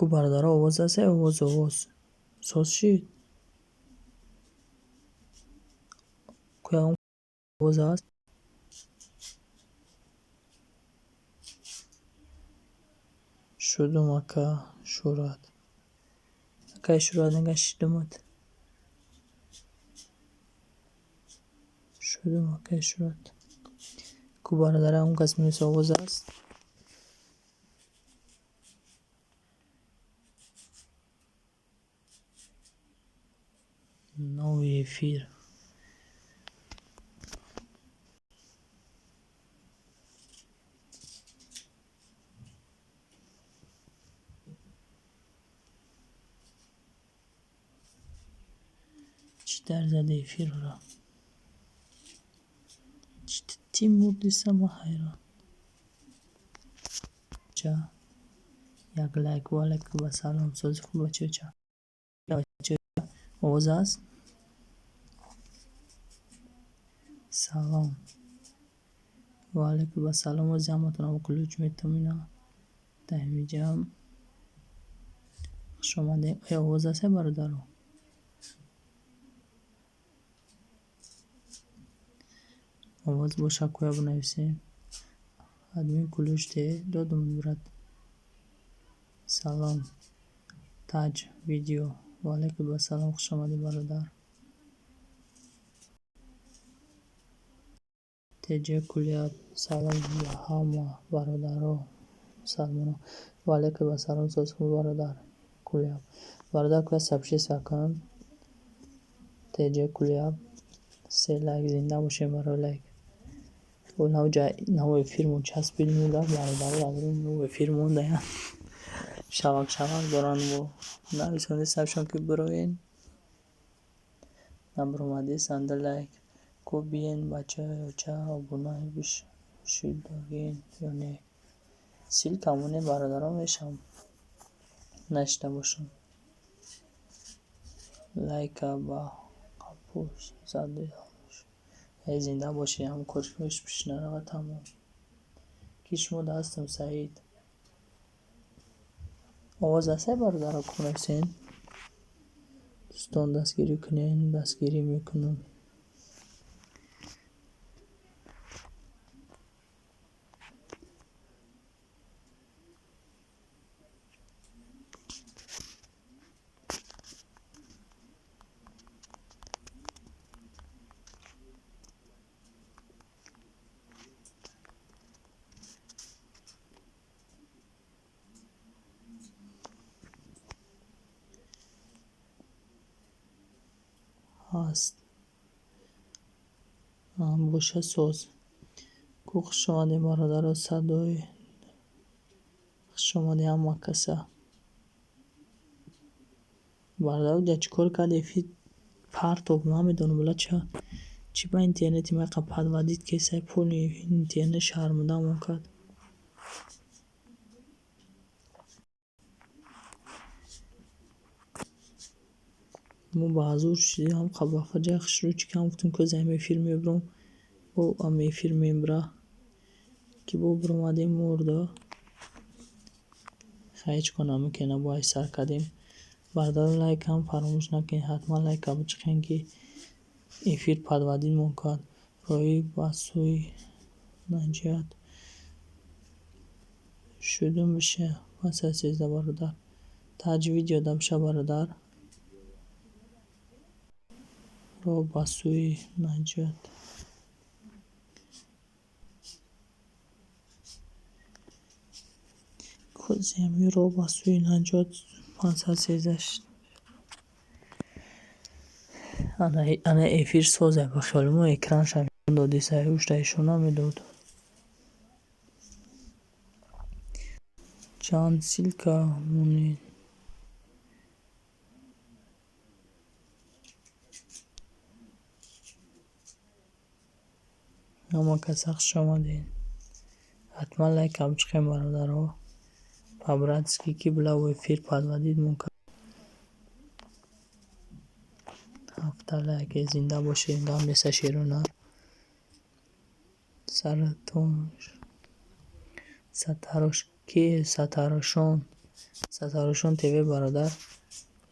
Ку, бародаро, овоз аст? Овоз, овоз соз шид? Ку, ягон овоз аст? Шудум, ака Шӯрат. Акай Шӯрат, нега шидумат? Шудум, акай Шӯрат. Ку, бародаро, ягон кас минус овоз аст? Новый эфир. Чӣ дар зада эфирро? Чӣ мурдиса, ма ҳайрон. Ча як лайк. Ва алайкум ассалом. Сози хуб, бачаҳо. Овоз аст? Салом. Ва алайкум ассалом. Ози ҳаматонро ключ метам, ина дар ҳамиҷа. Хуш омадем. Э, овоз аст, бародаро? Овоз боша, куя бинависем. Админ, ключ де додум, брат. Салом. Таҷ видео. Ва алайкум ассалом, хуш омадӣ, бародар. Теҷ Кулияб. Салом ба ҳама бародаро, мусалмоно. Ва алайкум ассалом, соз хуб, бародар Кулияб. Бародар, куя сообщество кун. Теҷ Кулияб. Се лайк, зинда бошем барои лайк. Нав эфирмон часпид, мурда, бародаро, нав эфир мондаянд. Шавак шавак доранд, бо нависондистамшон, ки бироен. Набаромадистанд. Лайк. Ку биен, бачаёча, обуна шудагин ё не? Ссылка монед, бародарон, мешавам. Нашида бошам. Лайка ба қапӯш задем. Э, зинда бошед, ҳамон коршош пеш наравад, тамом. Ки шумо ҳастам, Саид. Овоз аст, бародаро, ку нависен? Дӯстон, дастгирӣ кунед, дастгирӣ мекунам. Ҳаст. Боша, соз. Ку, хуш омадед, бародаро, садои хуш омадед ҳама каса. Бародаро, ҷа чӣ кор кард эфир партоб, намедонам, била ча чӣ ба интернети ма иқа подводить кесай, пули интернет шармандамон кард. Мо ба ҳазур шидем, ҳам қабафаҷа хушрӯ чӣ кам гуфтем, ки ҳами эфир мебурам, бо ҳами эфир мебура, ки бо биромадем, мурда. Хай, ҳеҷ кор намекунем, бо ай сар кардем. Бародаро, лайкам фаромӯш накунед, ҳатман лайка бичиқен, ки эфир подводить мон кард. Роҳӣ ба сӯи наҷот шудум биша 513, бародар. Таҷ видео да биша, бародар. Роҳ ба сӯи наҷот. Козиами роҳ ба сӯи наҷот 513. Ана эфир созай, ба хиёли мо экранша нишон додисай, ушта ишон намедод. Чанд ссылка монед. Ҳама каса хуш омадед. Ҳатман лайкам бичиқем, бародаро. По-братски, ки била эфир подводить мон кард. Ҳафта лайк, зинда бошед, гап неста, шеру нар. Саратон сатарош ки сатарошон. Сатарошон ТВ бародар,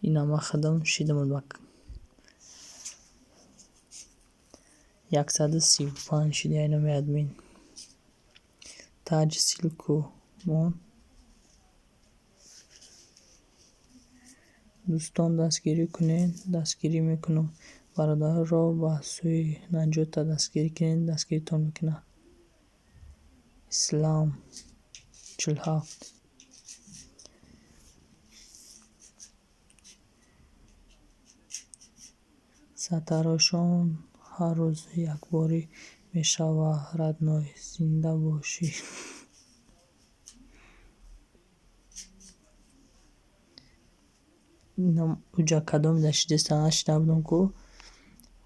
ина ман худам шидам ба 135 шиди айноми админ. Таҷ ссылку мон. Дӯстон, дастгирӣ кунед, дастгирӣ мекунам. Бародарро ба сӯи наҷота дастгирӣ кунед, дастгиритон мекунад. Ислам 47. Сатарошон ҳар рӯз якборӣ мешава, родной, зинда бошӣ. Уҷа кадоме дар шидеста нашида будам ку,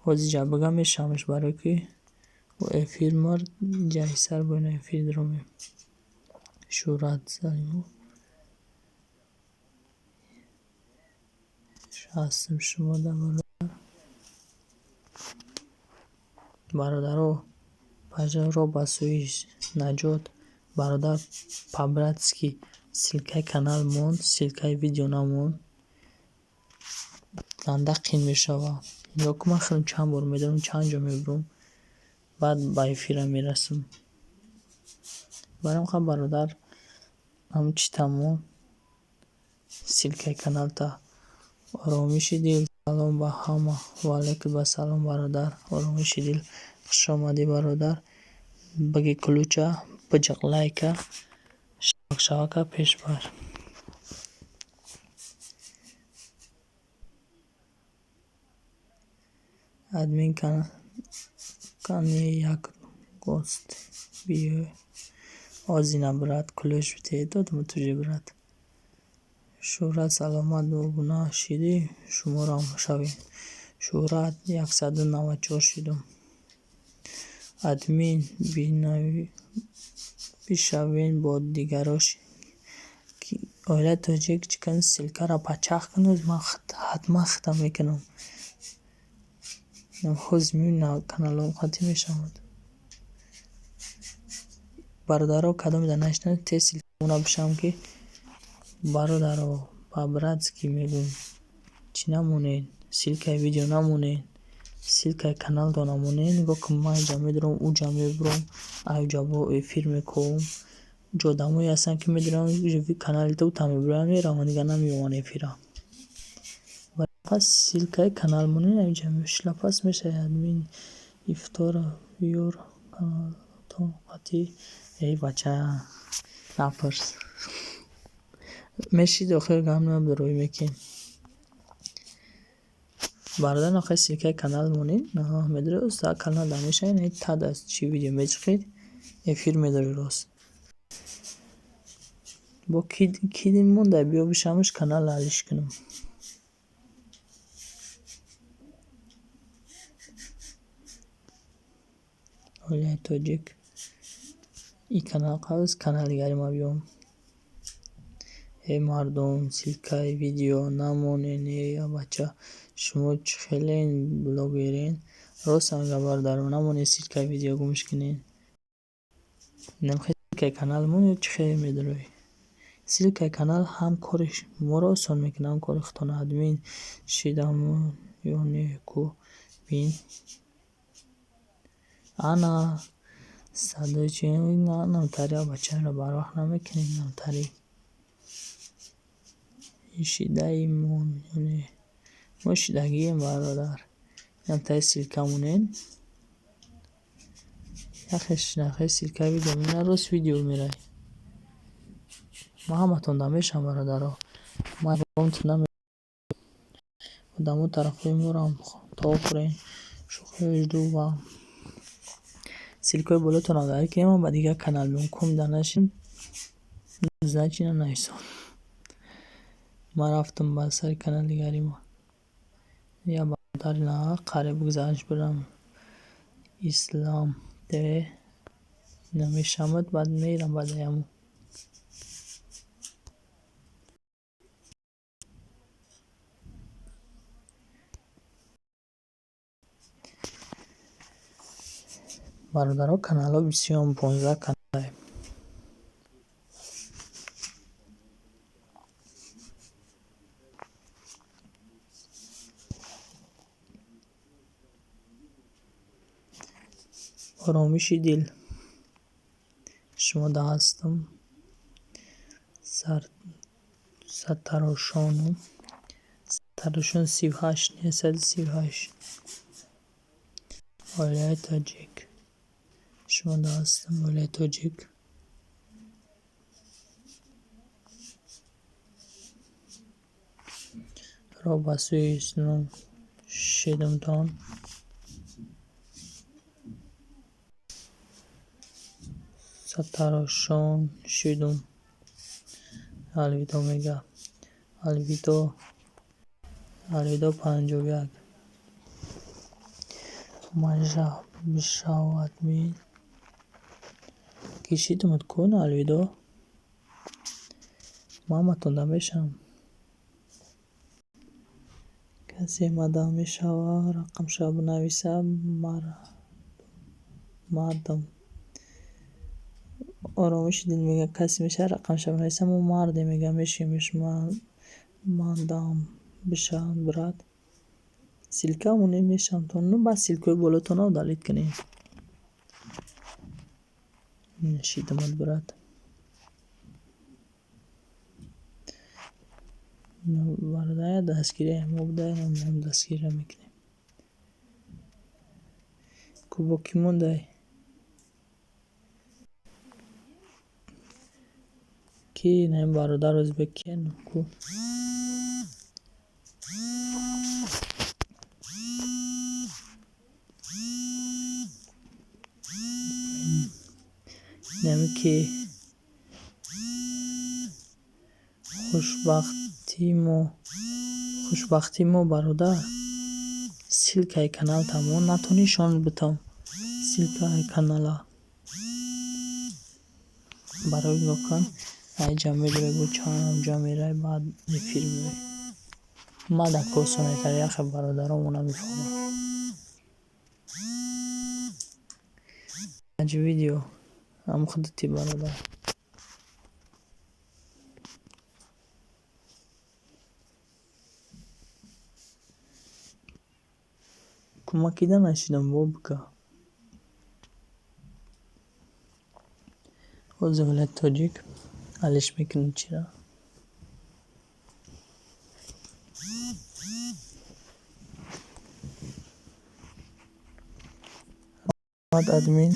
ҳозир бага мешавамш, барое ки эфир мард ҷайсар бо ина эфир даромем. Шӯҳрат Салимов ҳастам шумо да бародар. Бародаро, пажаро ба сӯи наҷот, бародар, по-братски ссылкаи канал мон, ссылкаи видео намон. Занда қин мешава. Нигоҳ кун, ман худам чанд бор медорам, чанд ҷо мебурам, баъд ба эфира мерасам. Барои ҳам бародар, ҳамн чи тамом, ссылкаи каналта. Оромиши дил, салом ба ҳама. Ва алайкум ассалом, бародар. Оромиши дил, хушомадӣ, бародар. Баги ключа, биҷиқ лайка, шавак шавака пеш бар. Админ, кани як гость биё. Озина, брат, ключ бите, додам туже, брат. Шӯҳрат, саломат, обуна шидӣ, шуморо шавем. Шӯҳрат, 194 шидум. Админ бишавем бо дигарош. Оилаи тоҷик чӣ кун, ссылкаро пачах кун, ман ҳатман худам мекунам. Ҳозир мебинам, каналҳоам қатъӣ мешавад. Бародаро, кадоме дар нашинад, тез ссылкамонро бишавам, ки бародаро, по-братски мегӯм, чӣ намонед, ссылкаи видео намонед, ссылкаи каналто намонед. Нигоҳ кун, ман инҷа медурам, уҷа мебурам, аҷа бо эфир мекунам. Уҷа одамое ҳастанд, ки медуранд канали ту, та мебуранд, мераванд, дигар намеёванд эфира. Пас ссылкаи канал монед, инҷа шлапас мешавад. Админ, ифтора биёр, каналтон қатъӣ. Эй бача, напурс. Мешид, охир гап набурӯй мекунем. Бародар, нахоҳед ссылкаи канал монед, медуред, канал дар мешавед, тад аз чӣ видео мечиқед, эфир медоред рост. Бо ки монда, биё бишавамш, канал алиш кунам. Оилаи тоҷик, ин канал қавс, канали дигари ма биём. Эй мардум, ссылкаи видео намонед, э бача, шумо чӣ хеле блогерен. Рост мегӯям, бародаро, намонед, ссылкаи видео гумш кунед. Намехоҳед ссылкаи канал монед, чӣ хеле медоред. Ссылкаи канал ҳам кори моро осон мекунад, ҳам кори худтон. Админ шидам ё не ку бин. Ана садои чи намтари, бачаро барвақт намекунед, намтари. Шидаимон ё не? Мо шидагием, бародар. Намтари ссылка монед. Яхеш нахе ссылкаи видео мена, рост видео мерай. Ман ҳаматон да мешавам, бародаро. Ман одамо тарафҳои моро то хӯрен, шӯхиҳои жду ва ссылкаҳои болотонро дар кунем, ман ба дигар канал биём. Ком дар нашин, значит нанависон. Ман рафтам ба сари канали дигари ма. Я бародари на қариб гузариш бурам. Ислам ТВ намешавад, баъд мерам баъд яму. Бародаро, каналҳо бисёрам, 15 канал. Оромиши дил, шумо да ҳастам. Сартарошону сартарошон 38 938. Оилаи тоҷик, шумо да ҳастам. Оилаи тоҷик, роҳ ба сӯи ислом шидумтон. Сартарошон шидум. Алвидо мега, алвидо, алвидо 51. Мажа бишавад ми ки шидумат кун, алвидо, маматон да мешавам. Касе мада мешава, рақамша бинависа. Мардам. Оромиши дил мега, касе мешава, рақамша бинависа, мо мардем, мега, мешавем. Мандам бишаванд, брат, ссылка монем, мешавам то ну баъд ссылка ҳои болотонро удалить кунем. Шидумат, брат. Бародар, дастгирия мо буда, моам дастгирия мекунем. Кубоки мондай ки наин бародар ӯзбек кен ку. Нами ки хушбахтии мо, хушбахтии мо, бародар, ссылка и канал тамом натонишон битам. Ссылка и канала барои нигоҳ кун, айҷа медорӣ, бо чанд ҷа меравӣ, баъд эфир меоӣ. Ма дар осонтар яхе бародаромо намефаҳмам. Аҷ видео ам худати, бародар. Кӯмакида нашидам, бобика. Ҳозир вилояти тоҷик алиш мекунем чира. Раҳмат, админ.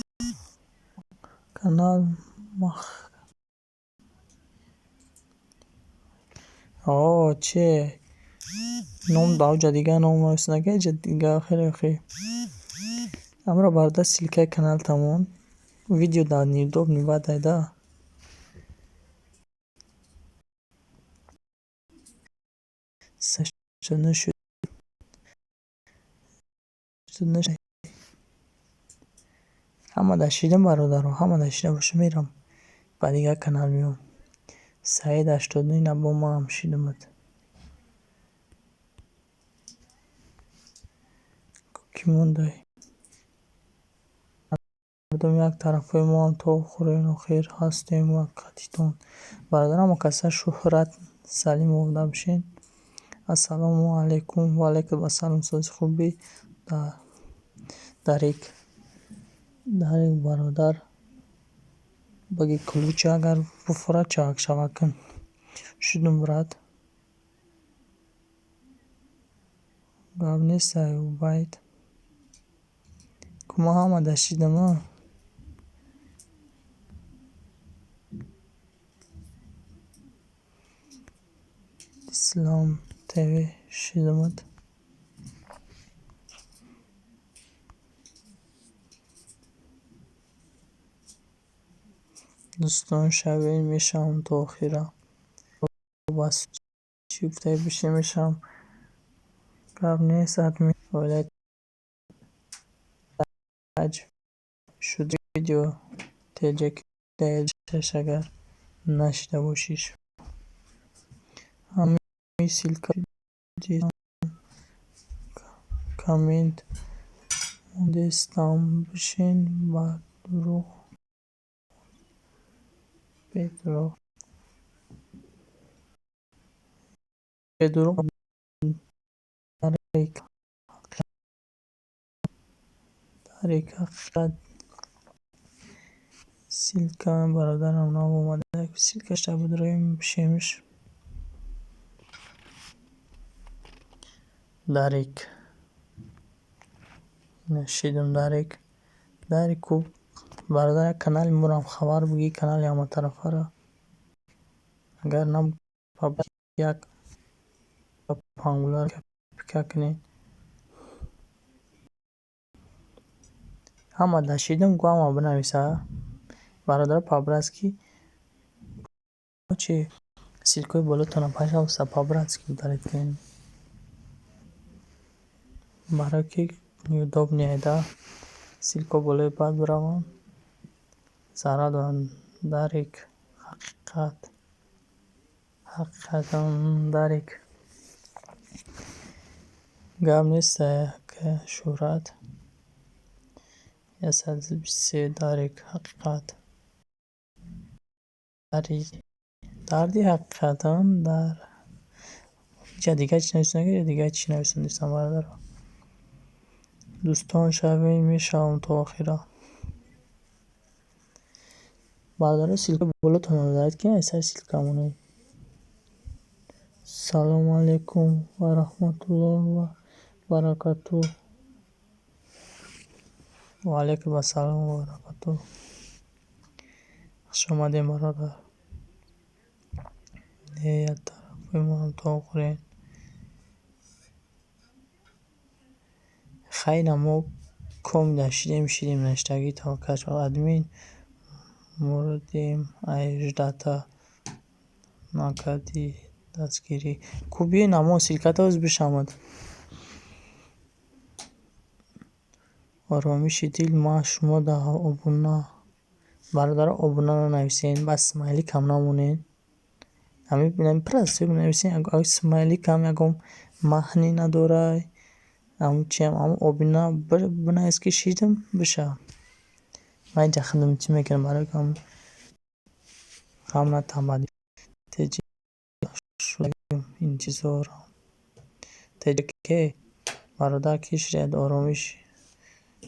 Канал мах о че ном даоҷа дигар ном нависонага иҷа дигар хеле хе. Амро, бародар, ссылка и канал тамом. Видео дар неудобный баъд айда. Шуд. Ҳама дар шидам, бародаро, ҳама дар шида боша, мерам ба дигар канал меом. Саид 89 ина бо маам шидумад. Кӣ мондай? Мардум як тарафҳои моам то охирин охир ҳастем ва қатитон. Бародар, ҳама каса Шӯҳрат Салимов бошед. Ассалому алайкум. Ва алайкум ассалом. Сози хубӣ, дарик. Дарик, бародар. Баги ключ агар буфурад, чак шавад кун. Шудум, брат. Гап нестай, Убайд. Ку ма ҳама дар шидам. Ислом ТВ шидумад. Дӯстон шавед, мешавам то охира. Бас чӣ гуфтаи бишин, мешавам. Гап нест, админ. Оилаи таҷ шуд видео теҷаки агар нашида бошиш. Ҳамин ссылка коммент мондестам, бишин ба дурӯғ бедурӯғ бедурӯғ дарик ҳақиқат. Ссылка бародарам нав омада, ссылкашда бидроем, бишемш. Дарик. Шидам, Дарик. Дарик ку, бародар, як канали морам хабар бигӣ, канали ҳаматарафаро. Агар на, як пангула пика кунед. Ҳама да шидам ку, ҳама бинависа. Бародаро, по-братски чи ссылкаҳои болотона, пожалуйста, по-братски удалить кунед. Барое ки неудобнее да, ссылка болои баъд бираванд, зарар доранд. Дарик ҳақиқат, ҳақиқатан Дарик. Гап нест, ака, шӯҳрат. 123, Дарик ҳақиқат. Дарди ҳақиқатан дар ҷа дигар чӣ нависонда, дигар чӣ нависондистам, бародаро. Дӯстон шавем, мешавам то охира. Бародаро, ссылкаи болотонро удалить кунед, аз сари ссылка монед. Салому алайкум ва раҳматуллоҳи ва баракатуҳ. Ва алайкум ассалом ва баракатуҳ. Хуш омадем, бародар. Не, як тарафи моам то хӯрен. Хайна, мо комида шидем, шидем, навиштагӣ таваккал, админ мурдем, ай ждать накарди дастгирӣ. Ку, биён, амо ссылката оз бишавад. Оромиши дил, ман шумо да обуна. Бародаро, обуна нанависен, бас смайликам намонед. Ҳамин просто бинависен, смайликам ягон маънӣ надорад. Ҳамун чиам, ҳамун обуна бинавис, ки шидам бишавад. Ман инҷа худам чӣ мекунам, барои ки ҳамун ғам натамад. Интизорам. Теҷаке, бародар, ки шидед, оромиш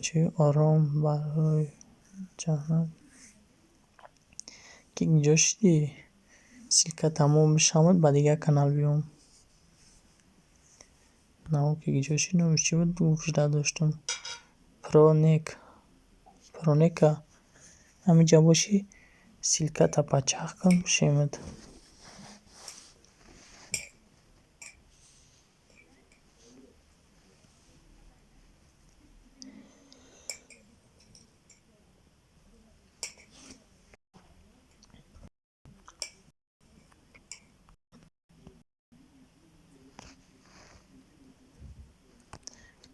чӣ, ором барои ҷаҳаннам. Ки ҷо шидӣ? Ссылка тамом бишавад, ба дигар канал биём. Нао, ки ҷо шид, номиш чӣ буд, гӯшда доштам. Пронек. Пронека. Ҳаминҷа бошӣ, ссылката пачах кун, бишемад.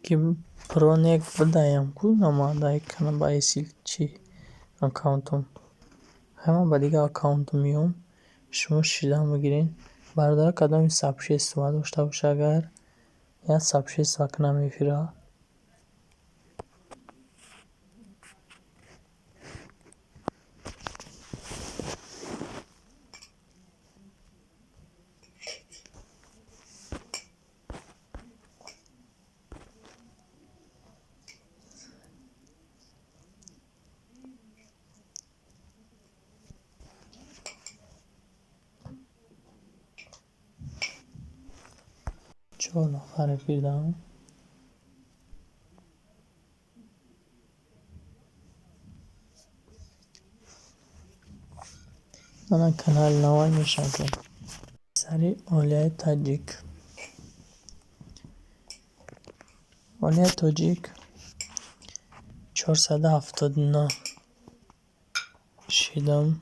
Ки Пронек бидаям ку, намояндаи ба чи аккаунтум. Ҳама ба дигар аккаунтум меём, шумо шида мегиред. Бародаро, кадоми сообщество дошта боша, агар як сообщество кунам эфира. Чор нафар эфирдаам. Ана канали навай мешавад. Сари Олияи Таҷик. Олияи Тоҷик, 479 шидам.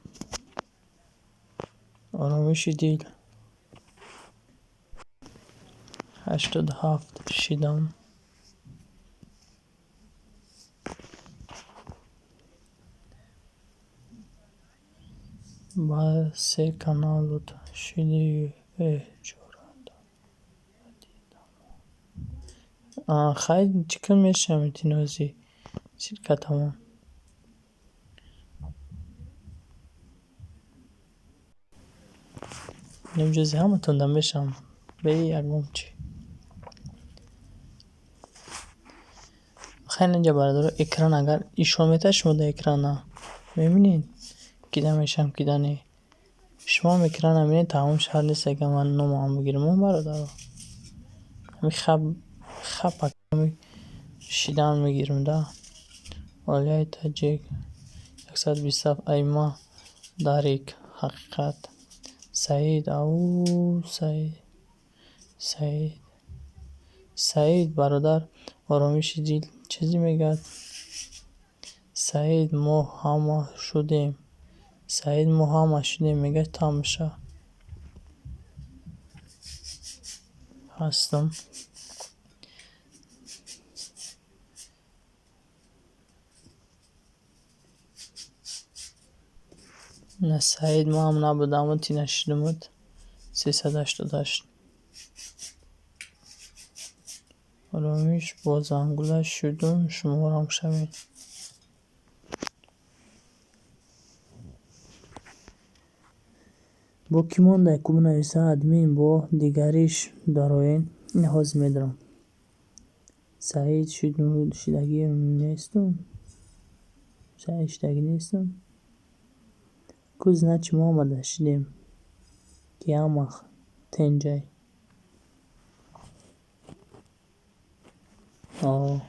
Оромиши дил, 87 шидам. Ба се канал буд. Шиди чора. Хай, чӣ кун мешавам, тинози ссылка тамом. Нимҷози ҳаматон да мешавам. Бе ягон чӣ. Хайр, инҷа, бародаро, экран агар ишон метавад, шумо дар экрана Мебинед, кида мешавам, кида не. Шумо экрана мебинед, тамом шарт нест, агар ман номам бигирам, бародаро. Ҳами хап хапа шидан мегирам да. Оилаи Таҷик 127 айма Дарик ҳақиқат. Саид, ау, Саид, Саид, Саид, бародар, оромиши дил чизе мегӯяд. Саид, мо ҳама шудем. Саид, мо ҳама шудем, мегӯяд, тамоша. Ҳастам. На, Саид, манам набудаму, ти нашидумуд. 388. Оромиш бо зангула шудум, шуморам шавед. Бо кӣ мондай, ку бинависа админ, бо дигариш дароен. Ин ҳозир медарам. Саид шидагӣ нестум? Саид шидагӣ нестум? Ку, значит, мо омада шидем, ки ҳама тенҷай. О.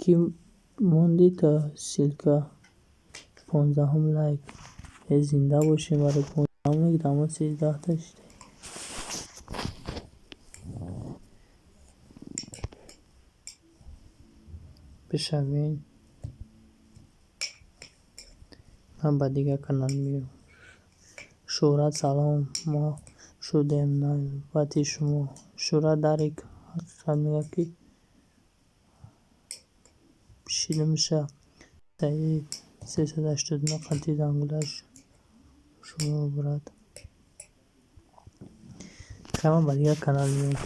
Кӣ монди то ссылка 15-ум лайк. Э, зинда бошем барои 15-ум, дамо 13-та шидем. Бишавем. Ман ба дигар канал меём. Шӯҳрат, салом, мо шудем, навбати шумо. Шӯҳрат Дарик ҳақиқат мегӯяд, ки шидамша. Саид 389 қати зангулаш шумо, брат. Хай, ман ба дигар канал меём.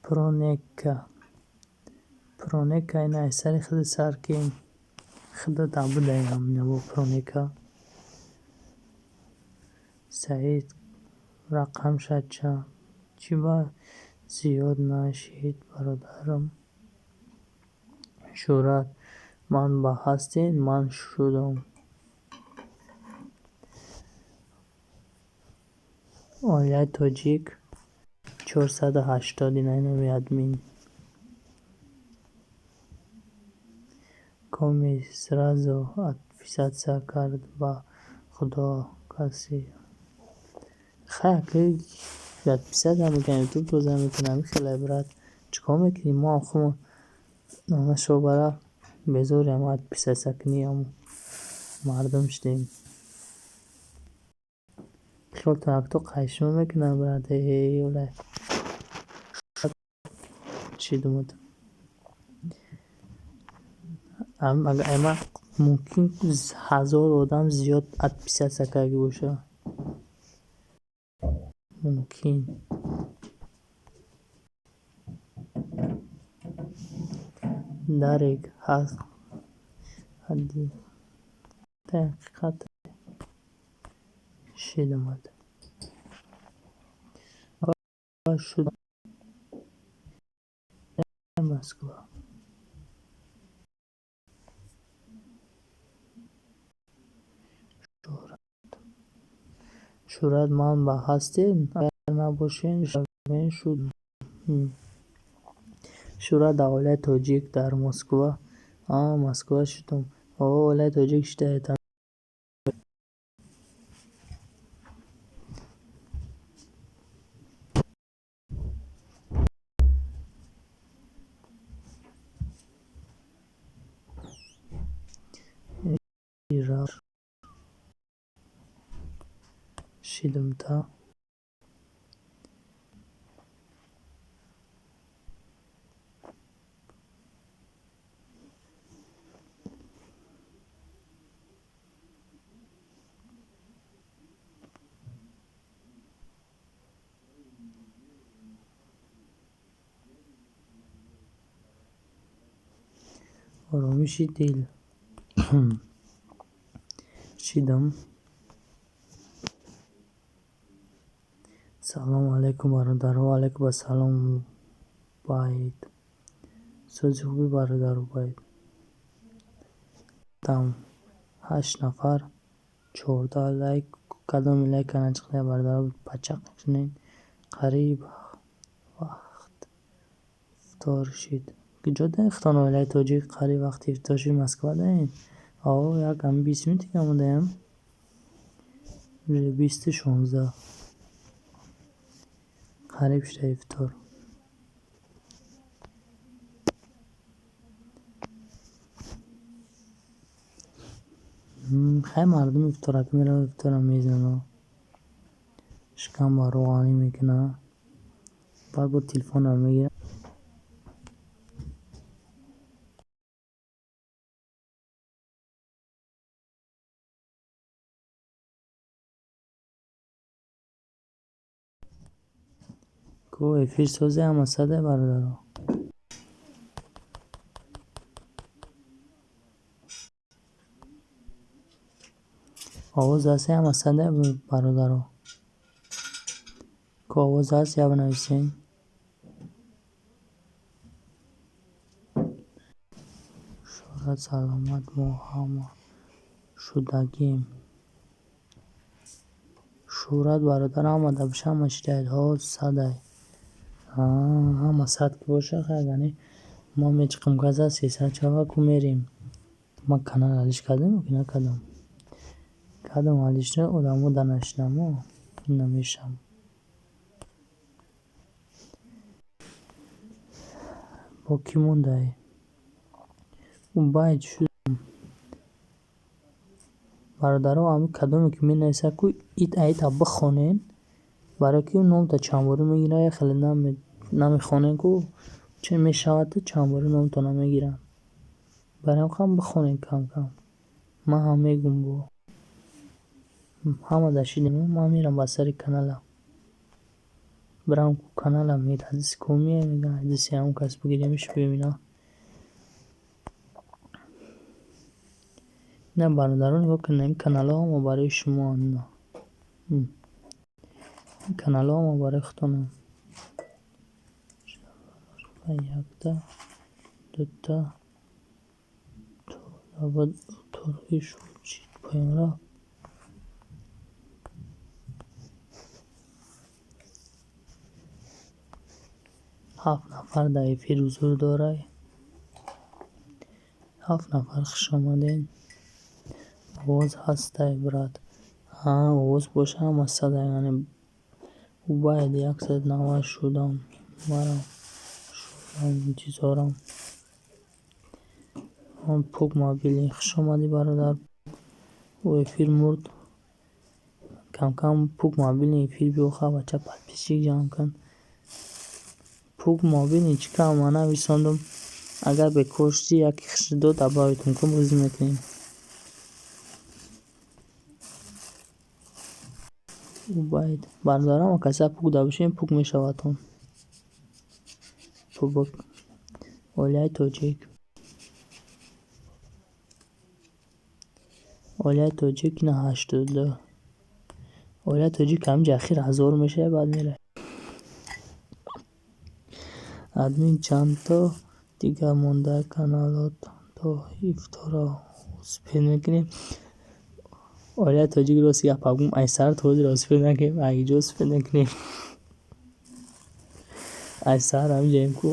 Пронека. Пронека ина сари худи сар ки худат абудаям бо Пронека. Саид рақамша чӣ ба зиёд нашид, бародарам. Шӯҳрат, ман ба ҳастед, ман шудам. Оилаи Тоҷик 480 ина номи админ. Коми сразу отписаться кард, ба худо касе. Хай, ака, отписаться мекунам, ютуб тоза мекунам, хеле, брат. Чӣ кор мекунӣ? Мо ҳам худмон нашобара безорем отписаться кунӣ, ҳамун мардум шудем. Хиёлтон якто қайшима мекунам, брат, э, шидумуд. Ама мумкин 1000 одам зиёд отписаться карда боша. Мумкин. Дарик ҳаст ҳақиқат шидумад. Шуд Москва. Шӯҳрат. Шӯҳрат, ман ба ҳастед, агар набошед, шавем шуд. Шӯҳрат дар оилаи тоҷик дар Москва. А, Москва шудам. О, оилаи тоҷик шидаед. Шидумта. Оромиши дил шидам. Салому алайкум, бародаро. Алайкум ассалом, Убайд. Сози хуби, бародар Убайд. Там ҳашт нафар, 14 лайк. Кадоми лайка начиқда, бародаро, пачақ кунед. Қариб вақт ифтор шид. Куҷо даи худтон, оилаи тоҷик? Қариб вақти ифтор шид. Москва даем? О, як ами 20 минути мондаем. Уже 20:16. Қариб шуда ифтор. Хай, мардум ифтораки меравад, ифтора мезанад, шикам ба роғанӣ мекунад, баъд бо телефонам мегирад. Ку эфир созе, ҳама саде, бародаро. Овоз ҳаст, ҳама саде, бародаро. Ку овоз ҳаст, я бинависен. Шӯҳрат, саломат, мо ҳама шудагием. Шӯҳрат, бародар, ҳама да биша, ҳама шидаед. Ҳо, садай. Ҳама сад ки боша, хай, агар мо мечиқем газа 300 шава, ку мерем. Ман канал алиш кардам ё ки накардам? Кардам алиш, одамо да нашидамо, намешам. Бо кӣ мондай? Убайд шудам. Бародаро, ами кадоме ки менависад, ку ит аита бихонен, барое ки номта чандборӣ мегирад, як хеле намехонен, ку чӣ мешавад, чандборӣ номтона мегиранд. Барои ҳам бихонен кам-кам. Ман ҳам мегум, бо ҳама дашидем, ман мерам ба сари канала. Бирам ку канала мерадиси ку меяй, мегӯям ҳадиси ҳамон кас бигиремш, бибинам. Ина, бародарон, нигоҳ кунед, ин каналҳо ҳама барои шумоанд. Ин каналҳо ҳама барои худтонанд. Якта, дута, поён рафт. Ҳафт нафар дар эфир ҳузур дорад. Ҳафт нафар, хуш омадед. Овоз ҳастай, брат. Ҳа, овоз боша, ҳама садай. Яъне Убайд, 190 шудам. Марам шудам, интизорам. Пук мобилӣ, хуш омадӣ, бародар. Ӯ эфир мурд. Кам-кам пук мобилни эфир биё, ха, бача, подписчик ҷамъ кун. Пук мобилни чӣ кам ман нависондум. Агар бекор шудӣ, яке хушдод добавитон кун, бозӣ мекунем. Убайд, бародарам, каса пук дабошем, пук мешавадтон. Пубок. Оилаи тоҷик. Оилаи тоҷик ина 82. Оилаи тоҷик ҳаминҷа ахир 1000 мешавад, баъд меравад. Админ, чандто дигар монда каналот то ифторро успеть мекунем? Оилаи тоҷик, рости гап гум, ай сар то ҳозир успеть накунем, ай ҷо успеть мекунем. Ай саҳар ҳаминҷаем ку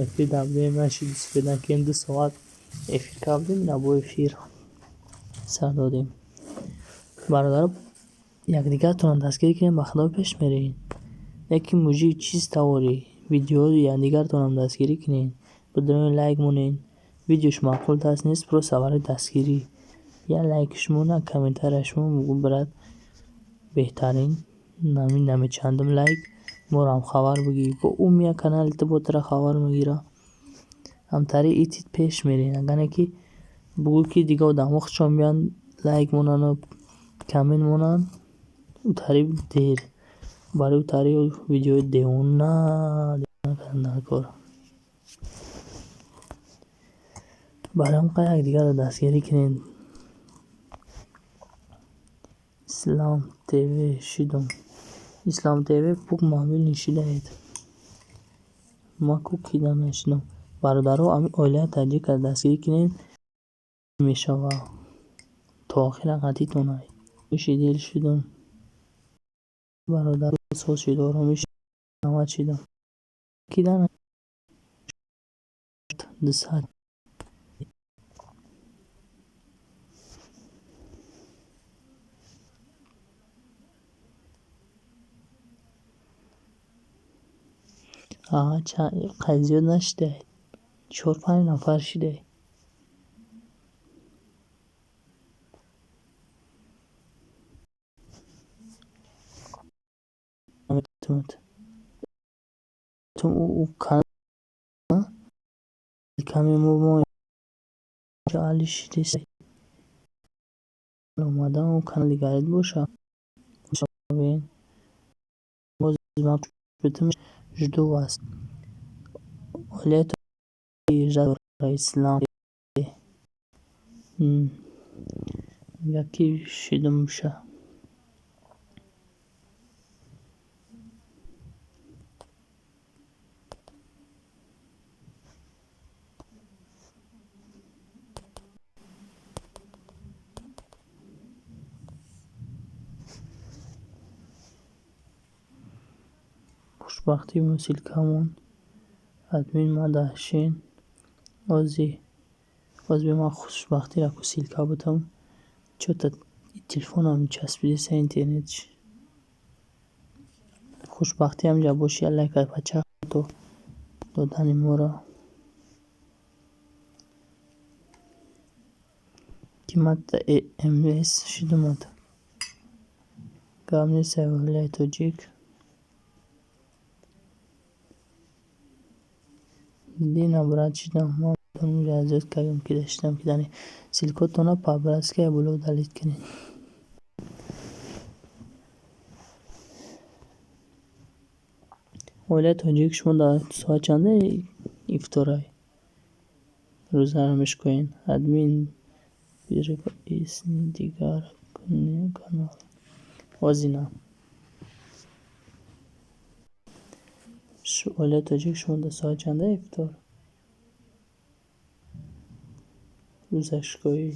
эфир дабдем, нашид, успеть накунем. 2 соат эфир кардем, ина бо эфир сар додем. Бародаро, якдигаратонро дастгирӣ кунем, ба худо пеш мерем. Яки мужик чиз таворӣ видеои якдигаратонам дастгирӣ кунед. Бидуни лайк монед. Видеош маъқул даст нест, просто барои дастгирӣ. Я лайкш мона, комментарияш мон, бугӯ: брат, беҳтарин, намин намечандум лайк, моро ҳам хабар бигӣ. Бо ӯ меяд канали ту, бо тура хабар мегира. Ҳамтари итид пеш мерем. Агар не ки бугӯ ки дигар одамо худшон биёянд, лайк монану коммент монанд, ӯ тари дер. Барои ӯ тари видеои девона кардан дар кор. Барои ҳам якдигарро дастгирӣ кунед. Ислам ТВ шидум. Ислам ТВ пук мобилни шидаед. Ма ку кида нашидам. Бародаро, ҳамин оилаи таҷика дастгирӣ кунед, мешава. То охира қатитонай. Иши дил шидум. Бародар соз шид, оромиш навад шидам. Кида 200. Аҳа, зиёд нашидаед. 4-5 нафар шидаед. Каме мо али шидест. Омадан у канал дигарит боша. Боз ман жду вас. Оилаи Ислам яки шидум ша. Хушбахтӣ мусилкамон админ ма дашин ози ози ман хушбахтиро ку ссылка будам. Чё-то телефонам часпидеса интернетш. Хушбахтӣ ҳамҷа боши, лайка пача то додани моро. Ки ма МС шидумад. Гап нест, оилаи тоҷик. Дидӣ брат шидам. Ман зиёд кардам ки шидам кидани. Ссылкотонро по-братски боло удалить кунед. Оилаи тоҷик, шумо дар соат чанда ифторай? Рӯзаро мешкоед? Админ исми дигар канал. Озина. Оилаи тоҷик, шумо дар соат чанда ифтор? Рӯзашкоӣ.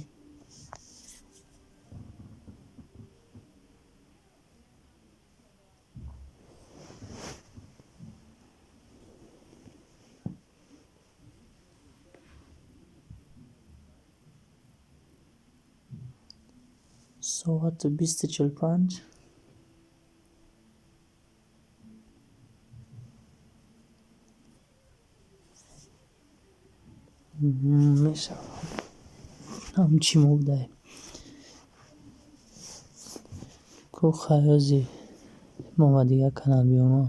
Соату 20:45. Мешавад. Ҳам чӣ мо будаем. Ку хаёзи мо ба дигар канал биёма.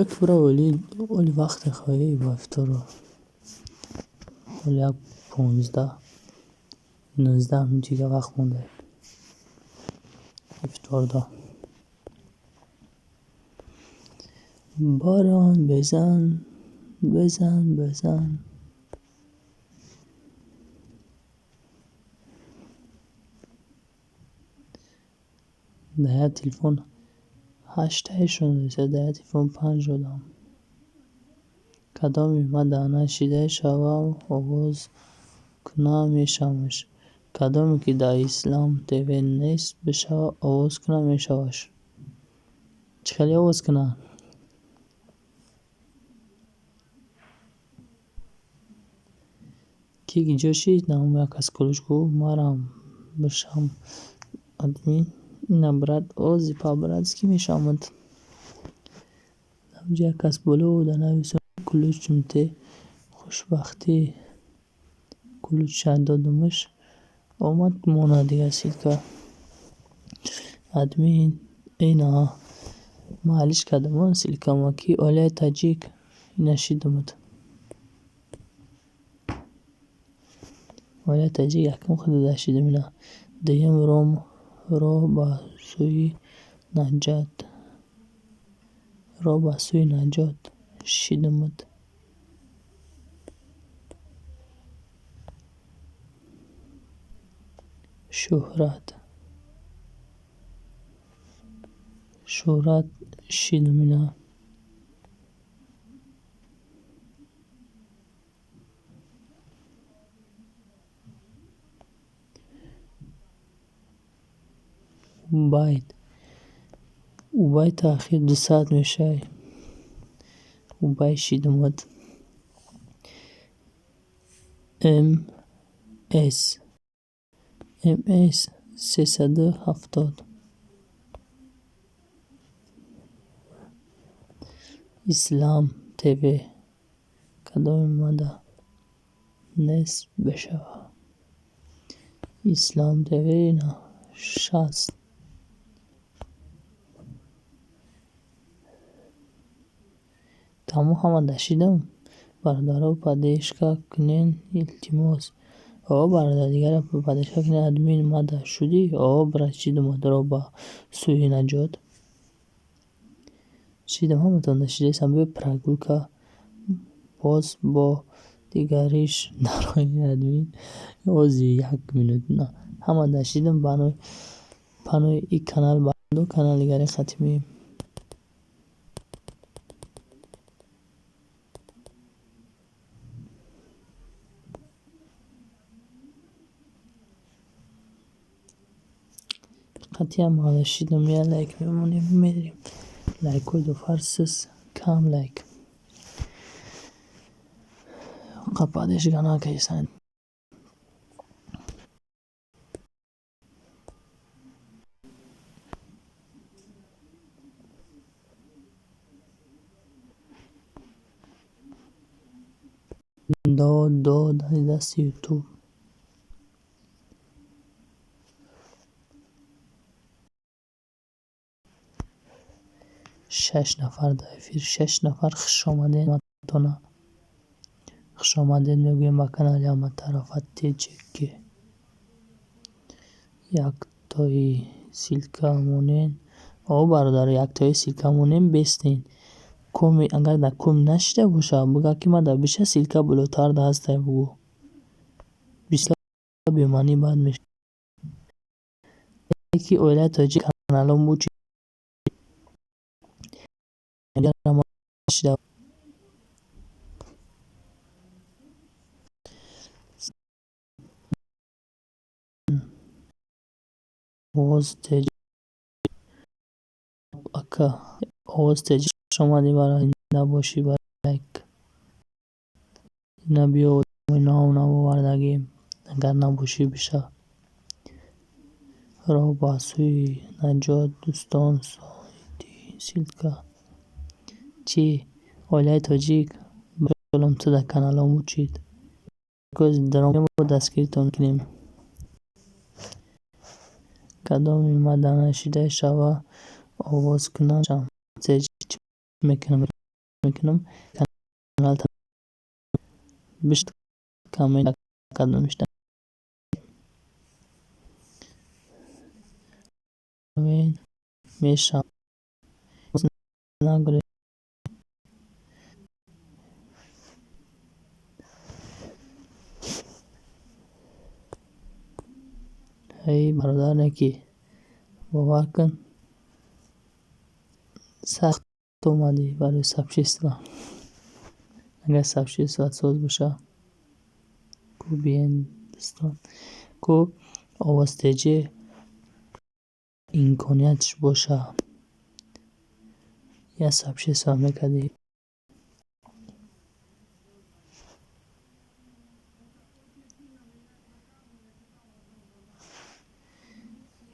Ё ки бира оли вақте хоҳӣ ба ифторо. Оли як 15, 19 минутига вақт мондаем. Ифторда. Борон безан, безан, безан. Дар як телефон ҳаштаешон реса, дар як телефон панҷ одам. Кадоми ма дар нашида шавам, овоз куна мешавамш. Кадоме ки дар Ислам ТВ нест бишава, овоз куна мешаваш. Чӣ хеле овоз куна? Ки ҷо шид, нам як кас кулуш гуфт, марам бишам админ. Ина брат ози по-братски мешавамад. Намҷа як кас боло да нависон кулучм те хушбахтӣ кулуча додумаш омад мона дигар ссылка. Админ ина ма алиш кардам ссылкама ки оилаи таҷик ина шидумад. Оилаи таҷик якум худо шидум ина. Дуюм ром роҳ ба сӯи наҷот. Роҳ ба сӯи наҷот. Шидумад. Шӯҳрат. Шӯҳрат шидумина. Убайд. Убайд таъхир 2 соат мешавад. Убайд шидумад. МС. МС 370. Ислам ТВ. Кадоми мада нест бешава. Ислам ТВ ина 60. Тамом, ҳама дашидам. Бародаро, поддержка кунен, илтимос. О, бародар, дигара поддержка кунен. Админ мада шудӣ? О, брат, шидумад. Роҳ ба сӯи наҷот. Шидам, ҳаматон дашидаистам. Биё, прогулка боз бо дигариш дарои админ. Ози як минут. Ҳама дашидам панои и канал ду канал дигари хатмием. Қатъиян мағза шидам, я лайк мемонем, мерем. Лайкҳои дофар сис кам лайк. Қападешга накайсан. До до дасти Ютуб. Шаш нафар дар эфир, шаш нафар. Хушомадед ҳаматона. Хушомадед мегӯем ба канали Ҳаматарафа Теҷеке. Яктои ссылка монен. О, бародар, яктои ссылка монен, бестен. Коми агар дар коми нашида боша, буга ки мада биша ссылка болотар да ҳастай бугӯ. Бисёр бемаънӣ бад мешавад. Ки оилаи тоҷик каналон буд. Шида. Овоз Теҷ ака, Овоз Теҷ, хуш омадӣ, зинда бошӣ, лайк. Ина биё, нав нав овардагем. Агар набошӣ, биша. Роҳ ба сӯи наҷот, дӯстон, ссылка. Чӣ? Оилаи тоҷик ту дар каналон бучид. Дастгиритон кунем. Кадоми мада нашида шава, овоз кунам. Мекунам канал коммент кадомишда мешам. Нагуре. Эй, бародар, неки бовар кун, сахт омадӣ барои сообщество. Агар сообщество соз боша, ку биен, дӯстон, ку Овоз Теҷе имкониятш боша, як сообщество мекардӣ.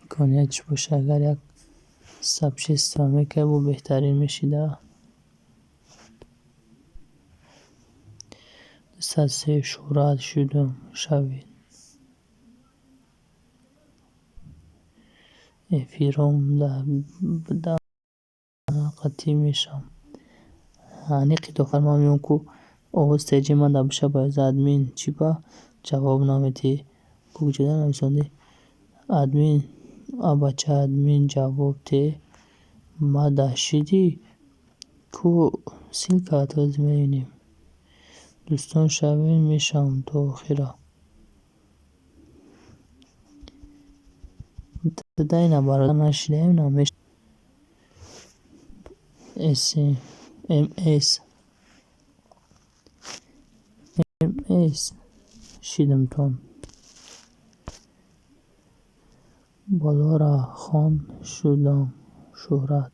Имкониятш боша, агар як сообщество мекард, бо беҳтарин мешида. 203 шӯҳрат шудум шавед. Эфиром буда қатъӣ мешавам. Аниқи дохар ман меём, ку Овоз Теҷи мада биша ба админ. Чӣ ба ҷавоб наметиҳӣ? Ку куҷода нависондӣ? Админ, а бача, админ, ҷавоб те. Мада шидӣ? Ку Ссылка ҳози мебинем. Дӯстон шавем, мешавам то охира. Ина, бародар, нашидаем, на МС МС шидамтон. Болора хон шудам, Шӯҳрат.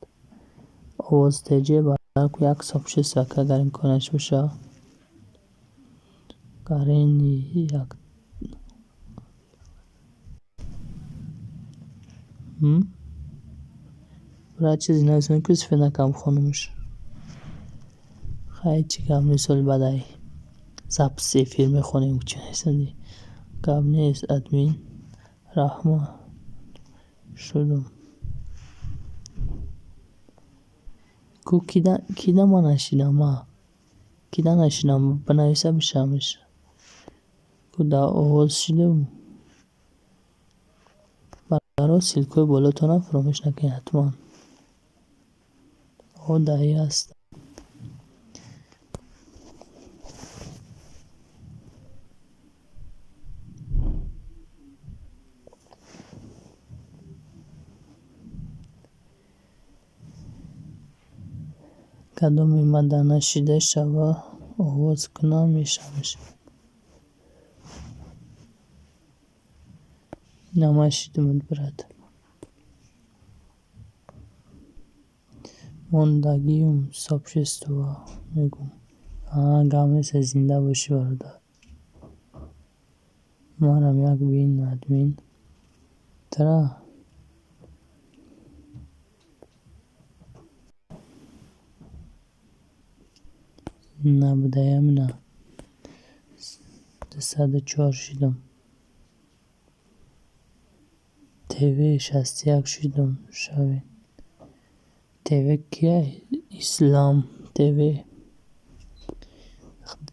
Овоз ТҶ, бародар, як сообщество, агар имконаш боша. Гарени як брат, чизе нависем, ки успеть накардам хонумш. Хай, чӣ гап нест, соли баъдай записи эфир мехонем, чӣ нависанди. Гап нест, админ, раҳмат, шудум. Ку кида ман нашидам, ма? Кида нашидам? Бинависа, бишавамш. Ку дар овоз шидум. Бародаро, ссылкаҳои болотонам фаромӯш накунед ҳатман. О, даи ҳаст. Кадоме ман дар нашида шава, овоз кунам, мешавамш. Ина, ман шидум, брат. Мондагиюм сообщество мегӯм. Гап нест, зинда бошӣ, бародар. Манам як бин, админ. Тра набудаям, на. 204 шидам. ТВ 61 шидам, шавед. ТВ кия? Ислам ТВ.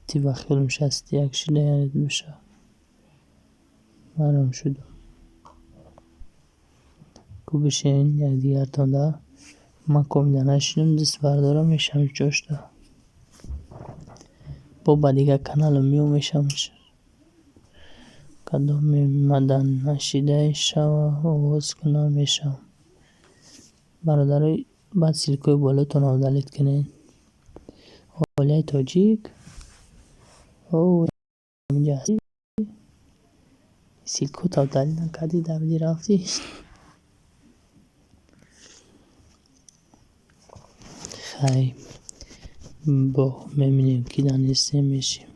Ти ба хиёлам 61 шида, яъне боша. Манам шудам. Ку бишин якдигартонда. Ман комида нашидам, даст бардорам, мешавам ҷошта. Бо ба дигар каналам меом, мешавамш. Кадоме ман нашида шава, овоз кунам, мешавам. Бародарои, баъд ссылкаҳои болотонро удалить кунед. Оилаи тоҷик. О, инҷа ҳастӣ? Ссылкаҳоро удалить накардӣ, давидӣ рафтӣ? Хай, бо мебинем, ки дар нестем, мешем.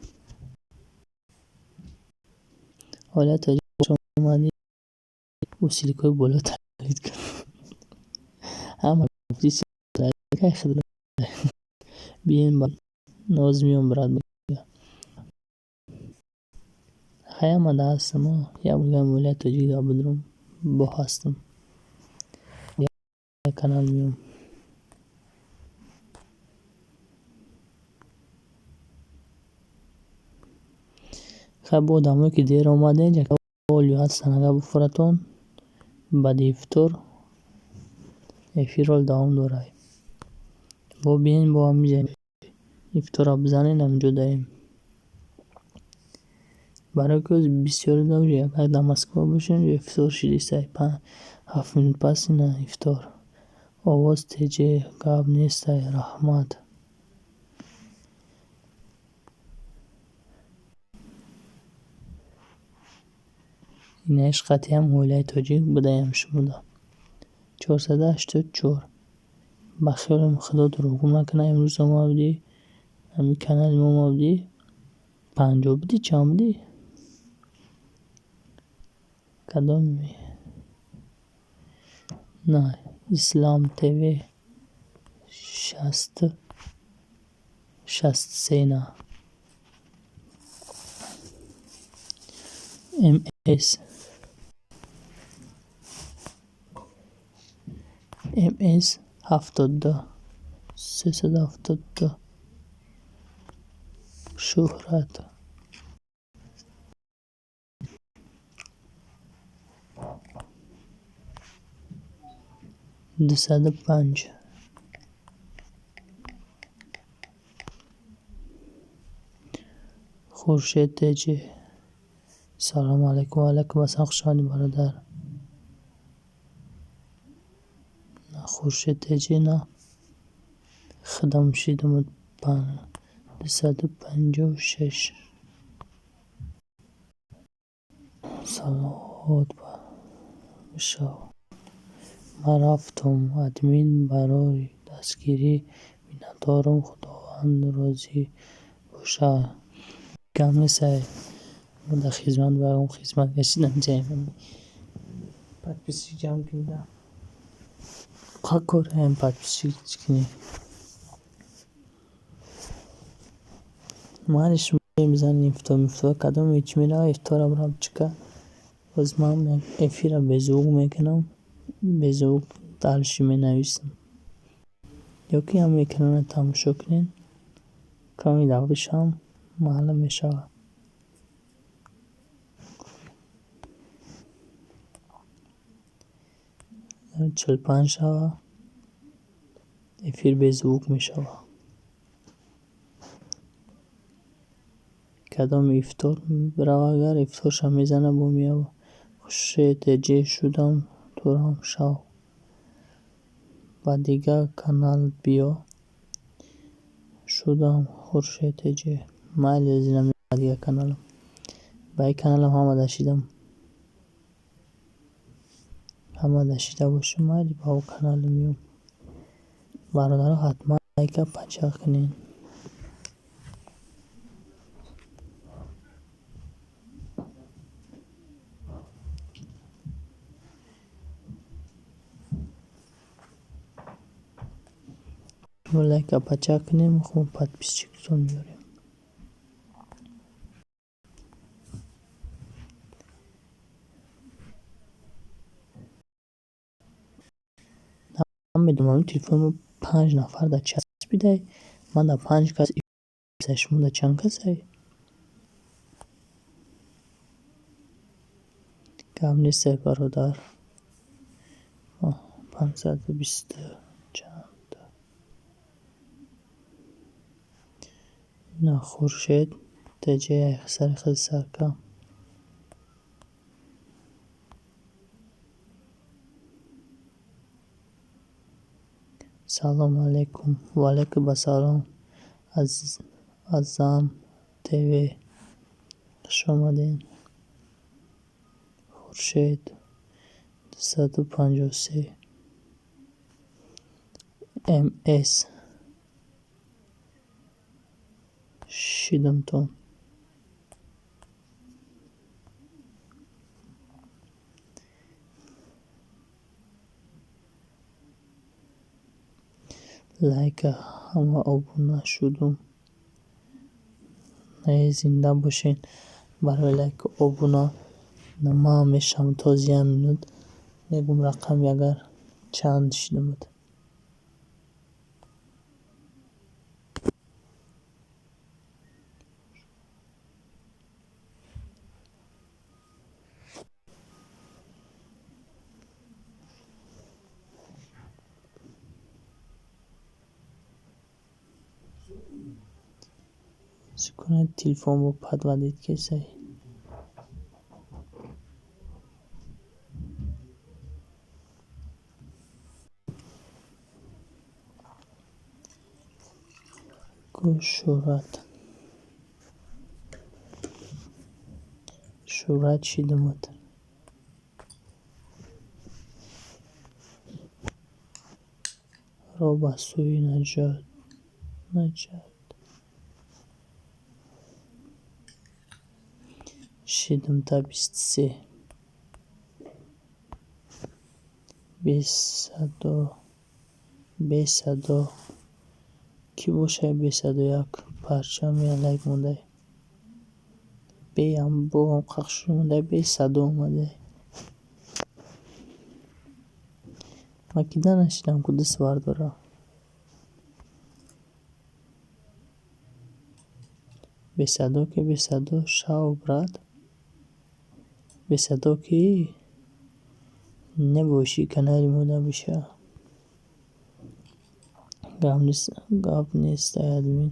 Оилаи тоҷик, хуш омадӣ. Ӯ ссылкаҳои боло удалить кун. Ҳама биёем, ноз меом, брат. Хай, ҳама да ҳастам, як бор оилаи тоҷик да будум, бо ҳастам. Як канал меом. Хай, бо одамое ки дер омадед, олю ҳастанд, агар буфуратон, баъди ифтор эфир ҳол давом дорад. Бо биёен, бо ҳаминҷа ифторро бизанед, ҳаминҷо даем. Барои ки ҳозир бисёре агар дар Москва бошем, ифтор шидистай, 7 минут пас ина ифтор. Овоз ТҶ, гап нестай, раҳмат. Инаиш қатъиан оилаи тоҷик будаям шумода. 484. Ба хиёлам, Худо дурӯғгӯ накунад, имрӯз омада будӣ, ҳамин канали мо омада будӣ, 50 будӣ, чанд будӣ? Кадоме? На, Ислам ТВ 63 на. МС МС 72 372, Шӯҳрат. 205. Хуршед Теҷи. Салому алайкум. Ва алайкум ассалом, хуш омадӣ, бародар. На, Хуршед Теҷи, на. Худам шидам 256. Саловот бишав. Ман рафтум, админ, барои дастгирӣ миннатдорам, Худованд розӣ бошад. Гап нестай. Мо дар хизмат ба ягон хизмат кашидам ҷаем. Подписчик ҷамъ кунда. Қа кораем подписчик кунӣ? Майли, шумо мезанед ифтор мифтор, кадом ҳеч мерава ифтора бирам чика. Боз ман як эфира беззвук мекунам, беззвук дальше менависам. Ё ки ҳамин экранро тамошо кунед, ками давришам маълум мешавад. 45 шава, эфир беззвук мешавад. Кадом ифтор бирава, агар ифторша мезана, бо меява. Хуршед Теҷи шудам, турам шав. Ба дигар канал биё. Шудам, Хуршед Теҷи. Майли, озина ба дигар каналам. Ба ин каналам ҳама дашидам. Ҳама дашида бошам, майли, ба о каналам меём. Бародаро, ҳатман лайка пачақ кунед. Шумо лайка пачақ кунед, мо подписчиктон меёрем. Намедонам, телефони мо панҷ нафар дар часпидай, ман дар панҷ кас, шумо дар чанд касай? Гап нестай, бародар. 520 чанд. Ина Хуршед Теҷи сари хел саркам. Салому алайкум. Ва алайкум ассалом. Азам ТВ. Хуш омадед. Хуршед 253 МС шидамтон. Лайка ҳама обуна шудум. Не, зинда бошед. Барои лайку обуна ман мешавам то як минут. Мегум рақами агар чанд шидамуд. Секунад, телефон бо подводить кесай. Шӯҳрат. Шӯҳрат шидамуд. Роҳ ба сӯи наҷот. Наҷот. Шидамта 23. Бесадо. Бесадо. Кӣ бошад бесадо, як парчами лайк мондай. Беам боам қахши мондай, бесадо омадай. Ман ки нанашидам ку даст бардора. Бесадо ки бесадо шав, брат. Бесадо ки небошӣ, канали мо набиша. Гап нестай, админ.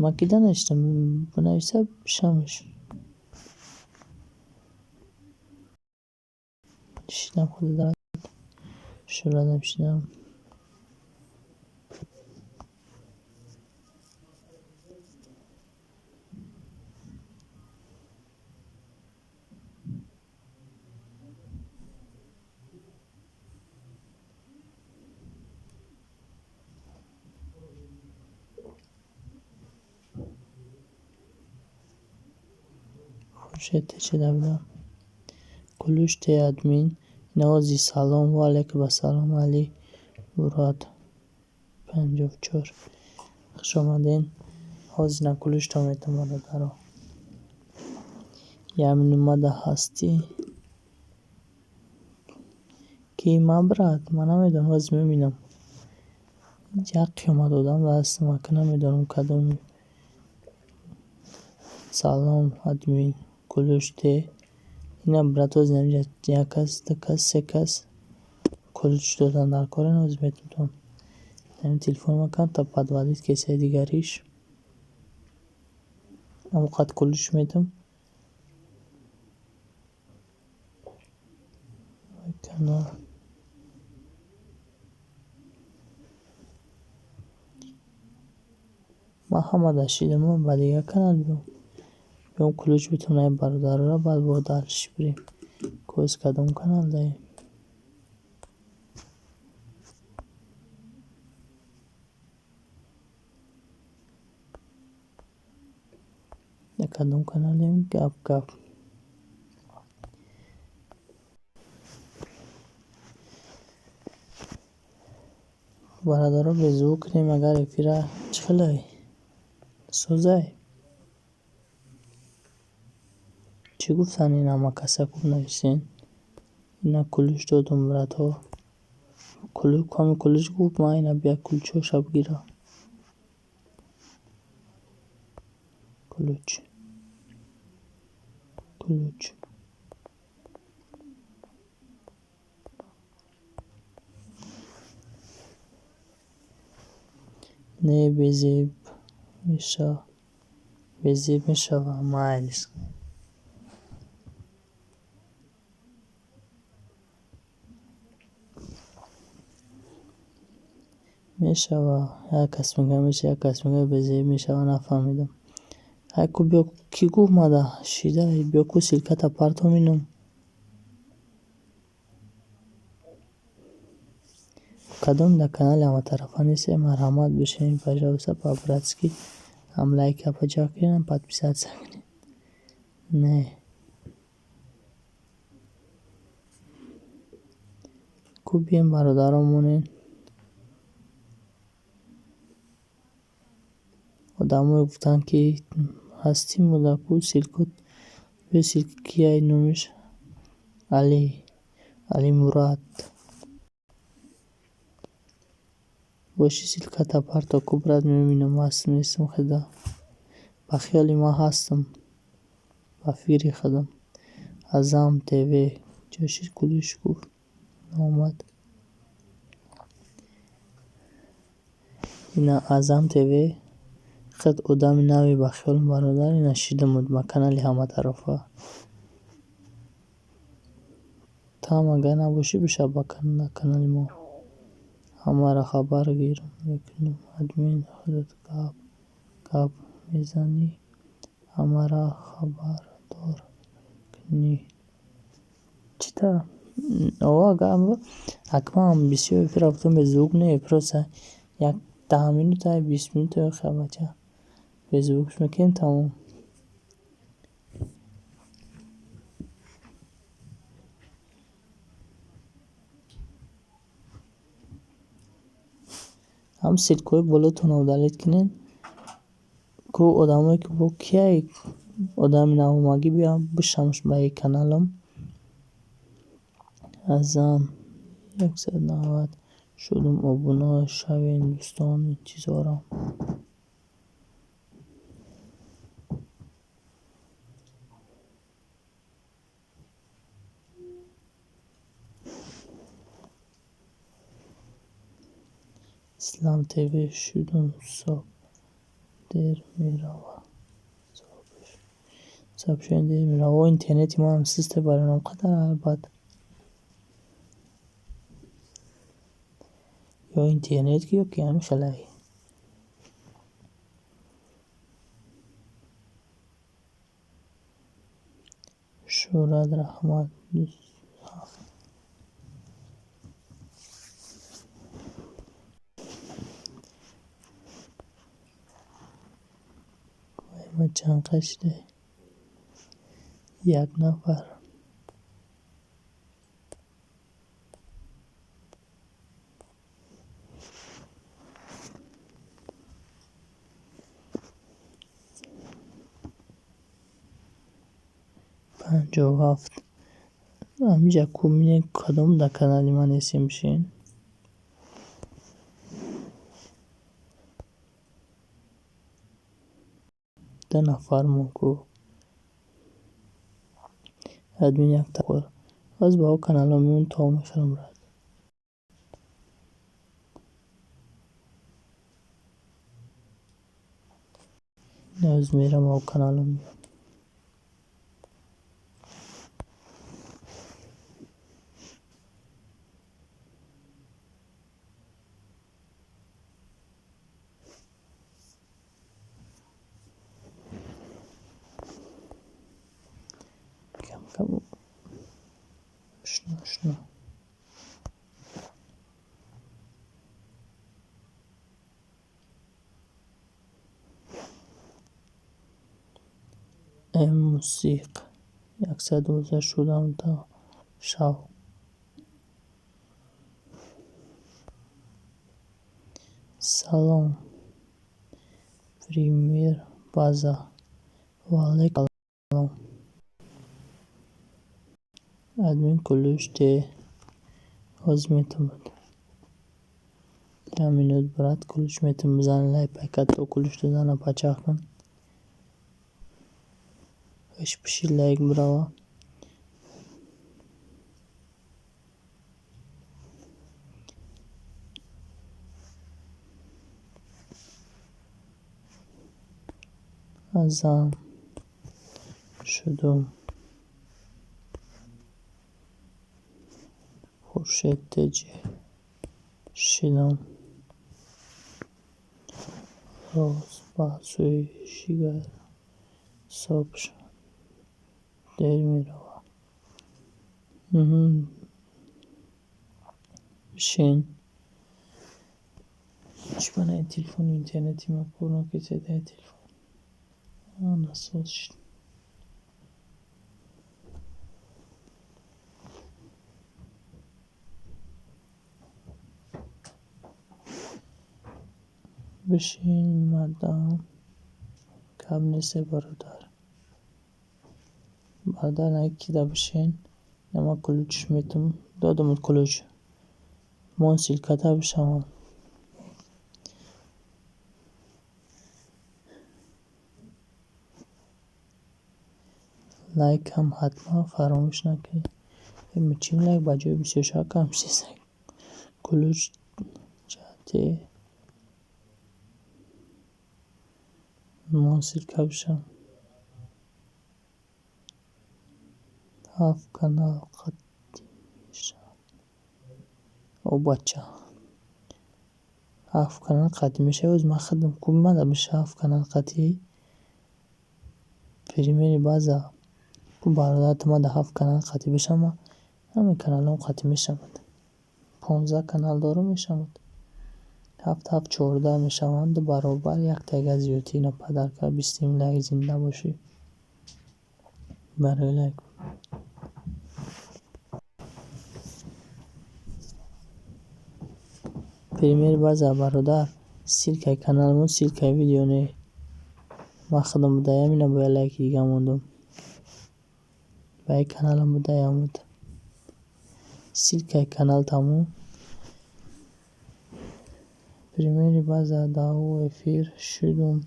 Ман ки данаштам, бинависа бишамш. Шидам худо шурадам шидам. Хуршед шида будам. Кулуш те админ. Навози салом ва алайкум ассалом Али Мурод 54. Хуш омаден. Ҳозир на кулуш то метам бародаро. Як минут ҳастӣ. Ки ман брат, ман намедонам, ҳозир мебинам. Як қиёмат одам ҳастам, ака намедонам кадом. Салом админ кулуш те. Ина брат ҳозир инҷа як кас, ду кас, се кас кулуш додан дар кор ҳозир метавонам. Ҳамин телефон ма камтар подводить кесаи дигариш. Ҳамон кулуш метам. Канал. Ман ҳама дашидам, ба дигар канал биём. Биём кулуш битонам бародарора, баъд бо дальше бирем. Коз кадом канал даем? Дар кадом каналем? Гап гап. Бародаро беззвук кунем агар эфира чӣ хелай? Сӯзай? Чӣ гуфтан ин ҳама каса куб нависен? Ина кулуш додум братҳо. Ҳамин кулуш гуфт ман ина бия кулчоша бигира. Кулуч. Кулуч. Не безеб меша. Безеб мешава майлис. Мешава. Як кас мега меша, як кас мега безеб мешава, нафаҳмидам. Ай ку биё кӣ гуфт мада шида биё ку ссылката партом инум. Кадом дар канали ҳаматарафа нестем, марҳамат бишинед, пожалуйста, по-братски ҳам лайка паҷа кунед, ҳам подписаться кунед. Не. Ку бием бародарон монед. Одамое гуфтанд ки ҳастӣ муда ку ссылку биё ссылка кияй номиш Али Алимурад. Боши ссылката парто ку брат мебинам ҳастам нестам хеда. Ба хиёли ман ҳастам. Ба фикри худам. Азам ТВ ҷоши кулуш гуфт наомад. Ина Азам ТВ худ одами нави ба хиёлам бародар ина шидам ба канали ҳаматарафа. Там агар набошӣ биша ба канали мо. Ҳамаро хабар гир мекунам. Админ худат гап гап мезанӣ, ҳамаро хабардор кунӣ. Чита? О агар акман бисёр эфир рафтам беззвук не, просто як 10 минута, 20 минута хабача. Беззвукш мекунем тамом. Ҳам ссылкаҳои болотонро удалить кунед. Ку одамое ки бо кияй одами навомагӣ биям бишамш ба ин каналам. Азам 190 шудум обуна шавед дӯстон интизорам. Ислам ТВ шудум соб. Дер мерава. Сообщение дер мерава. Интернети манам систе, барои қадар бад. Ё интернет ки, ё ки ҳамин хелай. Шӯҳрат, раҳмат. Ҳафт. Ма чанд қа шидай? Як нафар. 57. Ҳаминҷа ку мебинед, кадом дар канали ман нестем, бишин. Ду нафар мо ку. Админ якта. Боз ба о каналҳо меоем, то мехӯрам, брат. Ноз мерам о каналҳо меоям. Кам ошно ошно. М мусиқ. 112 шудам то шав. Салом. Пример база. Ва алайкум салом. Админ ключ те. Ҳозир метавонад. Як минут, брат, ключ метавон бизан, лай пайка то ключ додана пачах кун. Иш пиши, лайк бирава. Азам шудум. Хуршед теҷи шидам. Рост ба сӯи шигар собш дер мерава. Бишин. Чӣ банаи телефони интернети ма кор накард телефон. Насоз шид. Бишин, мардам. Гап несте, бародар. Бародар, накида бишин. Нама ключ метум. Додамуд ключ. Мон ссылка та бишавам. Лайкам ҳатман фаромӯш накунед. Чим лайк ба ҷои бисёр шава, кам шист. Ключ чате. Мон ссылка бишавам. Ҳафт канал қатъ мешавад. О бача. Ҳафт канал қатъ мешавад. Ман худам ку мада биша ҳафт канал қатъӣ. Примери база. Ку бародар, ту мада ҳафт канал қатъӣ бишава, ҳамин каналҳом қатъӣ мешавад. 15 канал дорум, мешавад. Ҳафт ҳафт 14 мешаванд, ду баробар як тага зиёдтӣ ина подарка бистим лайк, зинда бошӣ. Барои лайк. Примери база, бародар, ссылка и каналмон, ссылка и видео не. Ман худам будаям, ина бояд лайки дига мондум. Ба ин каналам будаям буд. Ссылка и канал тамом. Примери база дар эфир шудум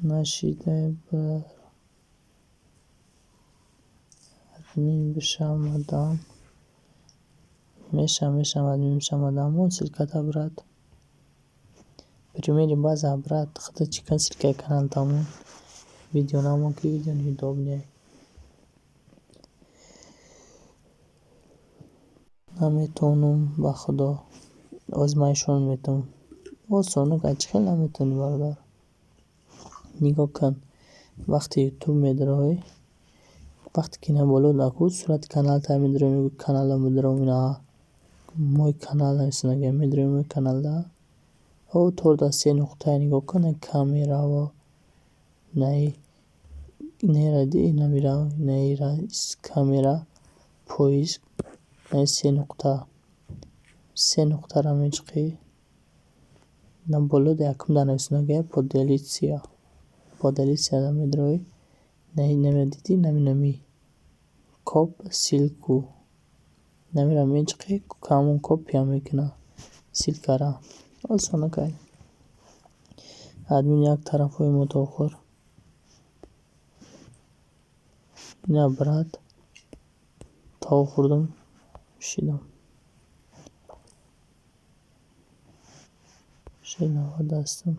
нашидай бар админ бишавам, мешавам, мешавам, админ бишавам, мон ссылка та, брат. Примери база, брат, худат чӣ кун, ссылкаи канал тамом. Видео намон, ки видео неудобный. Наметавонам, ба худо. Оз ман ишон метавонам. Осон, чӣ хел наметавонӣ, бародар? Нигоҳ кун. Вақте Ютуб медароӣ, вақте ки на боло наку сурати каналта медароӣ, мегӯӣ каналда медаром, ина мой канал нависонага, медарои мой каналда. О, торда се нуқтае, нигоҳ кун, камераво наи неради намира наира камера, поиск, наи се нуқта. Се нуқтаро мечиқӣ. На боло якумда нависонага поделиться. Поделиться медароӣ. Наи намедидӣ, нами нами. Коп ссылку. Намира мечиқӣ, ҳамон копия мекунад ссылкара. Осон акай. Админ як тарафҳои мо то охир. Ина, брат, то хӯрдам, шидам. Ши 90 ҳастам.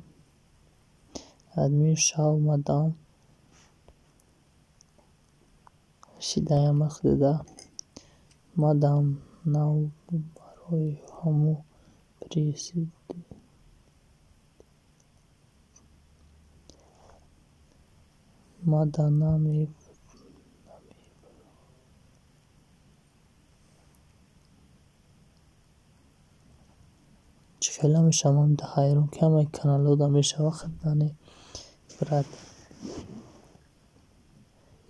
Админ шав мадам. Шидаям ахдида. Мадам нав барои ҳаму президент. Мада наме. Чӣ хел намешавам, ҳайрон, ки ҳамаи каналҳода мешава, худане, брат.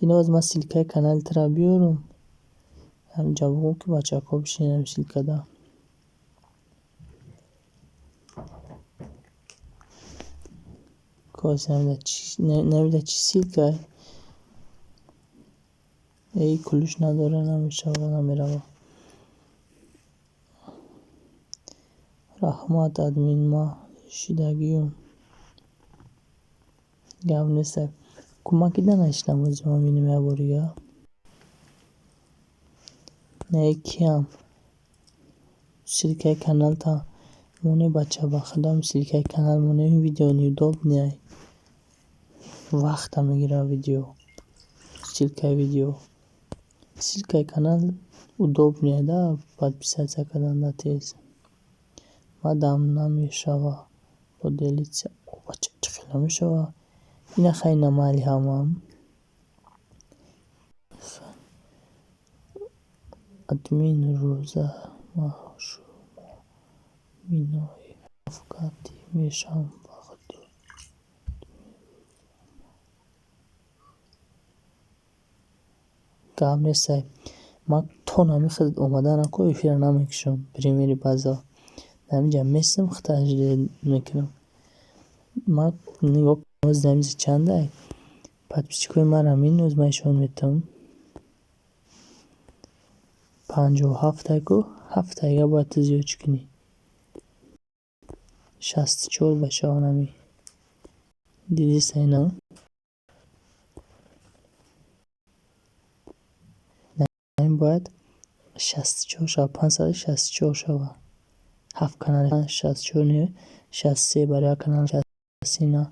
Ино оз ман ссылкаи канали туро биёрам. Ҳаминҷа бугӯм, ки бачаҳо бишинанд ссылкада. Намеда чӣ ссылка? Эй, ключ надора, намешава, намерава. Раҳмат, админ, ман шидагиюм. Гап нест. Кӯмак кида нашидам, ози ман бинем як борига. Не, киям? Ссылкаи каналта моне, бача, ба худам, ссылкаи канал моне, видео неудобный. Вақта мегирад видео. Ссылкаи видео. Ссылкаи канал удобный да, подписаться кардан тез. Мадам намешава поделиться. Бача, чӣ хел намешава? Ина хай намайли ҳамам. Админ, рӯза ма шумо бинои ҳафкатӣ мешавам, ба худо. Гап нестай. Ман то намихел омада наку эфира намекушам. Примери база. Ҳаминҷа местам, худта мекунам. Ман нигоҳ ҳаминҷа чандай? Подписчикои мара минӯз ман ишон метавам. 57 ку, ҳафтайга бояд ту зиёд чӣ кунӣ? 64 бачаҳо нами. Дидиста ина? Ин бояд 64 шава, 564 шава. Ҳафт канал 64 не, 63 барои як канал 63 на.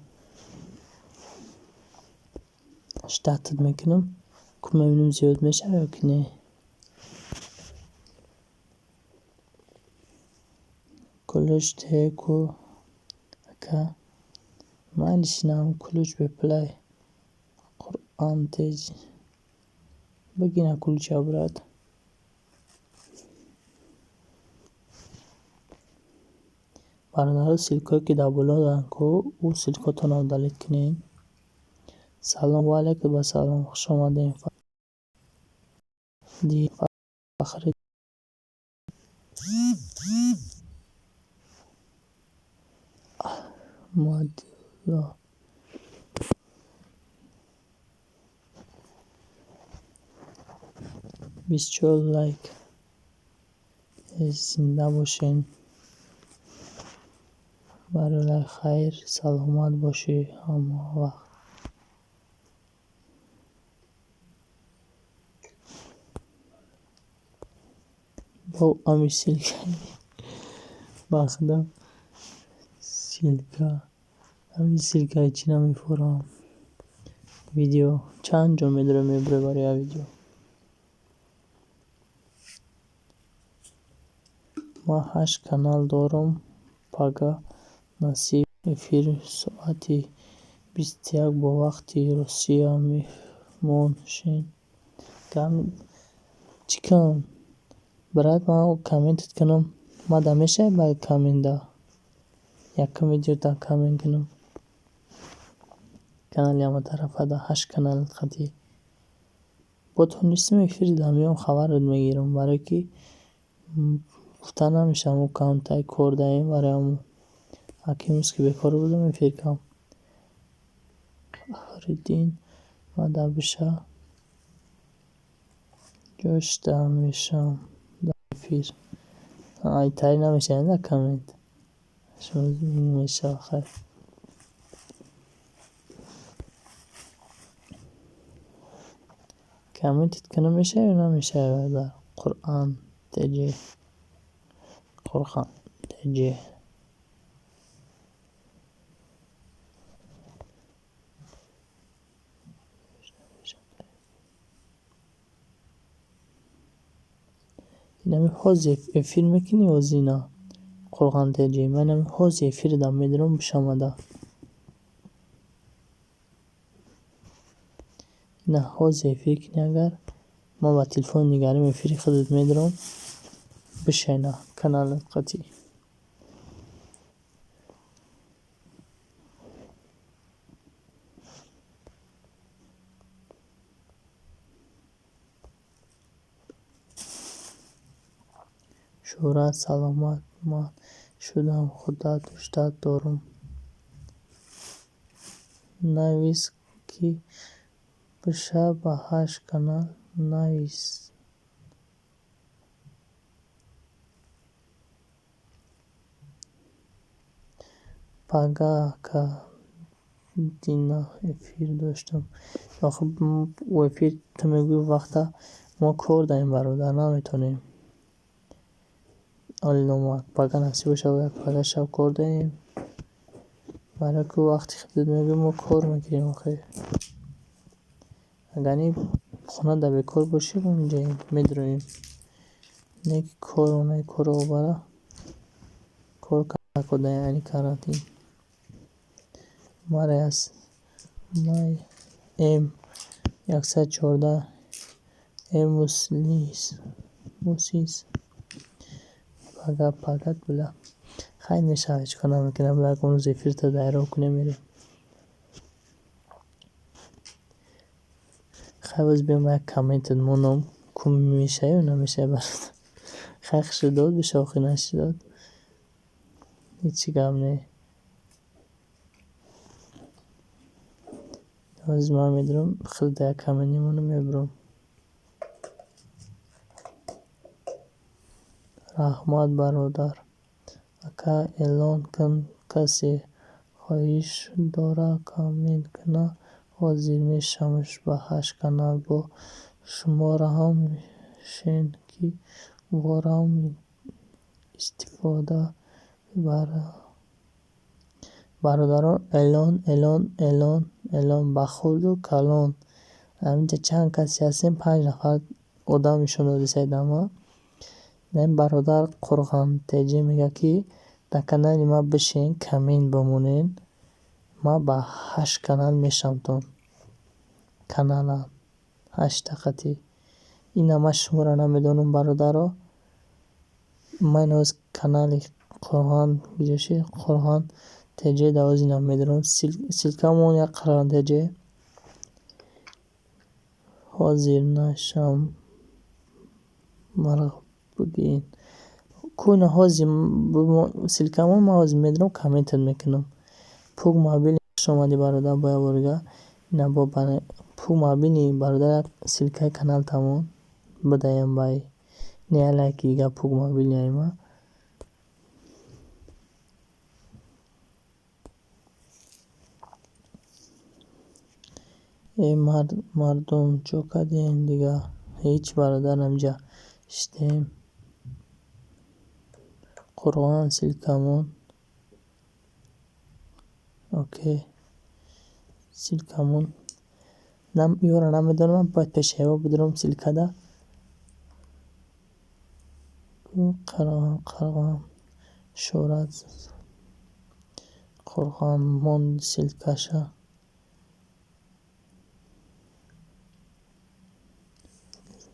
Ждать мекунам. Ку мебинем, зиёд мешава ё ки не. Ключ ку ака. Майли, шинам ключ беплай. Қуръон теҷ. Бигина ключа, брат. Бародаро, ссылкое ки дар боло доранд ку, ӯ ссылкотонро удалить кунед. Салом ва алайкум ассалом, хуш омадем. Фахри Аҳмадулло. 24 лайк. Зинда бошен. Барои хайр, саломат бошӣ ҳама вақт. Бо ами ссылка, ба худо. Ссылка, ҳамин ссылкаи чӣ намефурам. Видео чанд ҷо медорем, мебурем барои як видео. Ман ҳашт канал дорам. Пага насиб эфир соати 21 бо вақти Русия меҳмон шен. Чӣ кунам? Брат, ман комментат кунам. Мада мешавад ба коммента? Якум видеота коммент кунам. Канали ҳаматарафада ҳашт канал қатӣ. Бо тонистам эфир меём, хабарат мегирам, барое ки гуфта намешавад, мо камтай кор даем барои ҳамон. Аки имрӯз ки бекор будам, эфир кардам. Фахриддин, мада биша ҷошта мешавам дар эфир. Айтари намешавад дар коммент. Мешавад, хайр. Комментит кунам мешавад ё намешавад дар Қуръан ТЖ? Қуръан ТЖ. Инами ҳозир эфир мекунӣ ҳозир на? Қуръан ТЖ. Ман инами ҳозир эфир дам медорам бишамада. На, ҳозир эфир кунӣ, агар ман ба телефон нигарим, эфири худат медорам, бишайна каналат қатъӣ. Шӯҳрат, саломат, ман шудам, худат дӯстат дорам. Навис ки биша ба ҳашт канал навис. Пага ка дина эфир доштам. Охи эфир ту мегӯӣ вақта мо кор даем, бародар, наметонем. Олинома пага насиб бошад, як пага шаб кор даем. Барои ки вақти худат мегӯӣ, мо кор мекунем охи. Агар ни хона дар бекор бошӣ, онҷаем медроем. Не ки кор онаи корро бара кор карда, яъне карантин. Маре аз май М 114 М мусис пага пагат била. Хайр, мешавад, ҳеҷ кор намекунам. Ягон рӯз эфирта дайро кунем, мерем. Хайр, боз биём як комментат монам, ку мешавад ё намешавад, бародар. Хайр, хушдод биша, охи нашудод. Ҳечи гап не. Ҳозир ман медорам, худат як коммент мемонам, мебурам. Раҳмат, бародар. Ака, эълон кун, касе хоҳиш дора коммент куна, ҳозир мешавамш ба ҳашт канал, бо шумораам шен ки ворам истифода мебарам. Бародарон, эълон, эълон, эълон, эълон ба хурду калон. Ҳаминҷа чанд касе ҳастем, панҷ нафар одам нишон додисайд ама. Ин бародар Қурғон ТЖ мегӯяд, ки дар канали ман бишин, коммент бимонед, ман ба ҳашт канал мешавамтон. Канала ҳашта қатъӣ. Ина ман шуморо намедонам, бародаро. Ман ҳоз канали Қурғон гузошти, Қурғон ТЖ дар ҳоз инам медорам. Ссылкамон як Қурғон ТЖ. Ҳозир нашам марғ бигин. Куна ҳозир ссылкамон, ман ҳозир медорам, комментат мекунам. Пук мобил, хуш омадӣ, бародар, бо як борига. Ина бо Пук мобили, бародар, як ссылкаи каналтамон бидаем бай. Не, як лайки дига Пук мобили айма. Э мардум, чо кардем дига? Ҳеҷ, бародар, ҳаминҷа шиштем. Қуръон, ссылкамон. Окей, ссылка мон ёра намедонам, бояд пешаево бидурам ссылка да. Қарған шӯҳрат Қурғон мон ссылка ша.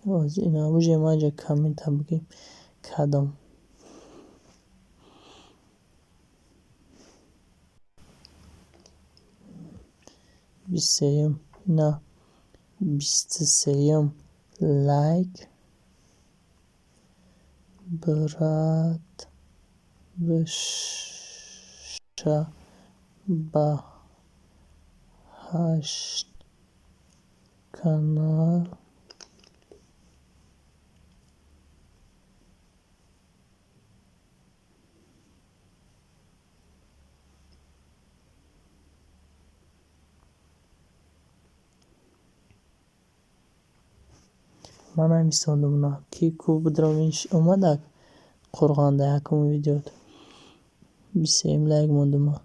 Ина уже ман инҷа коммента бигем кардам. 23-юм, ина 23-юм лайк, брат, биша ба ҳашт канал. Ман нависондум на ки ку бидурам, омадак Қурғонда якум видеот. 23-юм лайк мондум.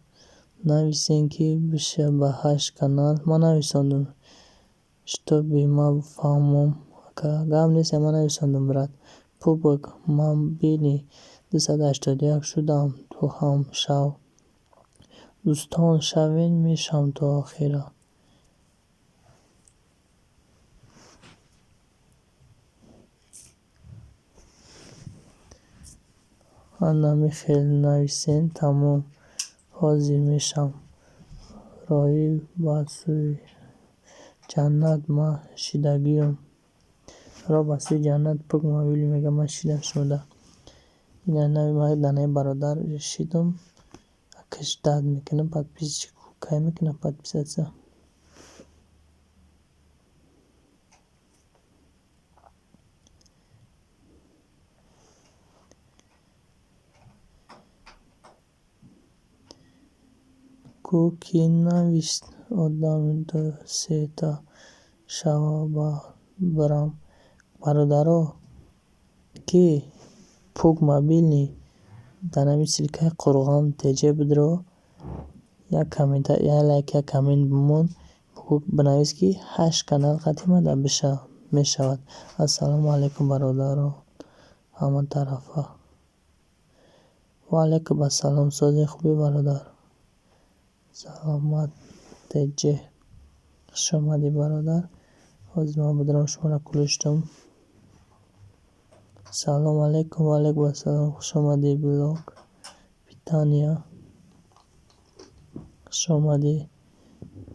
Нависен ки биша ба ҳашт канал. Ман нависондум, чтобы ман фаҳмам, ака, гап нест, ман нависондум, брат. Пубок мобилни 281 шудам, ту ҳам шав. Дӯстон шавем, мешавам то охира. Ана хел нависен, тамом, ҳозир мешавам. Роҳӣ ба сӯи ҷаннат ман шидагиём. Роҳ ба сӯи ҷаннат, пук мобилӣ мега, ман шидам шуда. Ина нави ман данаи бародар шидам. Акаш дад мекунам, подписчик кай мекунам, подписаться. Ку ки навишт одам ду сета шава барам. Бародаро, ки пук мобилни дар ҳамин ссылка и Қурғон теҷе бидро, як коммента, як лайк, як коммент бимон, бинавис ки ҳашт канал қатъи мада биша мешавад. Ассалому алайкум, бародаро, ҳама тарафа. Ва алайкум ассалом, сози хубӣ, бародар? Саломат, теҷе. Хушомадӣ, бародар. Ҳозир ман бидурам, шуморо кулиштам. Салом алайкум, ва алайкум ассалом. Хушомадӣ, блог. Питания. Хушомадӣ.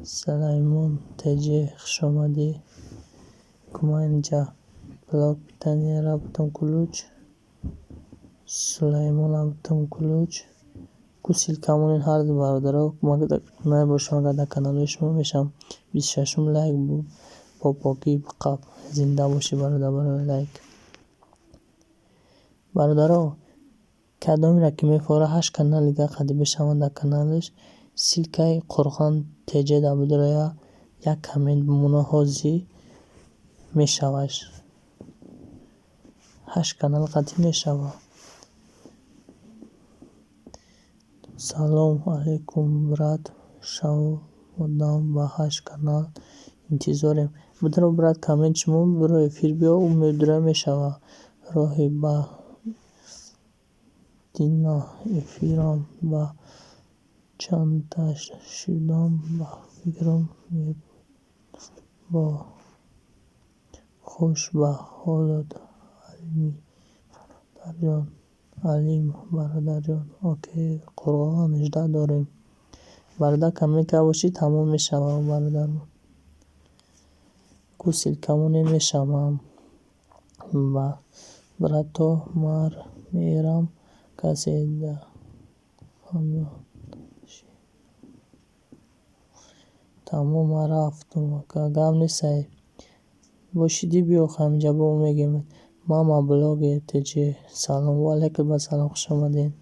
Сулаймон теҷе, хушомадӣ. Кума инҷа блог питания рафтам ключ. Сулаймон рафтам ключ. Ку ссылка монен ҳар ду бародаро, набошам агар дар каналҳои шумо мешавам. 26-ум лайк бо покӣ қаб. Зинда бошӣ, бародар, барои лайк. Бародаро, кадомеро ки мефора ҳашт канал дига қадӣ бишаванд дар каналаш, ссылка и Қурғон теҷе дар бидроя, як коммент бимона, ҳозир мешаваш. Ҳашт канал қатъӣ мешава. Салом алайкум, брат, шав одам ба ҳашт канал интизорем. Бидро, брат, коммент шумо биро, эфир биё, ӯ медура мешава. Роҳи ба дина эфирам ба чандта шудам, ба фикрам бо хуш ба ҳолат, Алими бародарҷон, Алим бародарҷон. Окей, Қурғон 18 дорем. Бародар, коммент карда бошӣ, тамом мешава, бародар. Ку ссылка монем, мешавам. Ба брато мар мерам, касе да тамом, ман рафтум, гап нестай. Бошидӣ, биё ҳаминҷа бо мегем. Мама блогер теҷе, салом, ва алайкум ассалом, хуш омадед.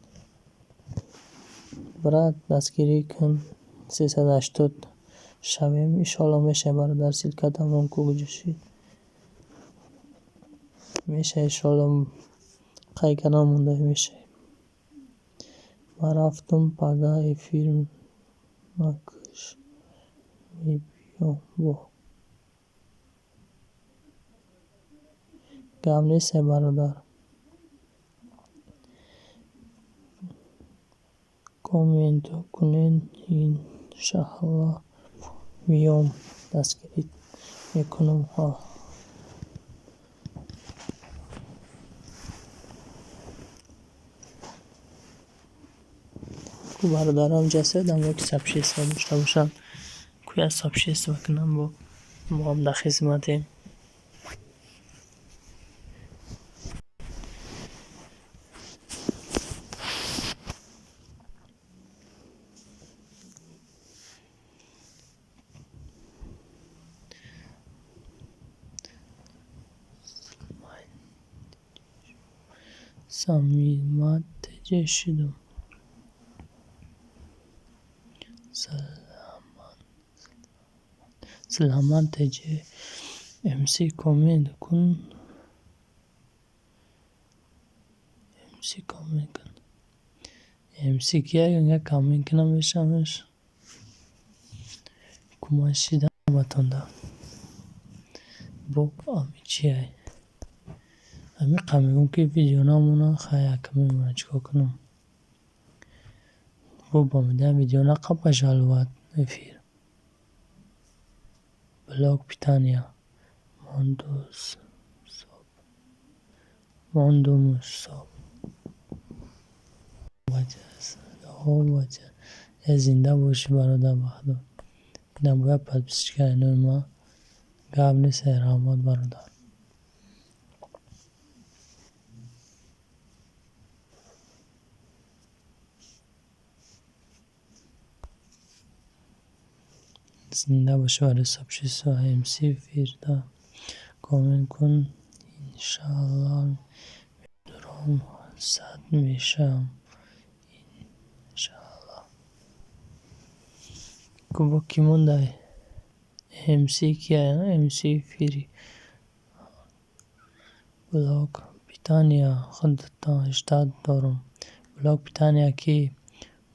Брат, дастгирӣ кун, 380 шавем, иншоалло мешавад, бародар, ссылка тамом ку куҷо. Мешавад, иншоалло, қай канал монда мешавад. Ман рафтум, пага эфир Накуш, мебиём бо. Гап нестай, бародар. Коммент кунед, иншааллоҳ меём, дастгирӣ мекунам. Бародарам ҷасад ҳамое ки сообщество дошта бошанд, кӯя сообщество кунам, бо мо ҳам дар хизматем. Самимат теҷе шудум. Саламат теҷе МС коммент кун. МС коммент кун. МС кия инга коммент кунам мешаваш. Куман шида батонда. Бо ами чиай? Ами мегӯм ки видео намона, хай ака мемона, чикор кунам? Бо ба медиҳам видео нақаб пожаловать эфир. Блок питания. Мондус соб. Мондумуш соб. Э, зинда бошӣ, бародар Баҳдур. Инам бояд подписчика инои ма. Гап нест, раҳмат, бародар. Зинда бошӣ барои сообщество. МС Фирда коммент кун, иншааллоҳ медуром, сад мешавам. Иншааллоҳ. Бо кӣ мондай? МС кия? МС Фири. Блок питания худатон ждать дорум. Блок питания ки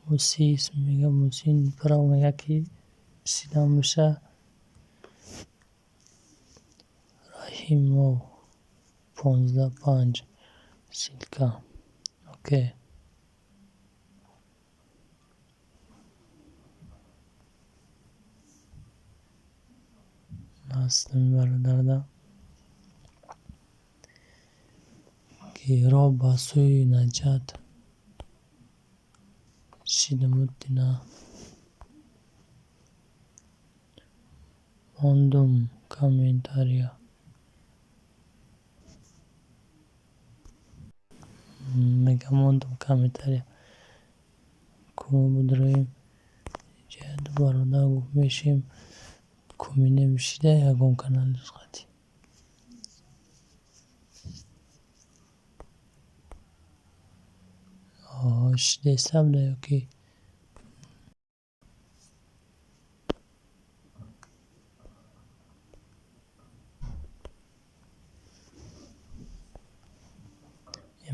Мусис мега, Мусин право мега ки сидам боша. Раҳимов 15 5 ссылка. Окей. Ҳастам, бародарда. Ки роҳ ба сӯи наҷот шидамуддина. Мондум комментария. Мега мондум комментария. Кумо будроем. Ҷаду бародар гуфт мешем. Куминем шида ягон канали қати. Шидестам да ё ки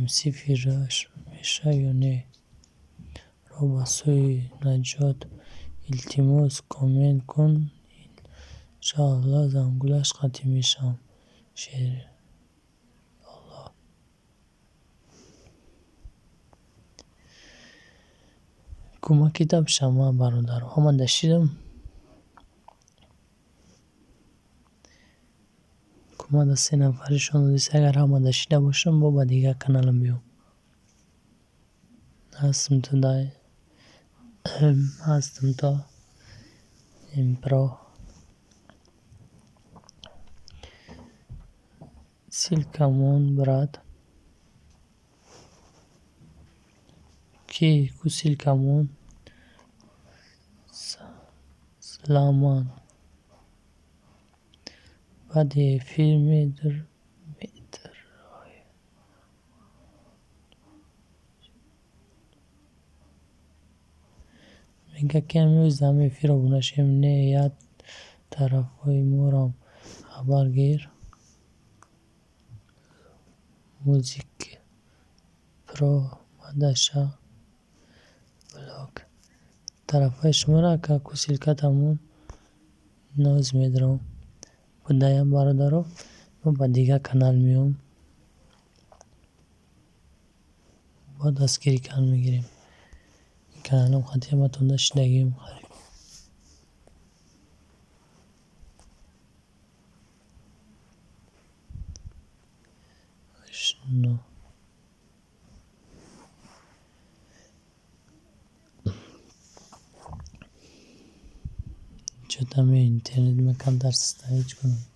МС Фираш меша ё не? Роҳ ба сӯи наҷот, илтимос коммент кун, иншааллоҳ зангулаш қатӣ мешавам. Шераллоҳ. Кӯмаки дабшама, бародаро. Ҳама дашидам. Кӯмада се нафаришон додист. Агар ҳама дашида бошам, бо ба дигар каналам биём. Ҳастам то дай. Ҳастам то импро. Ссылка мон, брат. Ки ку ссылка мон? Саламан. Баъди эфир медроем. Мега ки ҳамин ҳами эфир обуна шем, не як тарафҳои морам хабар гир. Музик про мадаша блок. Тарафҳои шуморо ака ку ссылкатамон ноз медаром. Будаям, бародаро, мо ба дигар канал меом. Бо дастгирӣ кар мегирем. Ин каналам хати ҳаматонда шидагием қариб. Шно. Чё-то ми интернет ма камтар суста, ҳеҷ кор намекунад.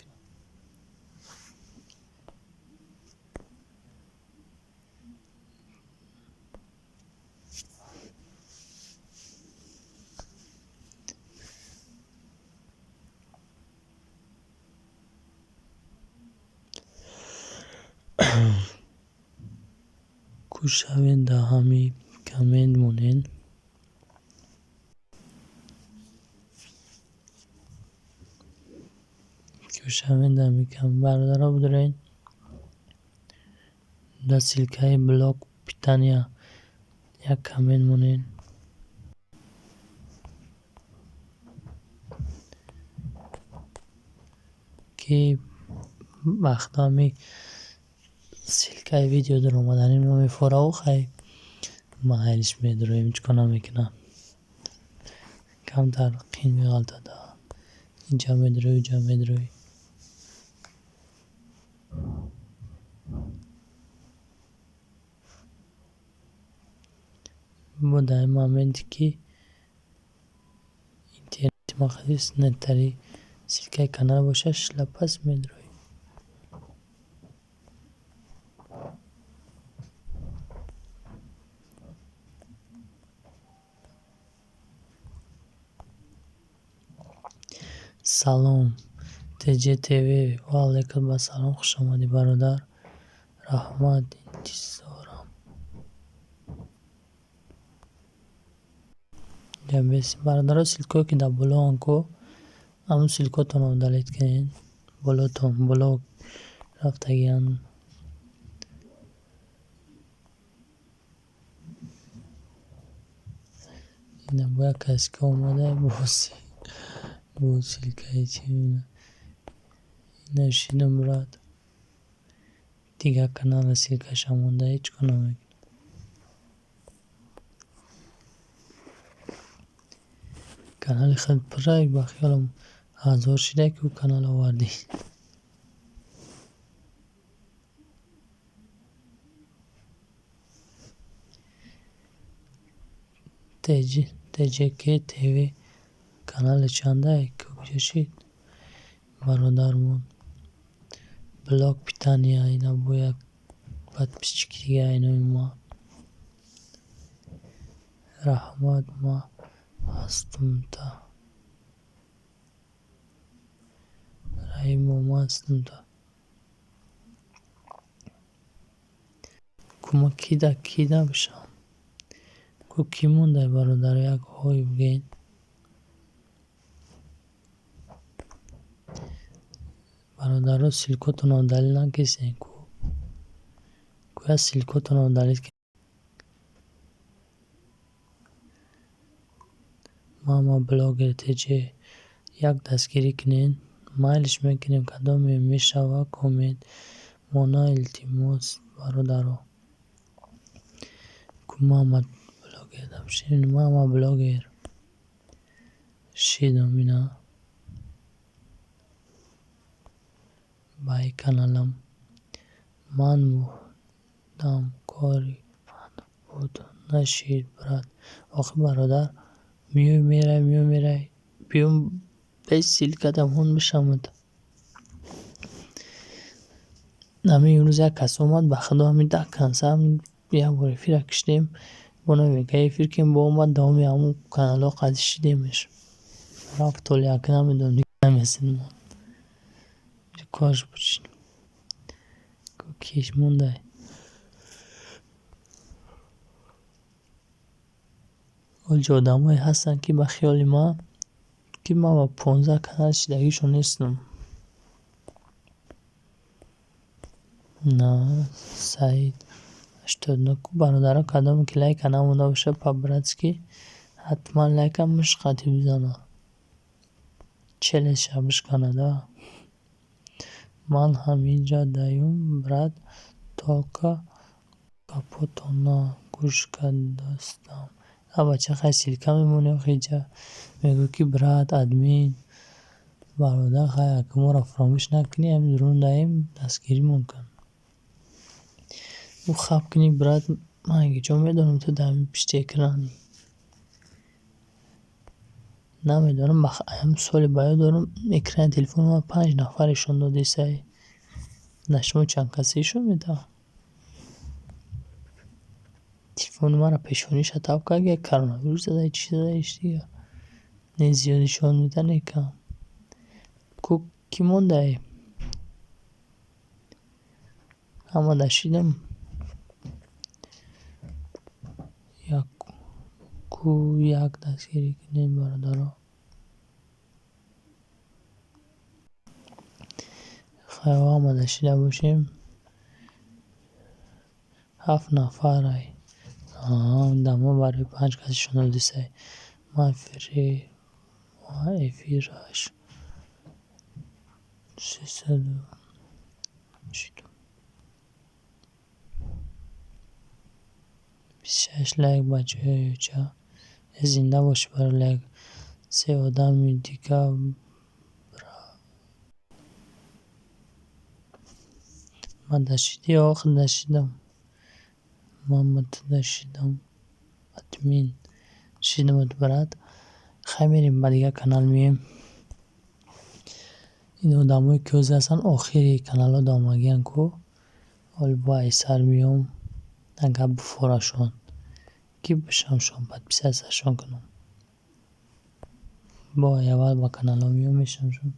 Кӯшавен да ҳами коммент монен. Кӯшавен да ҳами бародаро, бидурен да ссылкаи блог питания як коммент монен. Ки вақто ҳами ссылкаи видео даромадани мо мефораву, хай, майлиш, медуроем, ҳеҷ кор намекунам. Камтар қин меғалтада. Инҷа медурӯй, уҷа медурӯй. Бо дар ин моменте ки интернети ма нетари ссылкаи канал бошад, шлапас медурӯй. Салом, ТҶТВ, ва алайкум ассалом, хуш омадӣ, бародар. Раҳмат, интизорам. Бародаро, ссылкое ки дар болоан ку, ҳамун ссылкотонро удалить кунед. Болотон боло рафтагиан. Ина бо як касе ки омада бо ссылкаи чи ина шидам, брат. Дигар канала ссылкаша монда, ҳеҷ кор намекунад. Канали худ пурра, ба хиёлам, 1000 шида ки ӯ канал овардӣ. ТҶК ТВ канали чанда куҷо шид, бародармон? Блог питания, ина бо як подписчики дига инои ма. Раҳмат, ма ҳастумта. Раҳимо, ма ҳастумта. Ку ма кида кида бошам? Ку кӣ мондай, бародар, як ҳой бигӯед. Бародаро, ссылкотонро удалить накисен ку. Ку як ссылкотонро удалить. Мама блогер ТҶ як дастгирӣ кунед. Майлиш мекунем, кадоме мешава, коммент мона, илтимос, бародаро. Ку мама блогер дабошем, мама блогер. Шидам ина. Ба ин каналам. Ман будам, кори ман буд, нашид, брат. Охи, бародар, меои мерай, меои мерай. Биём бе ссылката мон бишамад. Ҳамин имрӯз як кас омад, ба худо, ҳамин даҳ канса як бор эфира киштем. Бо намега эфир кем, бо омад, давоми ҳамун каналҳо қади шидемаш. Рафт, толи як намедонам, намесид мон. Кораш буд. Киш мондай. Олҷо одамое ҳастанд, ки ба хиёли ман, ки ман ба 15 канал шидагишон нестам. На Саид 89 ку, бародаро, кадоме ки лайка намонда бошад, по-братски Ҳатман лайка мушқати бизана. Челеша бишканада. Ман ҳаминҷа даюм, брат, только гапотона гӯш кардастам. А бача, хай, ссылка мемонӣ охиҷа. Мегӯ ки брат, админ, бародар, хай, ака, моро фаромӯш накунӣ, ҳамин дурун даем, дастгиримон кун. Ӯ хаб кунӣ, брат, ман ҷо медонам, ту дар пишти экрани. Намедонам, ҳам соли ба ёд дорам, экрани телефони ман панҷ нафар ишон додисай. На шумо чанд касе ишон медиҳад? Телефони маро пешониша тап кард, як коронавирус зада, чӣ задаиш дига. Не зиёд ишон медиҳад, не кам. Ку кӣ мондай? Ҳама дашидам. Ку як дастгирӣ кунем, бародаро. Хай, ҳама дашида бошем. Ҳафт нафарай. Дамо барои панҷ кас ишон додисай. Ман эфираш 300 26 лайк, бачаҳо. Зинда бошӣ барои лайк. Се одами дига. Ман дашидӣ, ох, дашидам. Ман ту дашидам. Админ. Шидамат, брат. Хай, мерем ба дигар канал меоем. Ин одамое ки ҳозир ҳастанд, охири каналҳо омадагиянд ку. Ҳоли бо айсар меом, агар буфорашон. Ки бишамшон, подписаться шон кунам. Бо аввал ба каналҳо меом, мешамшон.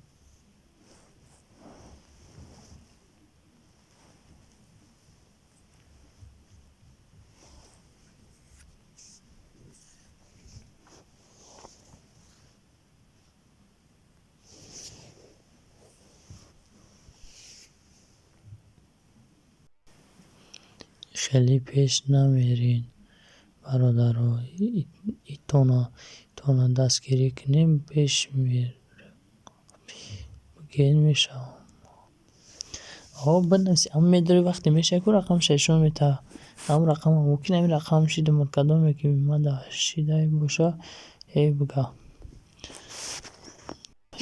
Хеле пеш намерен, бародаро, итона дастгирӣ кунем, пеш мерем, бигӯед, мешавам. О, бинависи, ам медори, вақте мешавад ку, рақамша ишон метаҳад. Ҳам рақама мумкин ҳамин рақам шидам, кадоме ки мада шидай боша, эй бига.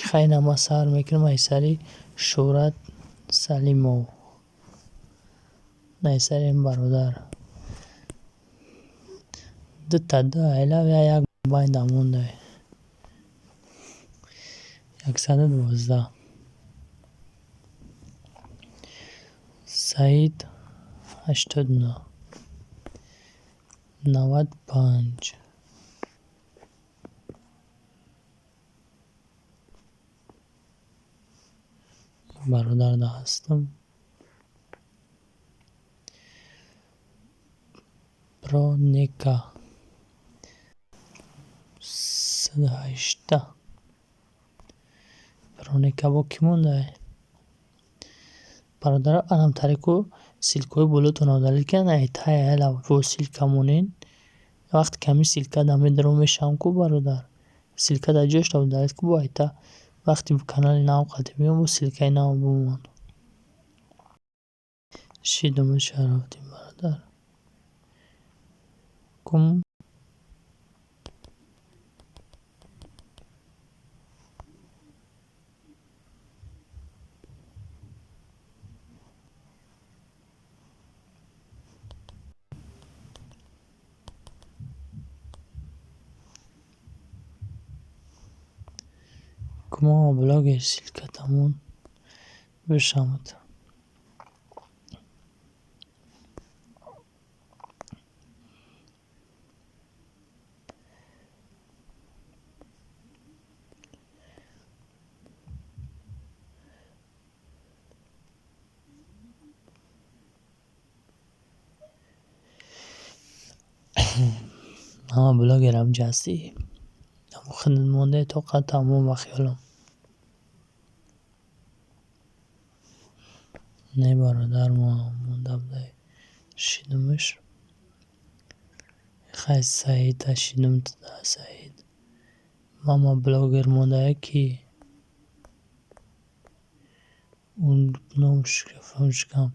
Хай, на, ман сар мекунам айсари Шӯҳрат Салимов. Айсари ин бародар. Дута ду айла як байда мондай. 112. Саид 89. 95. Бародарда ҳастам. Пронека. 118. Пронека бо кӣ мондай? Бародаро, анам тарику ссылка ҳои болотонро удалить кунед, ай таи айла во ссылка монед. Вақте ки ҳамин ссылка да медаром, мешавам ку, бародар. Ссылка дар ҷояшро удалить ку, бо айта вақте канали нав қадим меом, бо ссылка и нав бимон. Шидому Шарофиддин, бародар. Кум кумо блогер, ссылка тамон бишавад. Ҳама блогер ҳамҷа ҳастӣ? Ҳамун худат мондаи тоқат тамом ба хаёлам. Не, бародар, мо монда будай, шидумаш. Хай, Саид ашидум туда, Саид. Мама блогер мондая ки номшкам.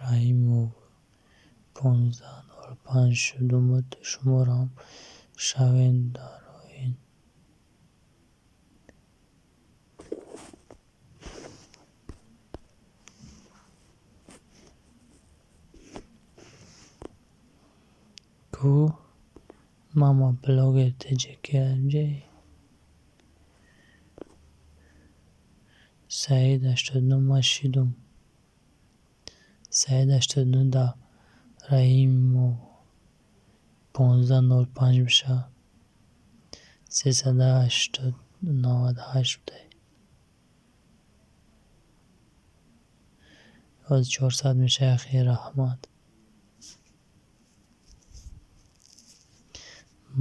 Раҳимов 15:05 шудумуд, шуморам шавен дароин. Ку мама блогер тҷкмҷ Саид 89 ман шидум. Саид 89 да Раҳимов 15:05 биша. 398 будай. Ҳозир 400 меша, яхе раҳмат.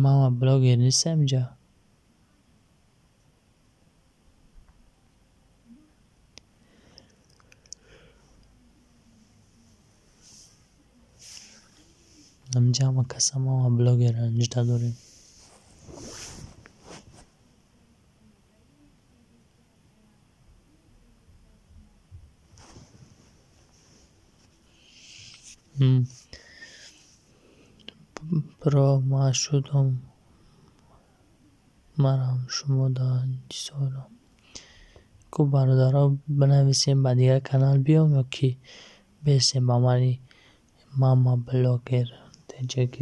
Мама блогер нестам инҷа. Инҷа ҳама каса мама блогерро инҷа дорем. Про ман шудум, марам шумо да интизорам. Ку бародаро, бинависем, ба дигар канал биём ё ки бесем ба мани мама блогер тҷк?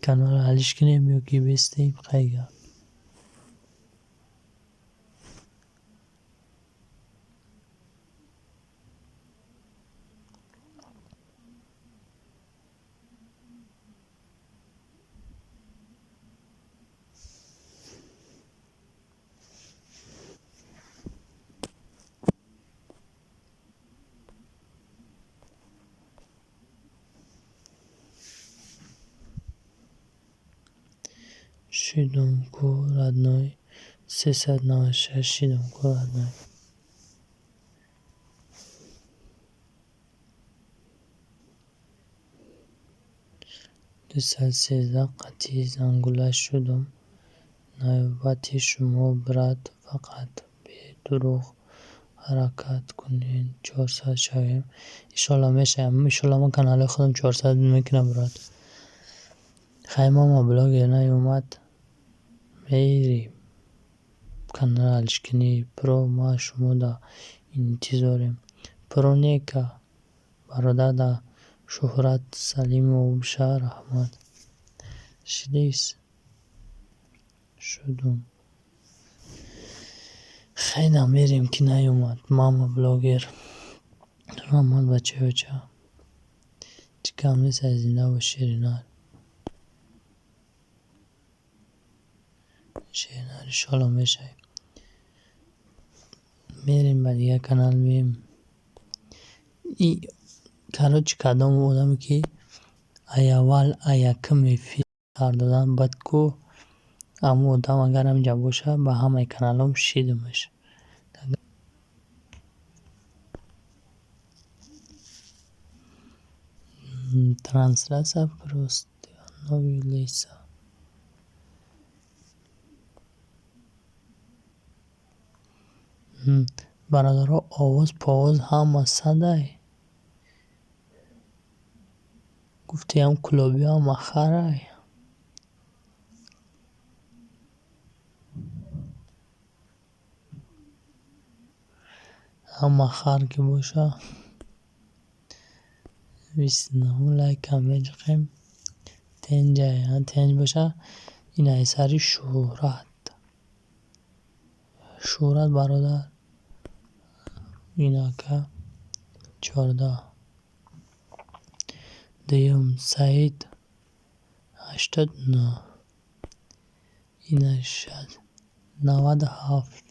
Каналро ҳалиш кунем ё ки бестем? Хайга. Шидум ку, родной, 396 шидум ку, родной. 213 қатъи зангула шудум. Навбати шумо, брат, фақат бедурӯғ ҳаракат кунед, 400 шавем. Иншолло мешавем. Иншолло ман каналҳои худам 400 мекунам, брат. Хай, мама блогер наёмад. Мерим. Канал ҳалиш кунӣ. Про ма шумо да интизорем. Про нека. Бародар, да Шуҳрат Салимов биша, раҳмат. Шидис. Шудум. Хай, намерем ки наёмад. Мама блогер. Раҳмат, бачаёча. Чӣ кам нест, зинда бош, Ширинар. Ширинар, иншолло мешавем. Мерем ба дигар канал меем. И короче, кадом одаме ки ай аввал, ай якум эфир сар додан бад ку, ҳамон одам агар ҳаминҷа боша, ба ҳамаи каналҳом шидумаш. Трансляция просто новые лица. Бародаро, овоз повоз ҳама садай. Гуфтиам, клубиам махарай. Ҳама хар ки боша. 29 лайкам меҷиқем. Тенҷай, тенҷ боша. Ин ай сари Шӯҳрат. Шӯҳрат бародар. Инака 14. Дуюм Саид 89. Ина 97.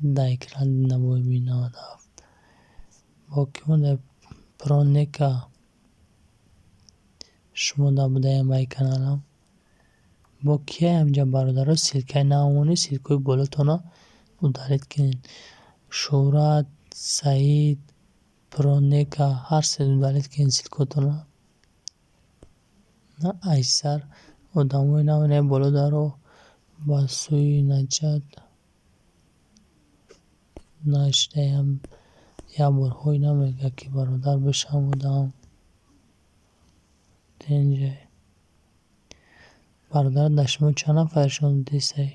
Дар экран набои 97. Бо кӣ монда? Пронека. Шумо да будаем ба каналам. Бо кияй ҳаминҷа, бародаро? Ссылкаи навмонӣ, ссылкаи болотона удалить кунед. Шӯҳрат, Саид, Пронека, ҳар се удалить кунед ссылкотона. Айсар одамои нав инаи боло даро ба сӯи наҷот нашидаям. Як борҳо ина мегӯяд, ки бародар бишам одам. Тенҷай. Бародар, дар шумо чанд нафаршон дидисай?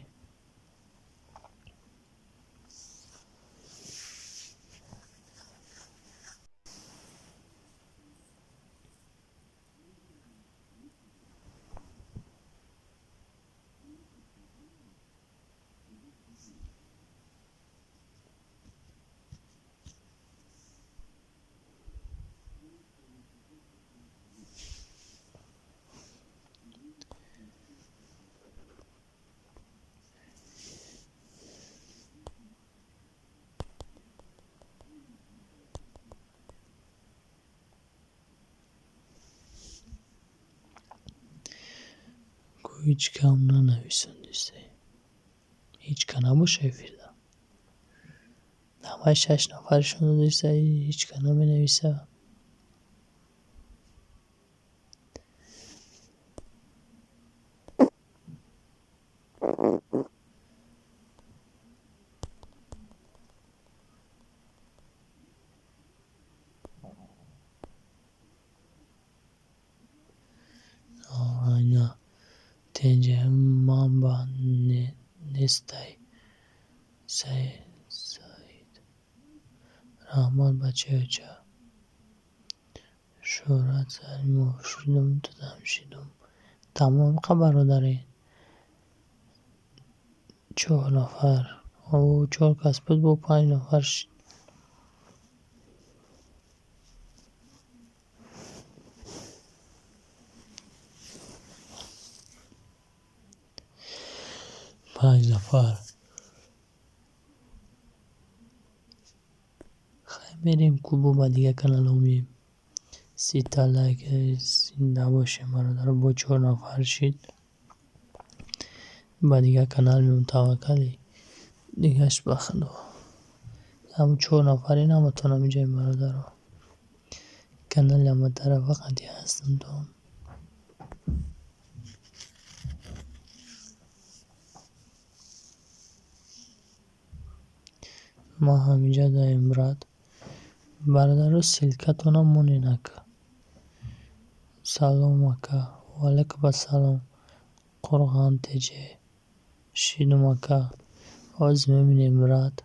Ҳеҷ кам нанависондисай. Ҳеҷ ка набоша эфирда. Ҳамаи шаш нафаршон додисай, ҳеҷ ка наменависа. Ина тенҷа манба нестай. Саид. Раҳмат, бачаёча. Шӯҳрат Салимов, шидум, дудам, шидум. Тамом қа, бародаре. Чор нафар. О, чор кас буд, бо панҷ нафар шид. Панҷ нафар. Хай, мерем клубу, ба дигар каналҳо меем. 30-та лайк, зинда бошем, бародаро, бо чор нафар шид. Ба дигар канал меом, таваккали. Дигаш ба худо. Ҳамун чор нафарин, ҳаматон ҳаминҷаем, бародаро. Канали ҳаматарафа қати ҳастам то. Ман ҳаминҷа даем, брат. Бародаро, ссылкатона монед, ака. Салом, ака. Ваалайкум ассалом. Қурғон теҷе. Шидум, ака. Ҳозир мебинем, брат.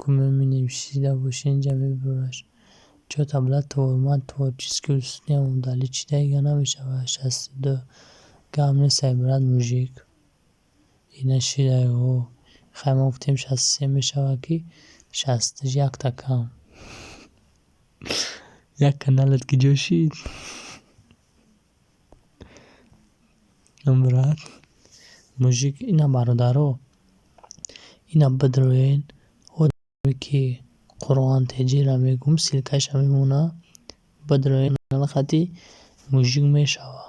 Ку мебинем, шида боши, инҷа мебураш. Чё-то, блядь, ман творческий устиям удалить шидаига намешавад. 62. Гап нестай, брат, мужик. Ина шидай, о. Хай, мо гуфтем, 63 мешавад, ки 61-та кам. Як каналат ки ҷо шид? Брат. Мужик, ина, бародаро. Ина бидроен. Одаме ки Қурғон теҷера мегӯм, ссылкаша мемона. Бидроен хати мужик мешава.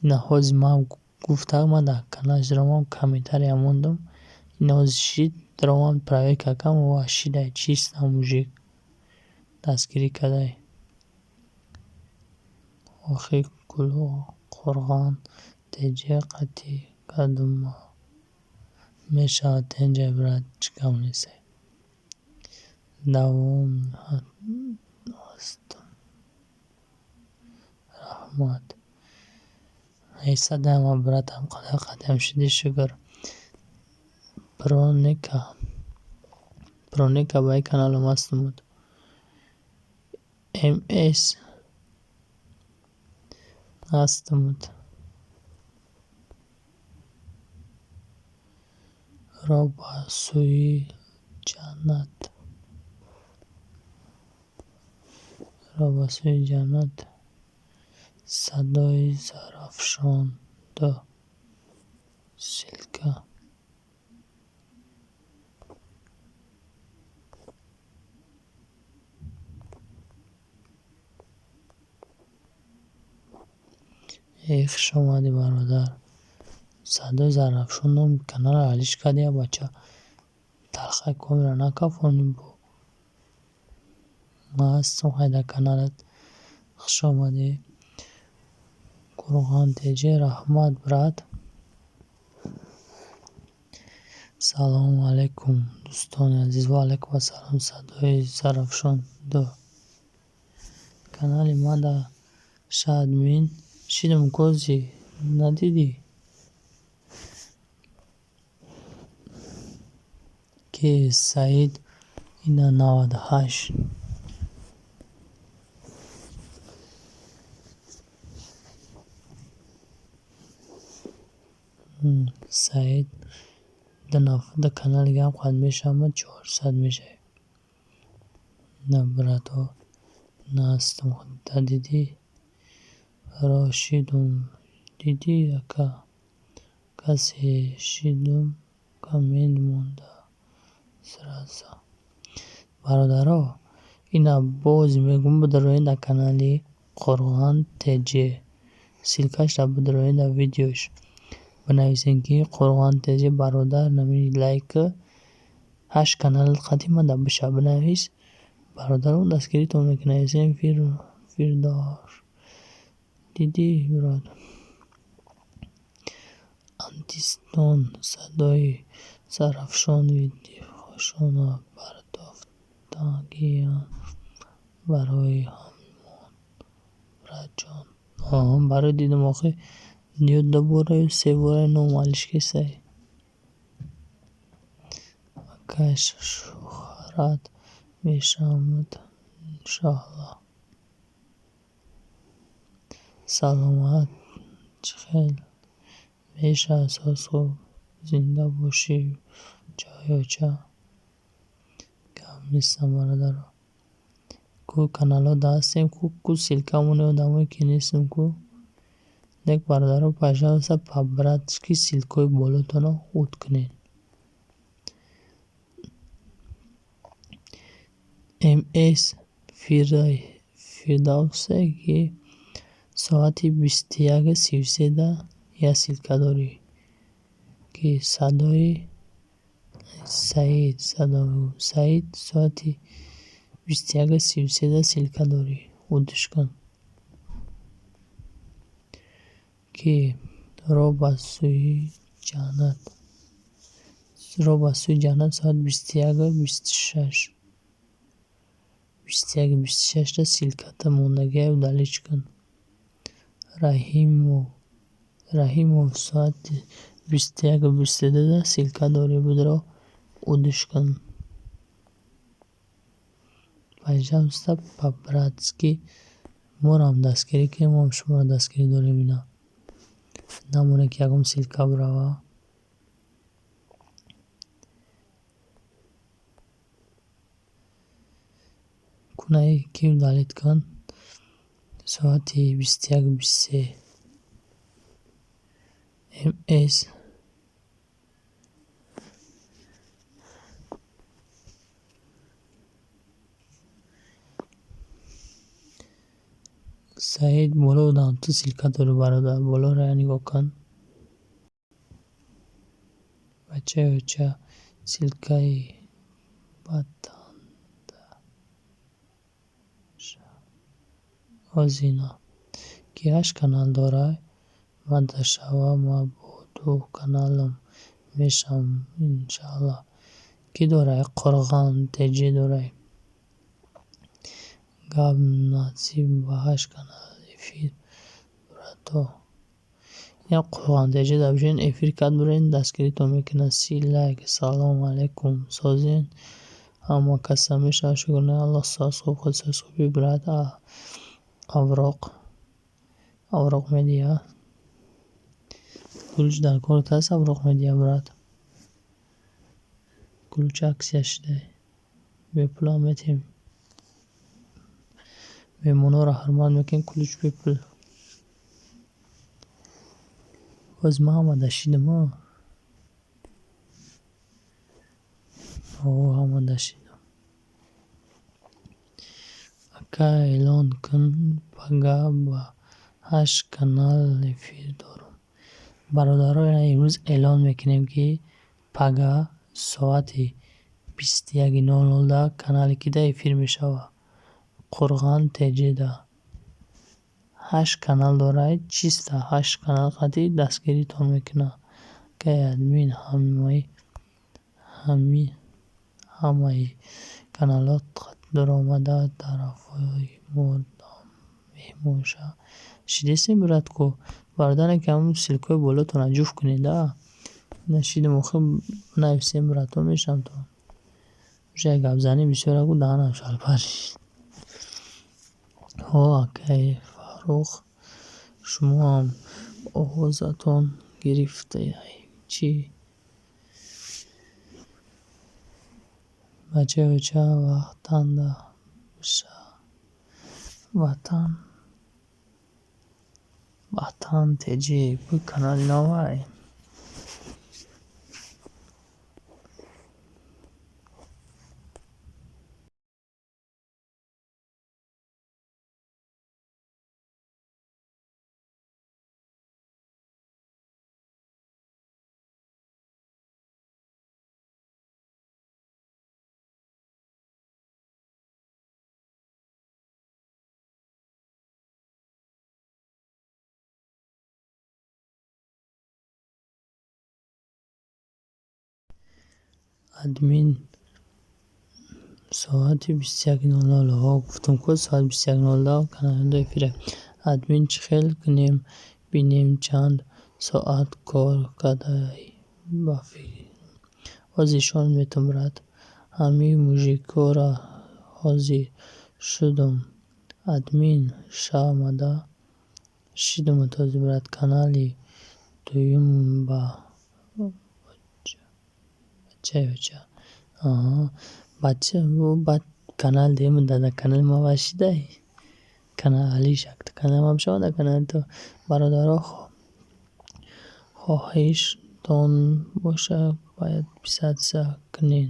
Ина ҳозир ман гуфта, ман дар каналаш даромадам, комментария мондам. Ина ҳозир шид, даромадам, проверка кардам, ва шидай, чисто мужик. Дастгирӣ кардай. Охи Қурғон теҷе қати кардум. Мешавад, тенҷай, брат, чӣ гап нестай. Давом ҳастам. Раҳмат. Ҳайсадама, братам, қадар қадам шудӣ, шукр. Пронека. Пронека, ба ин каналам ҳастам. МС ҳастам. Роҳ ба сӯи ҷаннат. Роҳ ба сӯи ҷаннат. Садои Зарафшон ду. Ссылка. Эй, хуш омадӣ, бародар. Садои Зарафшон номи каналро алиш кардия, бача. Талхаи камера накафонӣ бо. Ман ҳастам хай дар каналат. Хуш омадӣ. Қурғон ТЖ, раҳмат, брат. Салому алайкум, дӯстони азиз. Ва алайкум ассалом, Садои Зарафшон ду. Канали ман дар ша админ шидам, кози надидӣ? Ки Саид ина 98. Саид ду канали гам қад мешавад, 400 мешавад. На, брато, на ҳастам, да дидӣ? Ро шидум, дидӣ, ака? Касе шидум, коммент монда сразу. Бародаро, ина боз мегӯм, бидароед дар канали Қурғон ТЖ. Ссылкашро бидароед, дар видеош. Бинависем, ки Қурғон ТЖ бародар, нами лайк ҳашт канал қадима да биша, бинавис. Бародарон дастгиритон мекунад. Эсем Фирдош. Дидӣ, брат? Антистон Садои Зарафшон видеошонро партофтагиянд барои ҳамон, братҷон. Барои дидам, охи, ё ду бора, ё се бора ном алиш кесай. Акай, шӯҳрат мешавад, иншоаллоҳ. Саломат, чӣ хел мешавад, соз хуб, зинда бошӣ, бачаёча. Гап нестам, бародаро. Ку каналҳо да ҳастем, ку ссылкамони одамое ки нестем ку. Лек, бародаро, пожалуйста, по-братски ссылкаҳои болотонро уд кунед. МС Фирдавсе, ки соати 21:33 як ссылка дорӣ, ки садои Саид, садо Саид, соати 21:33 ссылка дорӣ, удиш кун. Ки роҳ ба сӯи ҷаннат. Роҳ ба сӯи ҷаннат соат 21:26. 21:26 ссылката мондагиа, удалить кун. Раҳимов, Раҳимов, соати 21:22 ссылка дорӣ, будро удиш кун. Пожалуйста, по-братски моро ҳам дастгирӣ кунед, мо ҳам шуморо дастгирӣ дорем ина. Намонед, ки ягон ссылка бирава. Кунаи ки удалить кун соати 21:23. МС Саид, боло одам, ту ссылка дорӣ, бародар, болоро нигоҳ кун. Бачаёча, ссылкаи батанда озина. Ки ҳашт канал дорад, ман дашава, ма бо ду каналам мешавам, иншааллоҳ. Кӣ дорад? Қурғон ТЖ дорад. Гап насиб ба ҳашт канал эфир, брато. Ина Қурғон ТЖ да бишин, эфир кард, бурен, дастгиритон мекунад. 30 лайк. Салому алайкум. Созен ҳама каса мешавад, шукрона Аллоҳ, соз хуб, худ соз хуби, брат. Авроқ. Авроқ медиа. Ключ дар корат ҳаст, Авроқ медиа, брат. Ключ акция шуда. Бепулам метем. Меҳмонҳоро ҳурмат мекунем, ключ бепул. Боз ман ҳама да шидам. Дашидам. Ака, эълон кун, пага ба ҳашт канал эфир дорам. Бародаро, имрӯз эълон мекунем, ки пага соати 21:00 да канале кида эфир мешавад? Қурған ТҶ-да. Ҳашт канал дорад, чиста ҳашт канал қати дастгиритон мекунад. Акай админ, ҳамаи каналҳо даромада тарафҳои меҳмон ша. Шидестем, братко? Бародаре, ки ҳамун ссылкаҳои болотонро ҷуфт кунед, а? Нашидем, охир нависем, брато, мешавам то. Уже гапзанӣ бисёр ку, даҳанам шалпарид. Ҳо, акай Фаррух, шумоам овозатон гирифтаи чӣ? Бачаи оча ватанда биша. Ватан Ватан ТҶ бу канали навай. Админ, соати 21:00. Ҳо, гуфтам ку, соати 21:00 каналда эфира. Админ, чӣ хел кунем, бинем чанд соат кор кардаи? Ба фикр ҳозир ишон метам, брат. Ҳамин мужикора ҳозир шудум. Админ шавмада шидум този, брат. Канали дуюм ба бачаи оча. Аҳа, бача баъд канал дуюм дар канали ма ва шидай. Канал алиш канали ма бишавад дар канали ту. Бародаро, хоҳиштон боша, бояд подписаться кунед.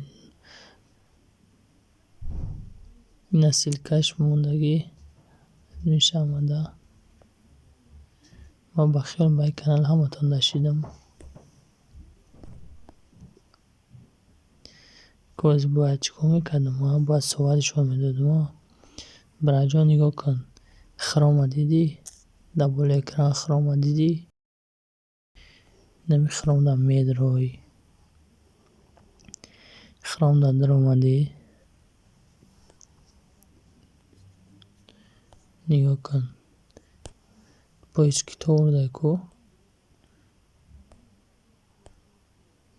Ина ссылкаш мондагӣ мешавада. Ман ба хиёлам ба ин канал ҳаматон дашидам. Коз бояд чӣ кор мекардам? Ман бояд суҳбат ишон медодам. Братҷон, нигоҳ кун. Хрома дидӣ? Дар болои экран хрома дидӣ? Нами хромда медроӣ. Хромда даромадӣ. Нигоҳ кун. Поиски то овардай ку.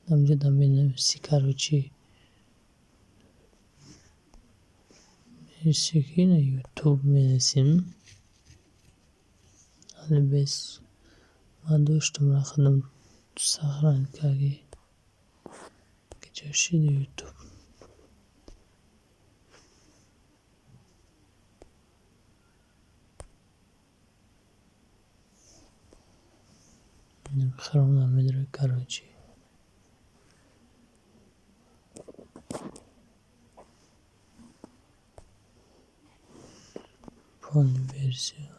Ҳамҷода менависӣ, короче. Менависӣ ки на Ютуб менависем. Али без ман доштам, рахтам сохранить карди. Киҷо шиди Ютуб? Хромда медрои, короче. Полный версия.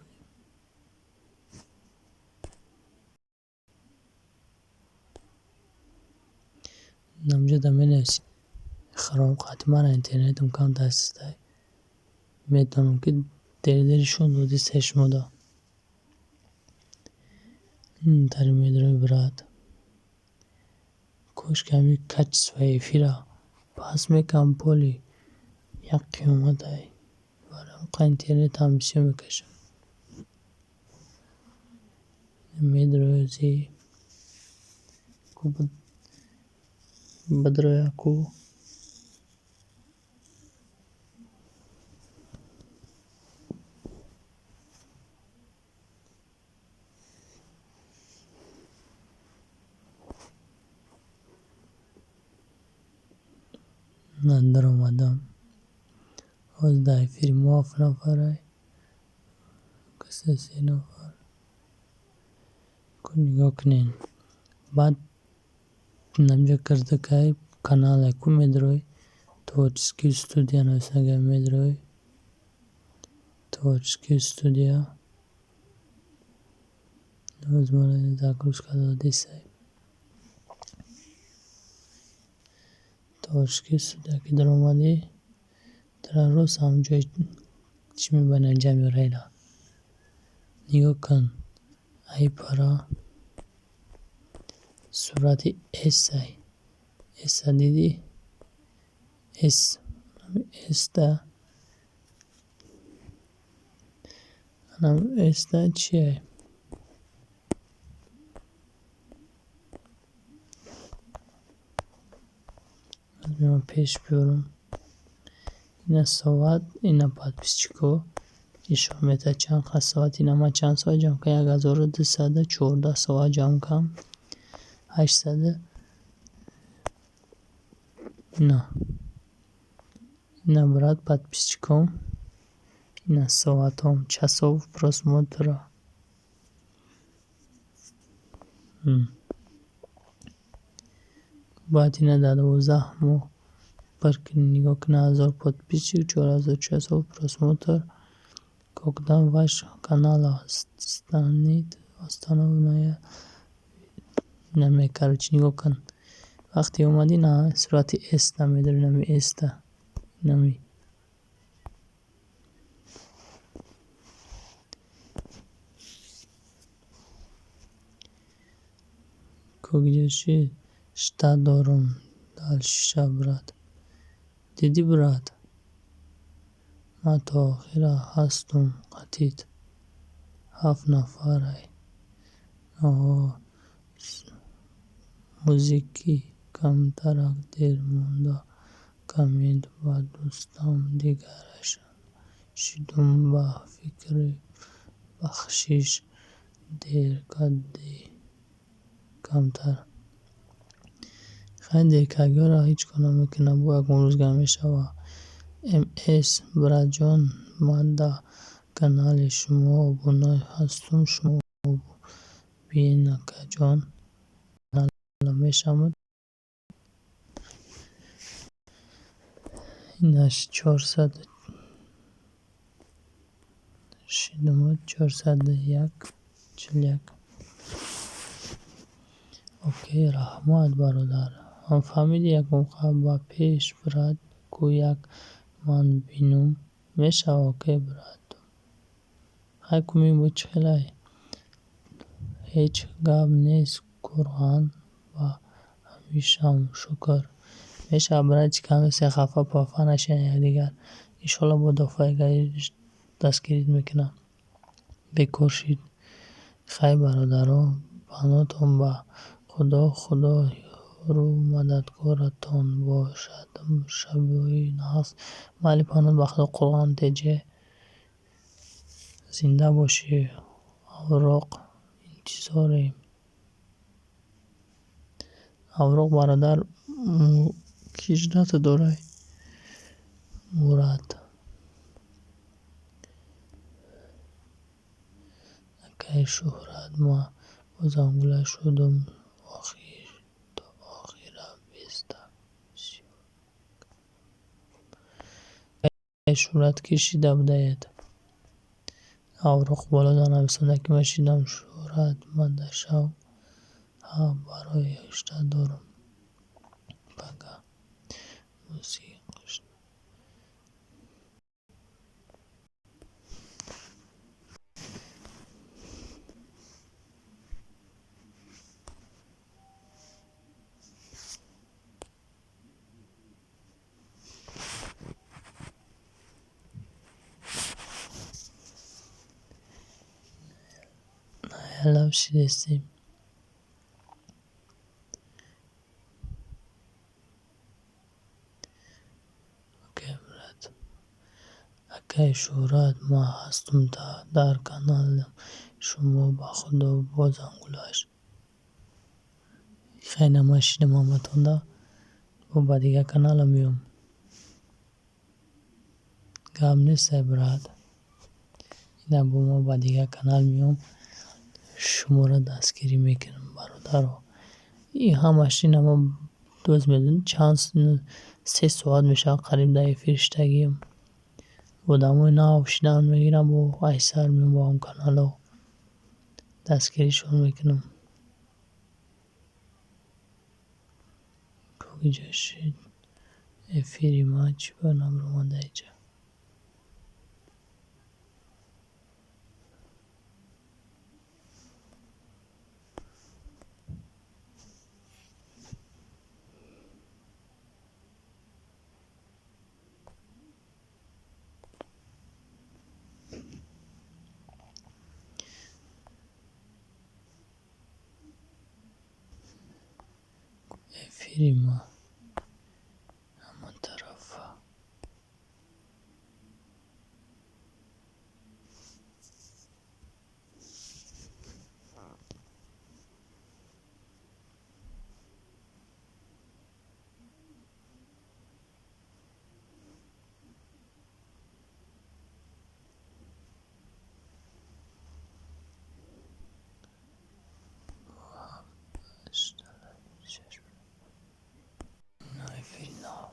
Ҳамҷода менависӣ хром қати мана интернетам кам дастистай. Метавонам ки дер-дер ишон додистай шумода. Тари медрои, брат. Кошки ҳамин качествои эфира паст мекунам, поли як қиёматай. Барои интернетам бисёр мекашам. Медрози ку бадроя ку. Даромадам. Ҳозир дар эфири мо ҳафт нафарай. Касе се нафар. Ку нигоҳ кунед. Баъд инамҷа кирдикай канале ку медрои Творческий студия нависага медрои. Творческий студия. Загрузка додисай. Творческий студия ки даромадӣ, тара рост ҳамон ҷои чӣ мебинад, ҷа меорад. Нигоҳ кун, ай пара сурати эсай. Эса дидӣ? Эс. Эста. Анам эста чие? Ман пеш биёрам. Ина соат, ина подписчико нишон медиҳад чанд қад соат. Ина ман чанд соат ҷамъ кардам? 1214 соат ҷамъ кардам. 800 ина. Ина, брат, подписчиком. Ина соатом, часов просмотра. Баъд ина дар 12 моҳ пур кунӣ, нигоҳ кун, 1000 подписчик, 4000 часов просмотр. Когда ваш канал станет основная. Инаме, короче, нигоҳ кун. Вақте омадӣ, на сурати эста медорӣ, нами эста. Инами. Куҷоши ждать дорум дальше, брат. Дидӣ, брат? Ман то охира ҳастум қатит. Ҳафт нафарай. Оҳо. Музики камтарак дер монда, коммент ба дӯстам дигараш шидум, ба фикри бахшиш, дер кардӣ камтар. Хай, деркагиҳоро ҳеҷ кор намекунад, бо ягон рӯзга мешавад. Мс, братҷон, ман дар канали шумо обуна ҳастум, шумо биен, акаҷон, мешавад. Инаш 400 шидумад, 401, 41. Окей, раҳмат, бародар. Фаҳмидӣ, ягон ба пеш, брат, ку як ман бинум. Мешавад, окей, брат. Хай, ку мебуд чӣ хелай? Ҳеҷ гап нест, Қуръон ба ҳамишам шукр. Мешавад, брат, чӣ кам нест, хафа пафа нашавед якдигар. Иншоалло, бо дафъаи дастгирит мекунам. Бекор шид. Хай, бародаро, паноҳтон ба Худо, Худо ёру мададгоратон бошад. Шабои нағз. Майли, паноҳ ба Худо, Қуръон теҷе. Зинда бошӣ, авроқ интизорем. Авроқ, бародар, ки ждать дорай? Мурад. Акаи Шӯҳрат, ман бо зангула шудум, то охира беста. Акаи Шӯҳрат, кӣ шида будаед? Авроқ боло нависонда, ки ман шидам, Шӯҳрат, ман дар шав ҳа барои ждать дорум. Пага. Мусиқи. Лав шидестем. Окей, брат. Акаи Шӯҳрат, ман ҳастум дар каналам шумо, ба Худо, бо зангулаш. Хай, на ман шидам ҳаматонда, бо ба дигар каналам меом. Гап нестай, брат. Ина бо ма ба дигар канал меом. Шуморо дастгирӣ мекунам, бародаро. Ин ҳамаш ина ма дӯст медонӣ чанд 3 соат мешавад, қариб дар эфир шидагием. Одамои нав шидан мегирам, бо айсар меом, ба он каналҳо дастгиришон мекунам. Куҷо шид эфири ман? Чӣ ба набаромада иҷа? Эфири ма ҳамон тарафа. 7, 6. Эфири нав.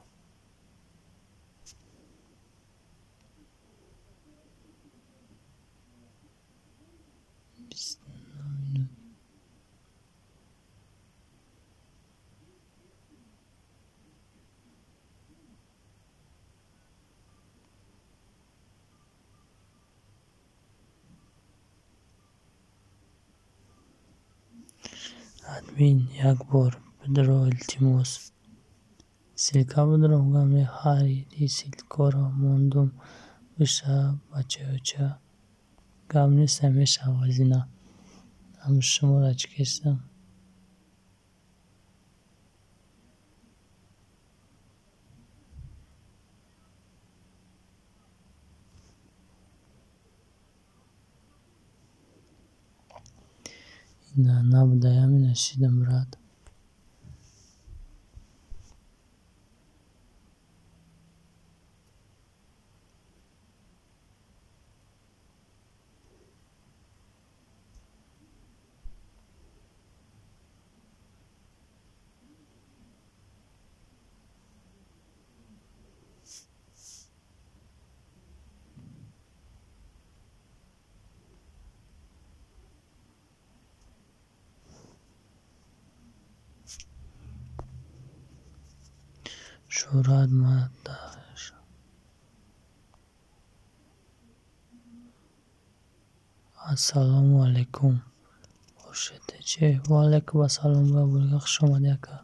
29 минут. Админ, як бор бидро, илтимос. Ссылка бидро, гаме хариди, ссылкаро мондум. Биша, бачаёча. Гап нест, мешава зина. Ам шуморо чӣ кестам? Ина набудаям, ина шидам, брат. Шӯҳрат мадаш. Ассалому алайкум. Хуршед чӣ? Ва алайкум ассалом, хуш омадӣ, ака.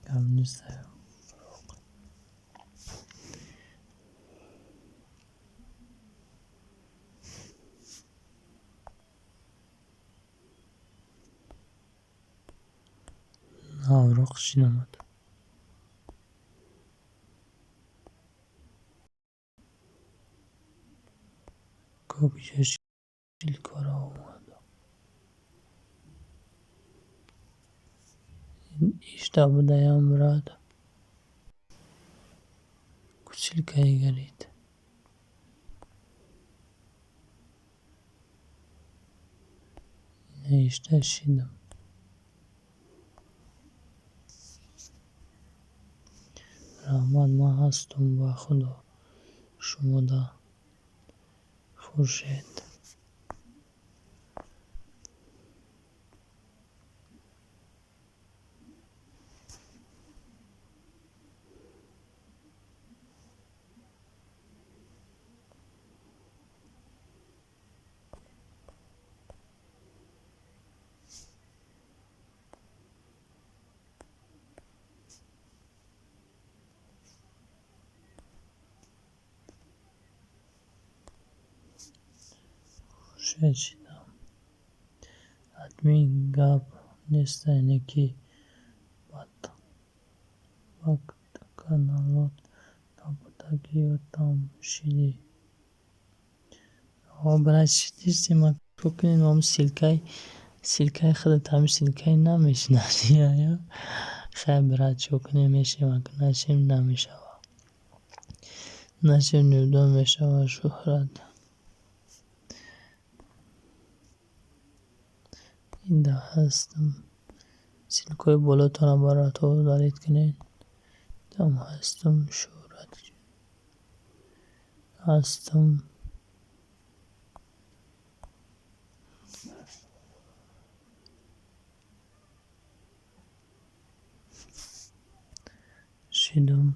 Гап нест. Навроқ шиномад. Куҷо ссылкаро омад? Ишта будаям, брат. Ссылкаи горит. Ина ишта шидам. Раҳмат, ман ҳастум, ба худо шумода, Хуршед. Хуршед шидам. Админ, гап нестай, не ки ба Ба каналот набудагиётам шидӣ. Брат, шидистем, кунем ҳам ссылкаи худат, ҳами ссылкаи намешинасӣ. Хай, брат, чӣ кунем, мешем, нашем намешава. Нашем неудобно мешава, шӯҳрат. Инда ҳастам. Ссылкаҳои болотонро барато удалить кунед. Там ҳастам, шӯҳрат ҳастам. Шидум.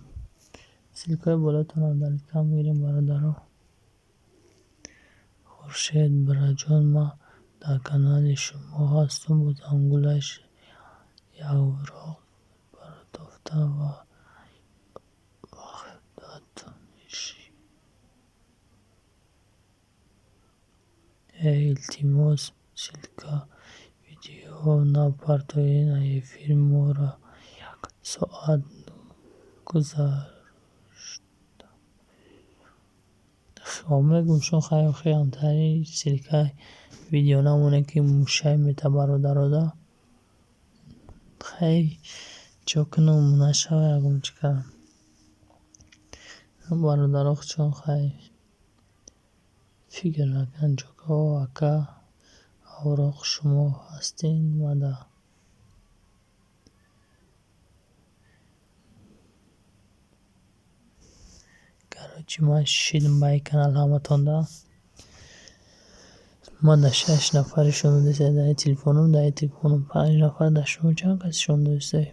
Ссылкаҳои болотонро удалить кам мегирем, бародаро. Хуршед браҷон, ман дар канали шумо ҳастам, бо зангулаш явроқ партофта ва ваҳдат мешӣ. Э, илтимос, ссылка видео напартоед, эфири моро як соат гузашт. Мегӯм шумо хай охиамтари ссылкаи видео намонед, ки мушай мета, бародарода. Хай, чӣ кунам, нашава ягон чӣ кардам. Бародаро, чун хай фикр накунанд, ҷока ака авроқ шумо ҳастед мада. Короче, ман шидам ба ин канал ҳаматонда. Ман дар шаш нафари шумо дастед дар телефонам, дар телефонам панҷ нафар, дар шумо чанд каси шумо дастед?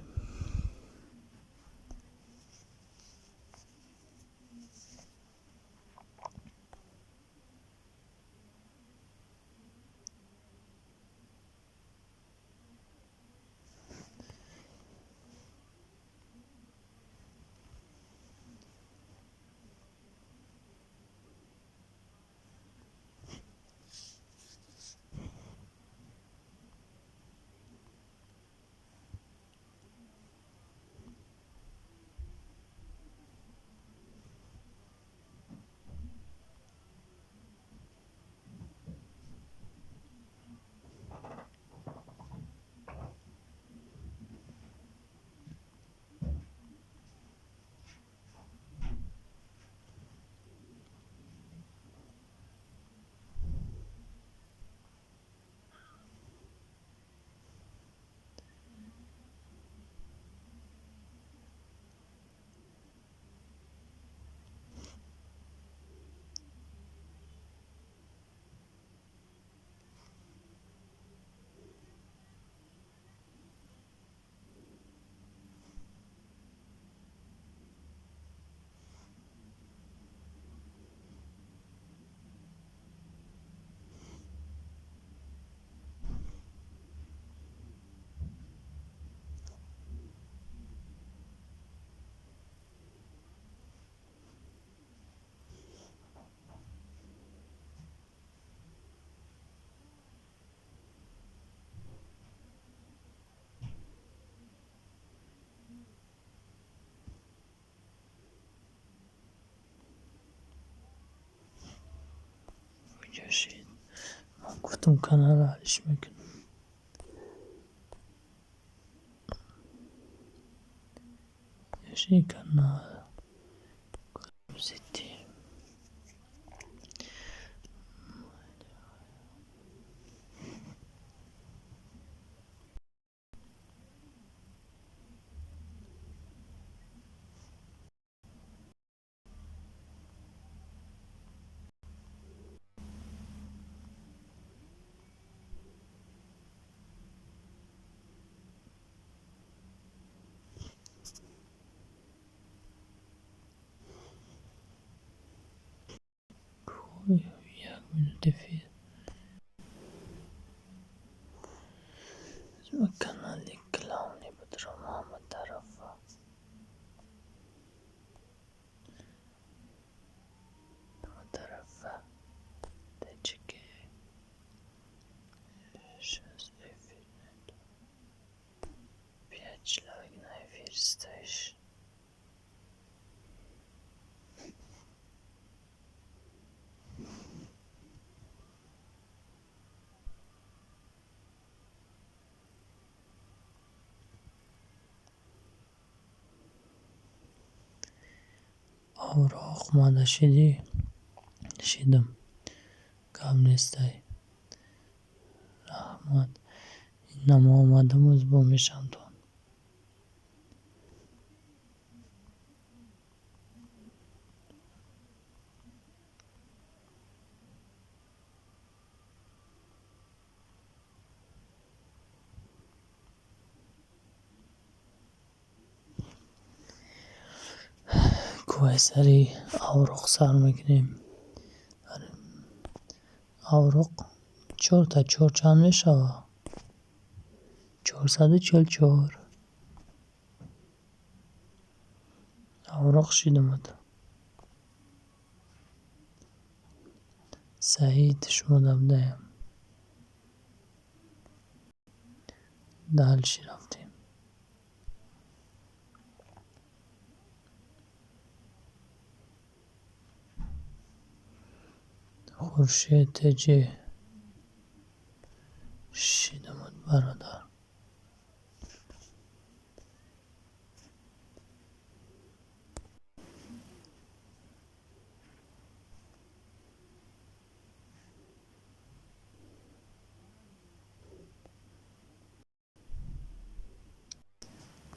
Шид. Ман гуфтам, каналро ҳалиш мекунам. Яши канал. Зидди. Як минут эфир. Канали главный будрам ҳама тарафа. Ҳама тарафа. Таҷики. Сейчас эфир нету. Пять человек на эфир стоишь. Авроқ мада шидӣ? Шидам. Гап нестай. Раҳмат. Ина мо омадам, узбо мешавамтон. Кувай сари авроқ сар мекунем. Авроқ чорта чор чанд мешавад? 444. Авроқ шидамад. Саид, шумо дабдаям. Дальше рафтем. Хуршед Теҷи, шидамад, бародар.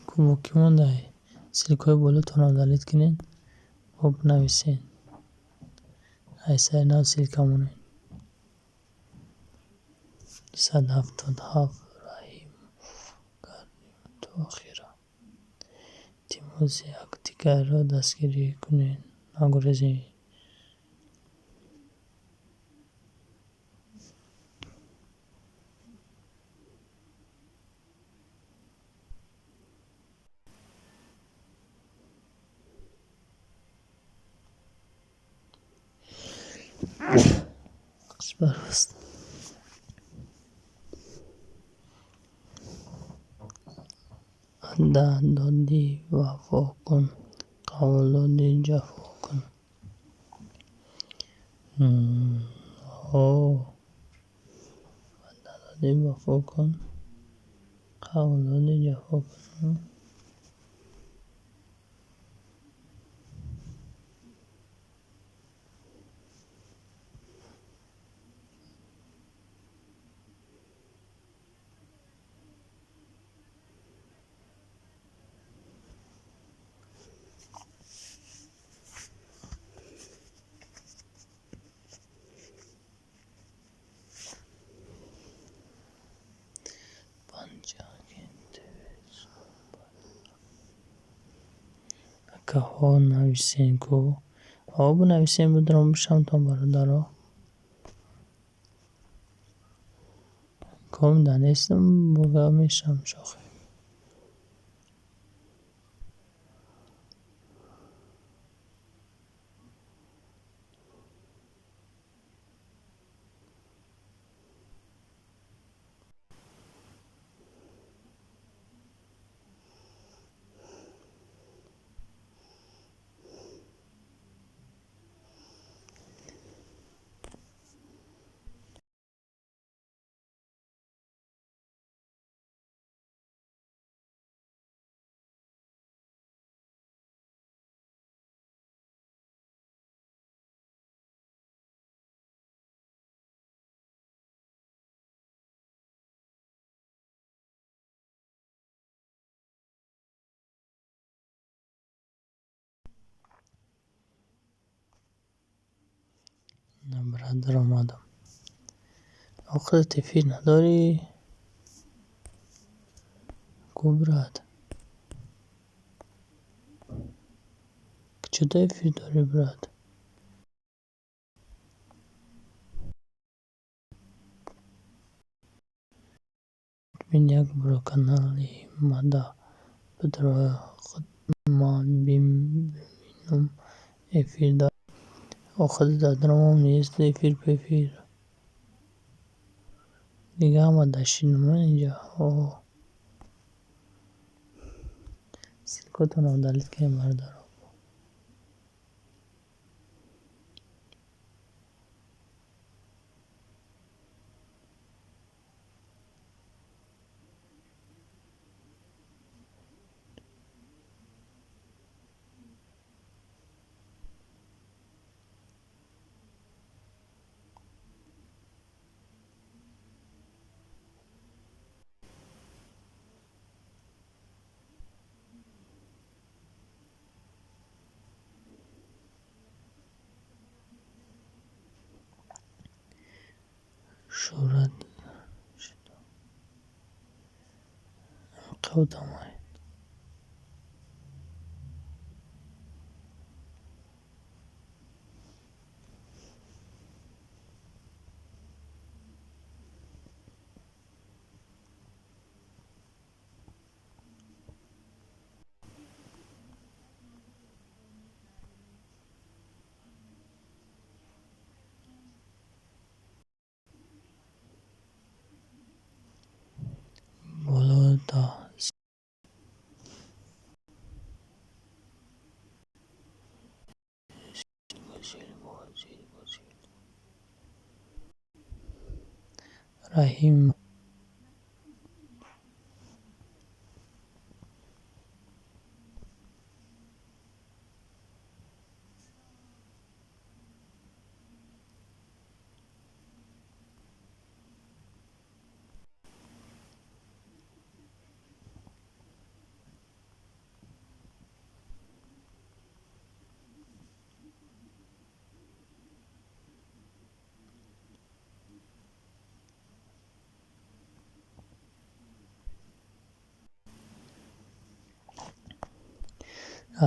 Кубоки мондай. Ссылкаҳои болотонро удалить кунед, бо бинависед. Ай сари нав ссылка монед. 277 раҳим кардем то охира. Илтимос, якдигарро дастгирӣ кунед, нагурезед. Барост. Ваъда додӣ, вафо кун, қавл додӣ, ҷафо кун. Ваъда додӣ, вафо кун, қавл додӣ, ҷафо кун. Акаҳо, нависен ку. Ҳо, бинависен, бидаром бишавамтон, бародаро. Комда нестам, бога мешавам шохи. Бародар, омадам. Худат эфир надорӣ? Ку, брат? Чӣ эфир дорӣ, брат? Админ, як бор канали мада бидро, ма бибинам, эфир дорӣ. Худат даромам нест, эфир пефир. Дига ҳама дашинам инҷа. Ссылкотонро удалить кунед, бародаро. Шӯҳрат шидам. Одамай. Боло да Раҳим.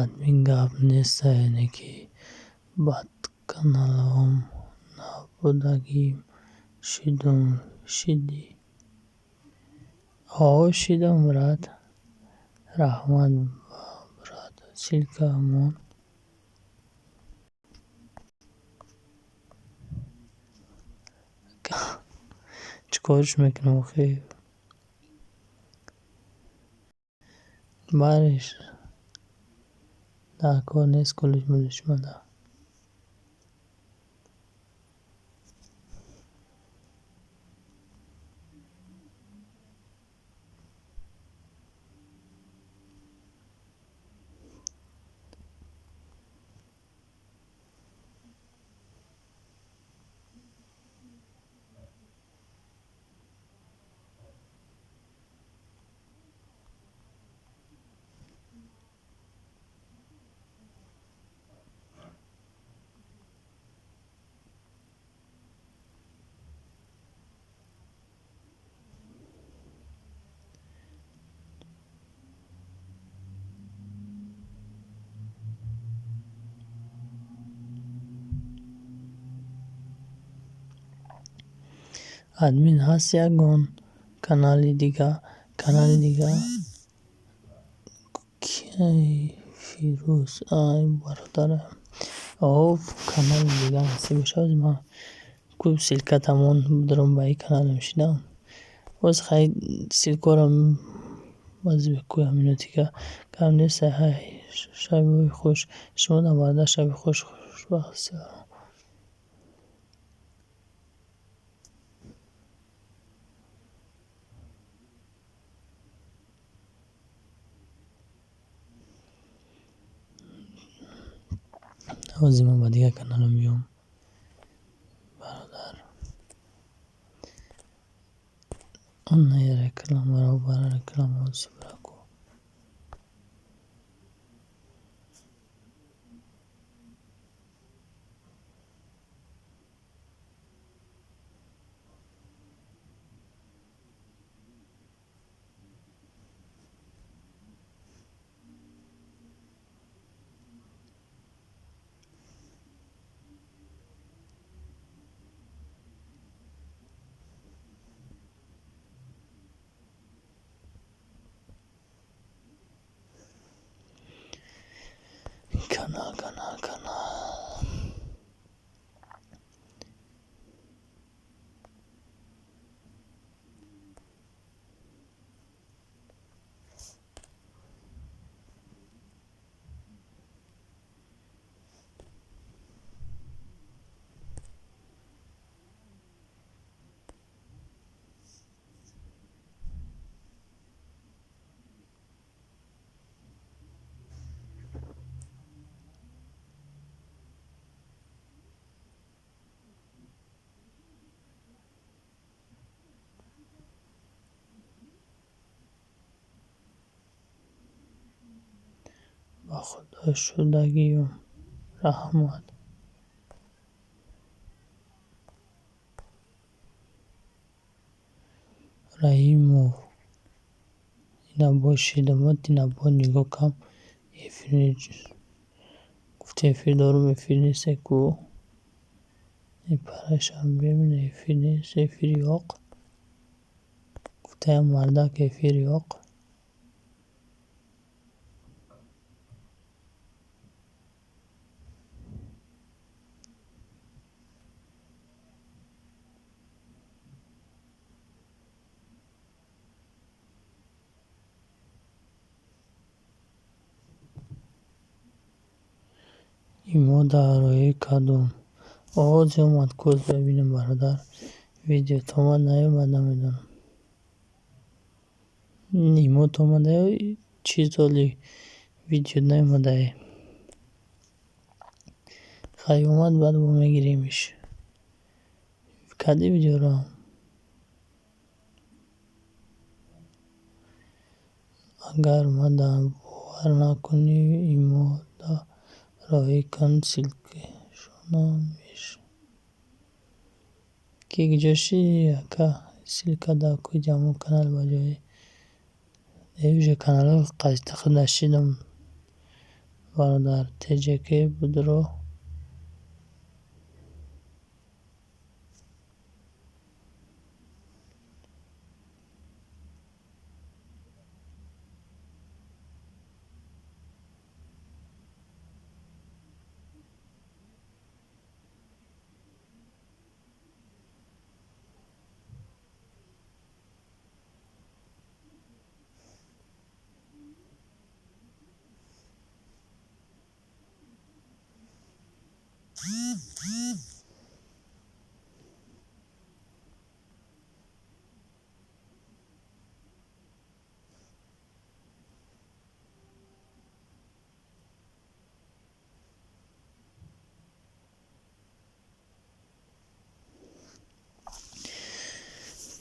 Админ, гап неста, яъне ки бадканалҳом набудагим. Шидум, шидӣ? Ҳо, шидам, брат. Раҳмат, брат, ссылка мон. Чӣ корш мекунам охи? Бариш дар кор нест, кулиш мулишмада. Админ, ҳаст ягон канали дига? Канали дига Фирӯз, ай бародар. О, канали дига ҳасте бошад, ман ку ссылка тамон дорам, ба ин каналам шидам. Боз хай, ссылка ро боз бикӯям минутика. Гап нест, ҳай, шаби хуш. Шумодам, бародар, шаби хуш, хушбахт. Ҳозир ман ба дигар каналам меом, бародар. Он рекламаро бара реклама субраку. Канал, канал, канал. Ба худо, шудагиюм. Раҳмат. Раҳимов. Ина бо шидамат, ина бо нигоҳ кам эфир. Гуфти эфир дорум, эфир нест ку. Парашам бибин, эфир нест, эфир yo'q. Гуфтаям мардак эфир yo'q. Имо дар роҳи кадом? Оғози омад, кӯз бибинем, бародар. Видеот омад, наёмад, намедонам. Имот омада ё чиз доли, видео наомадае. Хай, омад, баъд бо мегиремиш. Кади видеоро? Агар мада бовар накунӣ, имода роҳӣ кун, ссылкашона меш. Ки куҷо шидӣ, ака? Ссылка дар куҷо, ҳамон канал ба ҷои уже каналҳои худа шидам, бародар. ТҶК будро.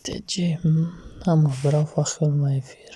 ТҶ ҳама бирафт вақти эфир.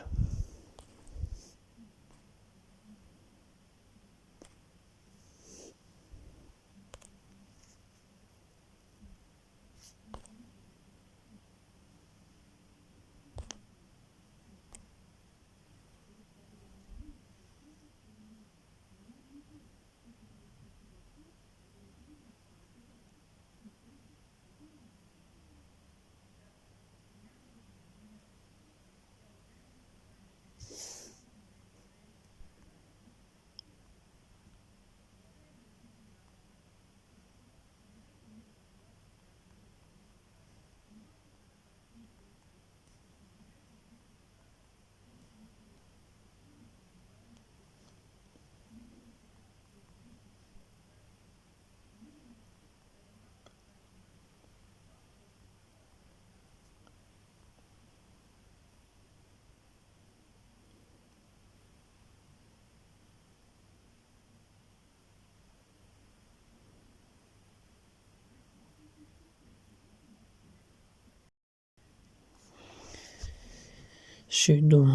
Шидум.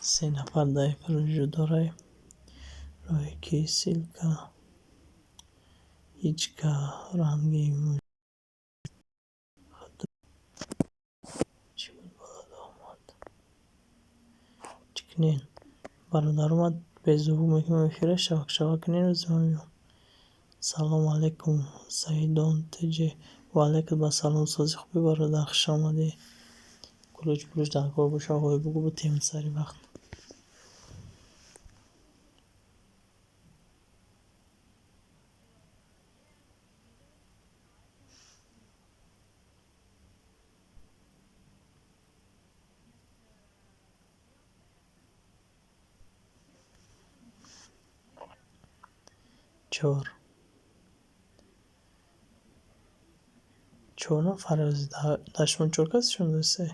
Се нафар дар эфир вуҷуд дорад. Роҳе ки ссылка ҳеҷ ка ранги чӣ буд, болода омад. Чӣ кунем? Бародар омад, беззвук мекунем эфира, шавак шавак кунем, рӯзи ман меом. Салому алайкум, Саидон ТҶ. Ва алайкум ассалом, сози хуби, бародар, хуш омадӣ. Кулуч пулуч дар кор боша, ҳой бугӯ, бутем сари вақт. Чор. Чор нафар дар шумо, чор кас шумо се.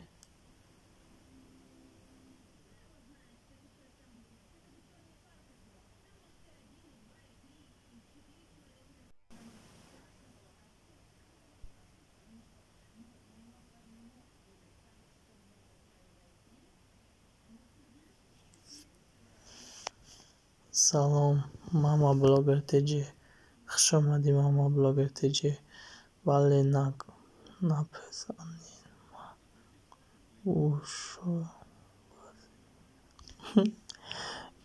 Салом, Мама Блогер ТҶ. Хуш омадӣ, Мама Блогер ТҶ. Бале, напезанин, ман гӯшоям.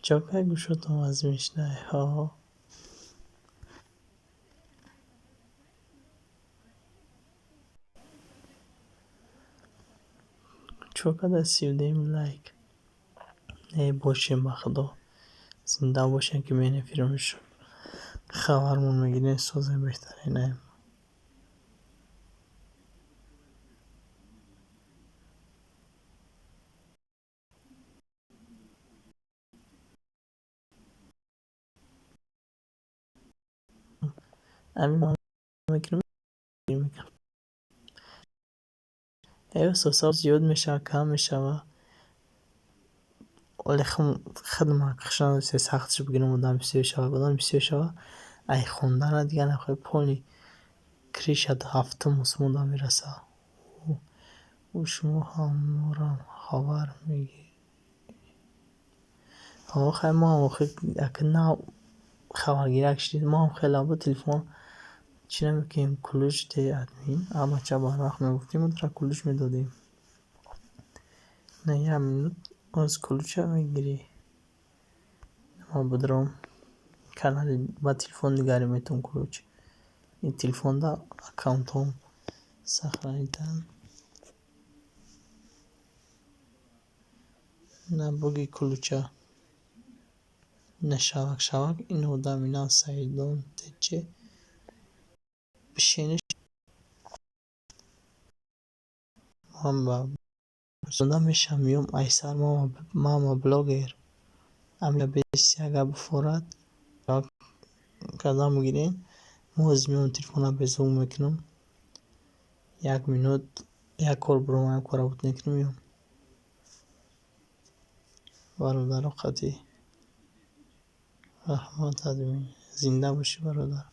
Чо кай гӯшотон вазн мешинай? Ҳо. Чо када 32 лайк? Не бошем, ба худо. Зинда бошем, ки менефирем, хабармон мегирем, созем, беҳтаринаем. Мекунам. Эҳсосот зиёд мешавад, кам мешавад. Вале худам хуш надоштем сахтш бигирам, одам бисёр шавад, одам бисёр шавад. Ай хондана дигар нахоҳӣ, полный крыша ҳафтум осмонда мерасад. Ӯ шумо ҳаморам хабар мегиред. Ҳо, хай, мо ҳам охир ака нав хабаргирак шудем. Мо ҳам хеле буд, телефон чӣ намекунем, ключ де, админ. А бача барвақт мегуфтем, мо дара ключ медодем. Не, як минут, оз ключа мегирӣ. Ман будром канали ба телефон дигаре метавон ключ. Ин телефонда аккаунтҳом сохранитан. На, буги ключа. На, шавак шавак ин одами нав Саидон ТЧ бишиниш. Ман ба мешавам, меём айсар Мама Блогер. Амина бес ягар бифорад кардан бигирен. Мо ҳозир меём, телефонро безвук мекунам. Як минут як кор буром, як корро буд мекунам, меём. Бародаро қатъӣ. Раҳмат, админ. Зинда бошӣ, бародар.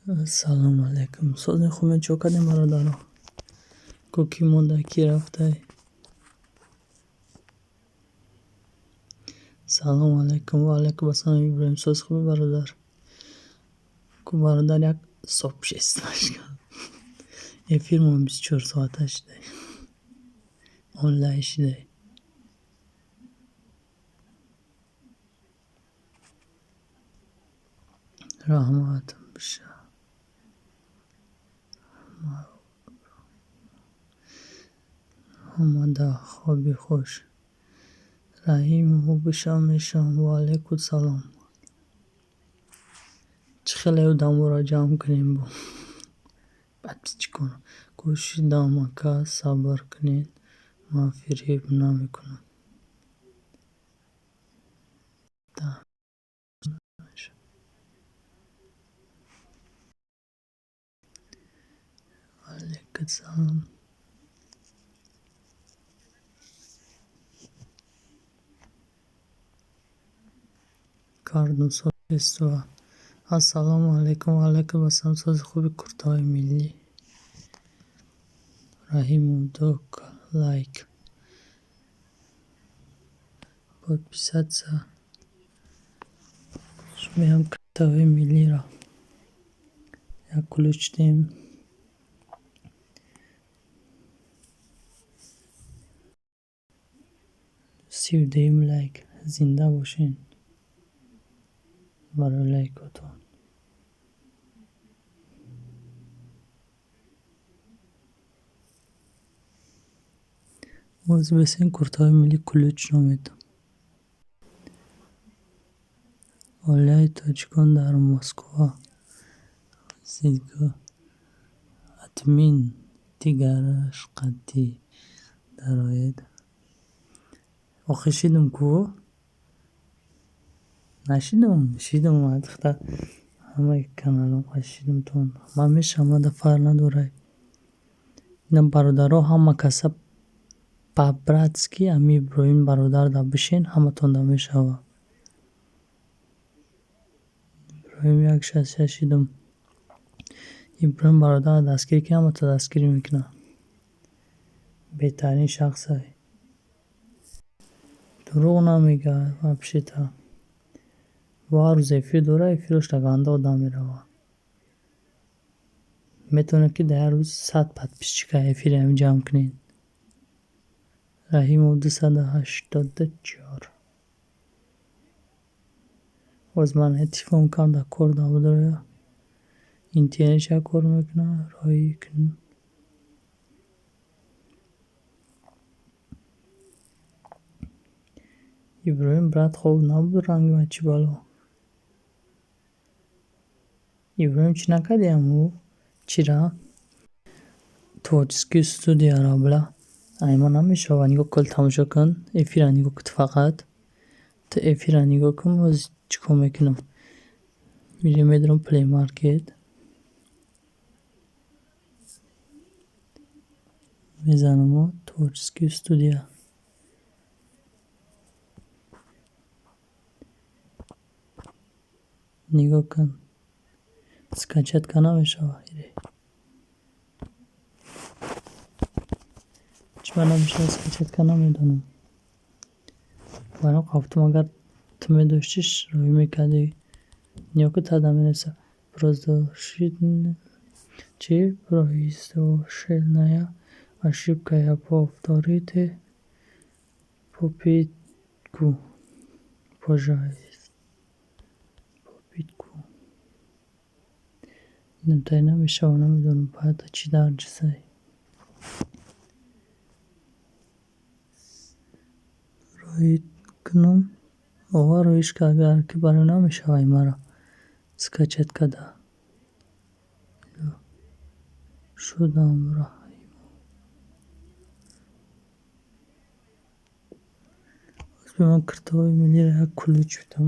Ассалому алайкум. Сози хубе, чо кардем, бародаро? Ку кӣ монда, кӣ рафтай? Салому алайкум. Ва алайкум ассалом, Иброҳим. Сози хубе, бародар? Ку бародар, як сообщество эфирмон 24 соата шудай, онлайн шудай. Раҳмат биша. Омада, хоби хуш. Раҳимов, бишав, мешавам. Ва алайкум салом. Чӣ хеле одаморо ҷамъ кунем бо подписчиконро? Кӯшидам, ака, сабр кунед, ман фиреб намекунам. Алайкум салом. Кардум сообщество. Ассалому алайкум. Ва алайкум ассалом. Сози хуби, куртаҳои миллӣ. Раҳимов, ду лайк. Подписаться. Меҳам куртаҳои миллиро. Як ключ дем. 32-юм лайк. Зинда бошен барои лайкотон. Боз бесен куртаҳои миллӣ ключ номедам. Оилаи тоҷикон дар Москва. Зидгоҳ админ дигараш қадди дароед. Охир шидум ку? Нашидум? Шидум, духтар. Ҳамаи каналҳо шидумтон. Ман мешавам, мада фарқ надорад. Ина, бародаро, ҳама каса по-братски ами Иброҳим бародарда бишен, ҳаматонда мешава. Иброҳим як 66 шидум. Иброҳим бародарро дастгирӣ ки ҳамата дастгирӣ мекунад. Беҳтарин шахсай. Дурӯғ намегӯяд вообще-то. Бо ҳар рӯз эфир дорад, эфирош дар ганда одам меравад. Метавонед, ки дар як рӯз 100 подписчика эфири ҳамин ҷамъ кунед. Раҳимов, 284. Боз ман телефон кам дар кор набудая. Интернетша кор мекунад, роҳӣ кун. Иброҳим, брат, хоб набуд, ранги ман чӣ бало? Иброҳим, чӣ накардӣ аму? Чира? Творческий студияро била. Ай, ман намешава, нигоҳ кун, тамошо кун. Эфира нигоҳ кун фақат. Ту эфира нигоҳ кун, боз чӣ кор мекунам. Мирем, медаром Play Market. Мезанам творческий студия. Нигоҳ кун. Скачать ка намешава. Чӣ намешава скачать ка, намедонам. Барои гафтум, агар ту медоштиш, роҳӣ мекардӣ. Нигоҳ кун, тада менависа чи произошла ошибка, повторите попытку, пожалуйста. Попытку. Инамтаи намешава, намедонам баъда чӣ дарҷисай. Роҳӣ кунам? Ова, роҳиш ка, агар ки барои намешава маро скачать карда. Шудам, Раҳимов. Ман киртаҳои миллиро як ключ бидам.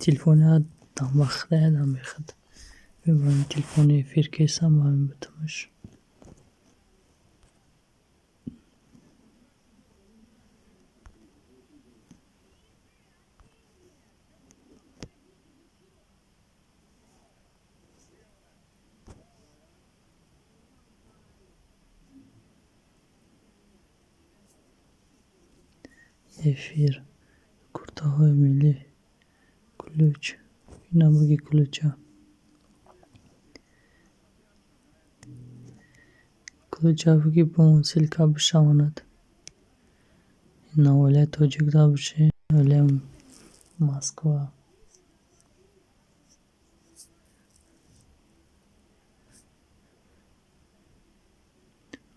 Телефони дам вақта ядам бехад. Мебарам телефони эфир кесам, ба ҳамин битамаш. Эфир. Куртаҳои миллӣ. Ключ. Ина буги ключа. Ключа буги бо ссылка бишавонад. Ина оилаи тоҷик да биши, оилаи Москва.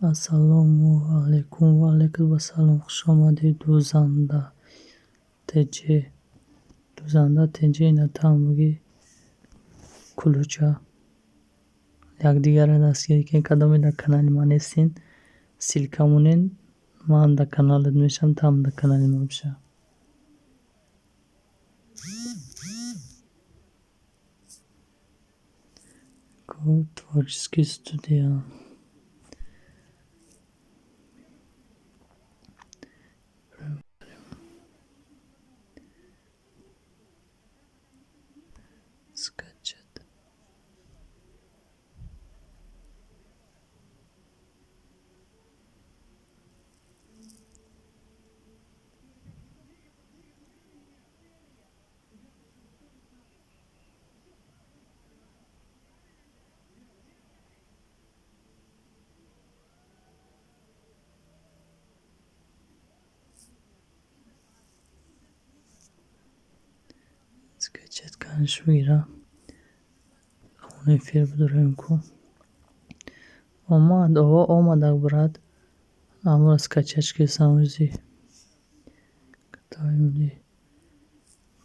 Ассалому алайкум, ва алайкум ассалом. Хуш омадед, Дузанда ТЖ. Дузанда ТЖ, ина там буги ключа. Якдигарро дастгирӣ кунед, кадоме дар канали ман нестин, ссылка монед, ман дар каналат мешавам, там дар канали ман биша. Творческий студия. Скачать. Скачать канаш бигира. Хонаи эфир бидорем ку. Омад, ово омадак, брат. Амро скачать кардам рӯзи.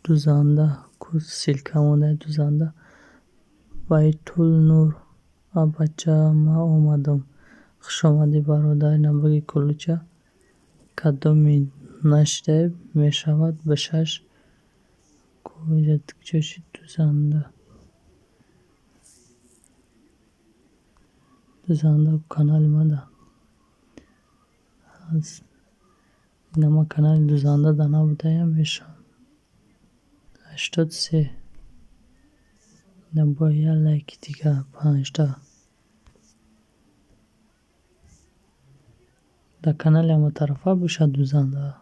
Дузанда ку ссылка монда Дузанда. Байтул Нур. А бача, ман омадам. Хуш омадӣ, бародар, ина буги ключа. Кадоми нашида мешавад бишаш. Куҷо шид Дузанда? Дузанда канали мада. Ина ман канали Дузанда да набудаям, мешавам. 83. Ина бо як лайки дигар 5та. Дар канали ҳаматарафа бошад Дузанда.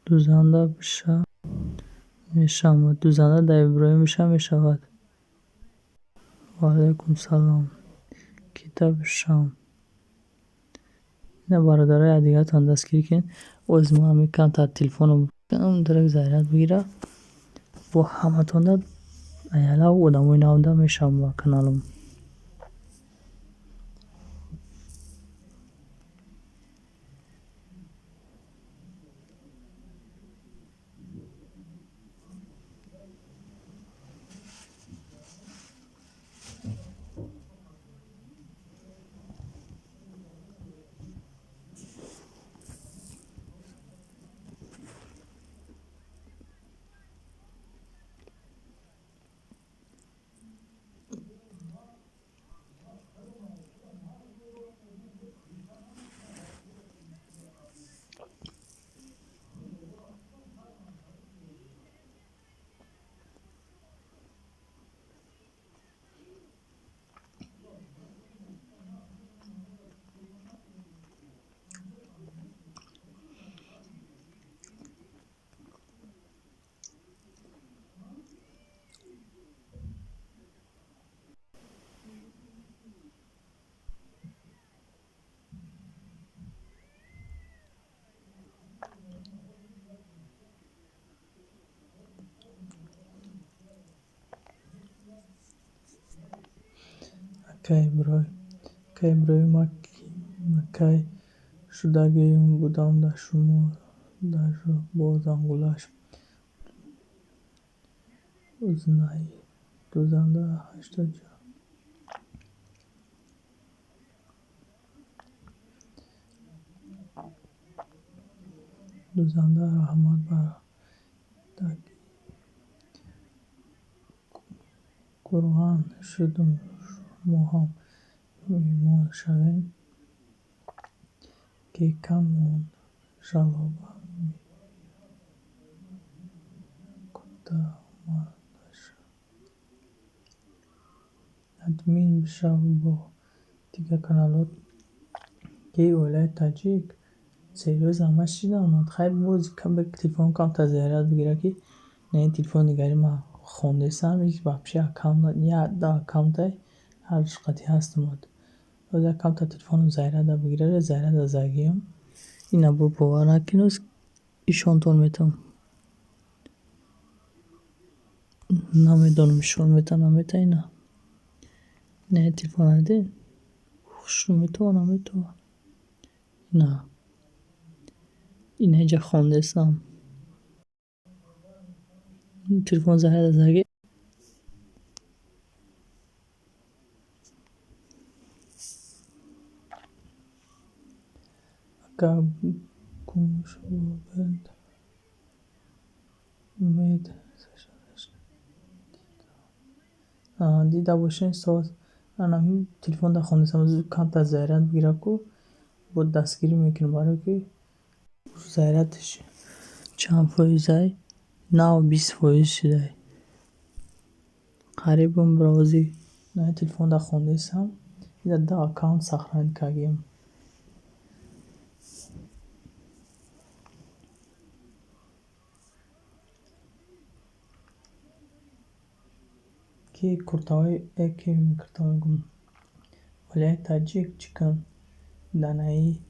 Дузанда биша мешавад. Дузанда дар Иброҳим биша мешавад. Ва алайкум салом. Кита бишам. Ина бародарои якдигаратон дастгирӣ кунед. Оз ман ҳамин камтар телефоном дарак заряд бигира. Бо ҳаматонда аялав одамои навда мешавам ба каналам. Акай Иброҳим, ман кай шудагӣ будам дар шумо даже бо зангулаш. Узнай. Дузанда 80. Дузанда раҳмат ба Қуръон шудум, шумо ҳам меҳмон шавем, ки кам монд жалоба кутамадаша. Админ бишав бо Дигар каналҳо ки оилаи таҷик серьёзно ман шидам. Хайр, боз телефон камтар заряд бигирад, ки на ин телефони дигари ман хондесам, вообще аккаунт да аккаунтай ҳар қати ҳастам. Боз як камтар телефоном заряда бигирад, заряда загиём. Ина бо бовар накунед, ишонтон метавон. Намедонам, ишон мета, намета ина. На ин телефона дидед? Хушрӯ метова, наметова. Ина. Ина инҷа хондесам. Телефон заряда заги. Ака гумшуд умед дида бошед, соз анами телефонда хондесам, камтар заряд бигирад ку, бо дастгирӣ мекунем, барое ки зарядш чанд фоизай? Нав 20% шудай. Қариб розӣ. На ин телефонда хондесам, ида ду аккаунт сохранить кардем. Ки куртаҳои ки курта мегӯм, оилаи таҷик чӣ кун данаи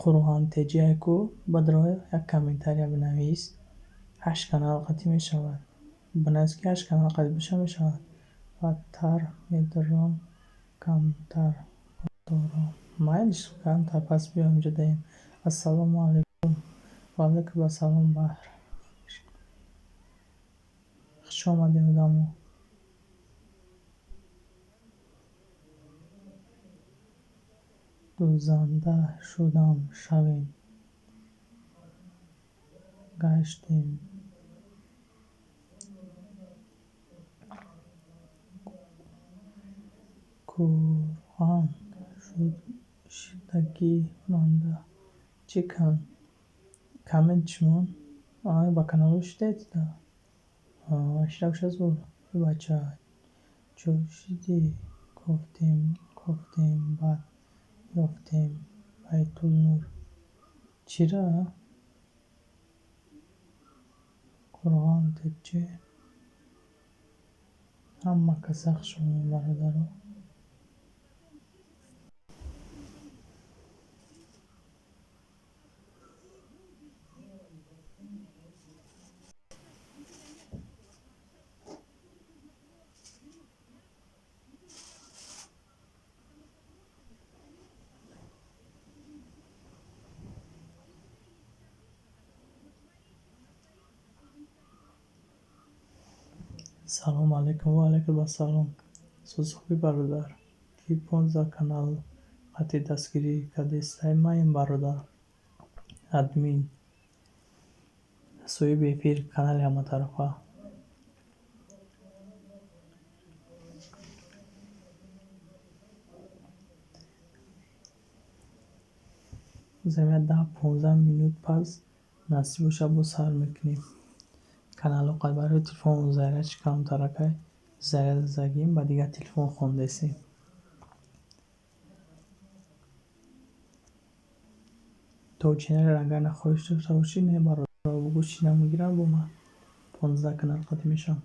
қурғонтеҷие ку, баъд як комментария бинавис, ҳашт канал қатъӣ мешавад. Бинавис, ки ҳашт канал қатъӣ боша, мешавад. Бадтар медорам, камтар дорам. Майлиш, камтар пас биём инҷо даем. Ассалому алайкум. Ва алайкум ассалом, Баҳр. Хуш омадед, одамо. Дузанда шудам, шавем. Гаштем. Курған шуд шидагӣ монда. Чӣ кун? Коммент шумон? Ба каналҳо шидаед? Шида боша зур. Бача, чӯ шидӣ? Кофтем, кофтем, баъд ёфтем. Байтулнур. Чира? Қурғон тепче. Ҳама каса хуш омадед, бародаро. Салом алайкум, ва алайкум ассалом. Сози хуби, бародар. Ки 15 канал қатъи дастгирӣ кардестай, маем, бародар. Админ. Соҳиби эфир канали ҳаматарафа. Замина 10-15 минут пас насиб боша, боз сар мекунем. Каналҳо қад барои телефон зарядш камтаракай, заряд загием, ба дигар телефон хондесем. То ченелро агар нахоҳиш дошта бошӣ, не, бародаро, бугӯ, чӣ намегирам, бо ман 15 канал қатъӣ мешавам.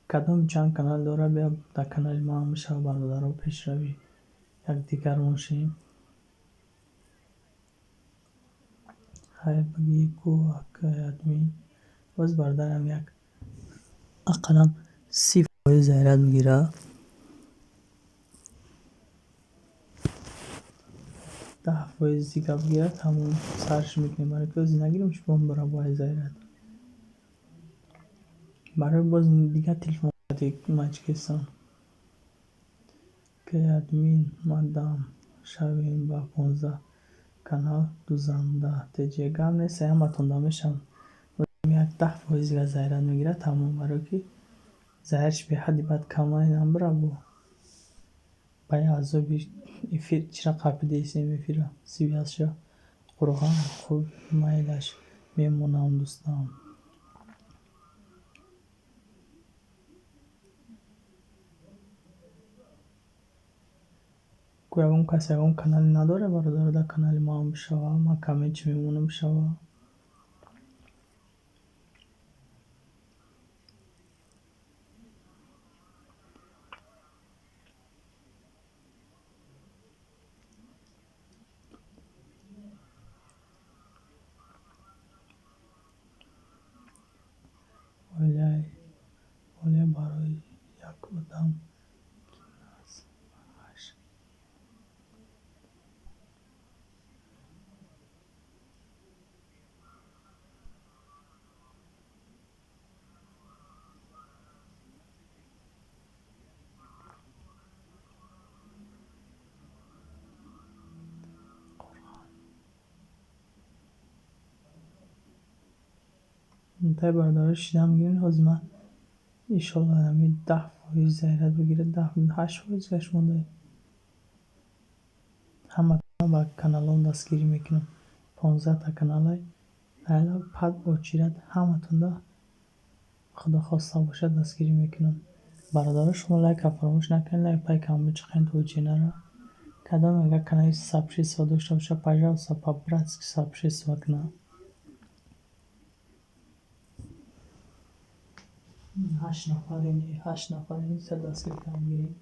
Кадом чанд канал дорад, бия дар канали ман бишава, бародаро, пешравӣ якдигармон шем. Хайр, бигӣ ку, акай админ. Боз бародарам як ақаллан 30% заряд мегирад. 10% дига бигирад, тамом, сарш мекунем. Барои ки ози нагирем, бом бара бояд заряд. Барои боз дигар телефон мачкесам. Ки админ мадам шавем ба 15 канал дузанда теҷе. Гап нест, ҳаматон да мешавам. Як 10% дига заряд мегирад, тамом, барое ки зарядш беҳадди баъд камай намбара бо. Ба як азоби эфир чира қапидесем эфира связша. Қурғон хуб, майлаш, мемонам, дӯстам. Ку ягон кас ягон канале надорад, бародаро, дар канали маам бишава, ман коммент чӣ мемонам бишава. Оилаи барои як одам ки насабаш. Тай бародаро, шида мегирем. Ҳозир ман иншолло ҳамин 10% заряд бигирад, 8% гашт монда. Ҳаматона ба каналом дастгирӣ мекунам. 15та каналай айла пад очирад, ҳаматонда худо хоста бошад дастгирӣ мекунам. Бародаро, шумо лайка фаромӯш накунед, лайк пайкам бичиқед ҳуҷинаро. Кадом агар канали сообщество дошта бошад, пожалуйста, по-братски сообщество кунад. Ҳашт нафарем, ҳашт нафарем, са дастгир кам гирем.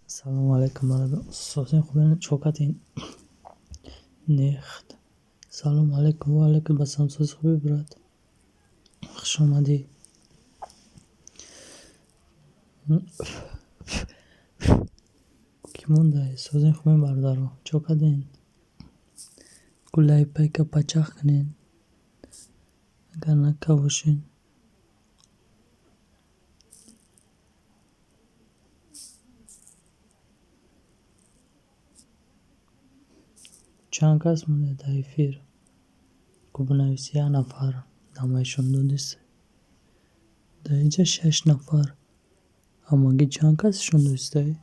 Салому алайкум, бародар. Созин, хубен, чокатин? Нехт. Салому алайкум, ва алайкум ассалом. Сози, хубӣ, брат? Хуш омадӣ. Кӣ мондай? Созин, хубен, бародаро? Чо карден? Гулаи пайка пачах кунен, агар накавошен. Чанд кас монда дар эфир? Ку бинавис, як нафар намоишон додист. Дар инҷа шаш нафар. Ҳамагӣ чанд кас ишон додистай?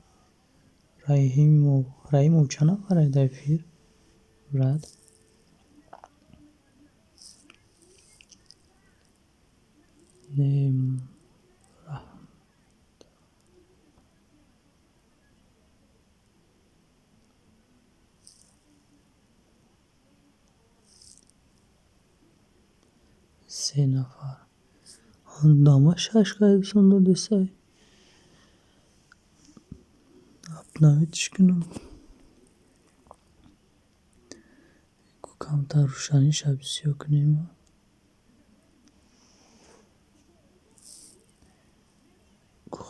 Раҳимов, Раҳимов, чанд нафар дар эфир, брат? Не, се нафар. Дама шаш кас ишон додистай. Обновить кунам. Камтар рӯшаниша бисёр кунем.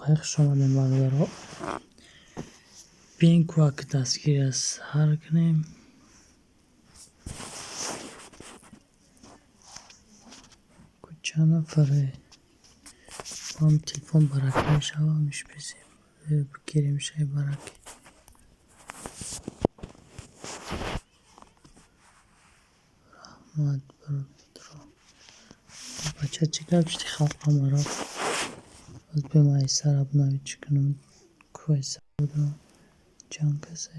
Хеле хуш омадем, бародаро. Биён, кӯак дастгирӣ сар кунем. Ку чанд нафаре? Ҳам телефон баракӣ мешава, ҳамиш бигирем шай баракӣ. Раҳмат, бародаро. Бача, чӣ гап шуди, халқама рафт? Боз биём, айсар обновить кунам. Ку айсар будам? Чанд касе?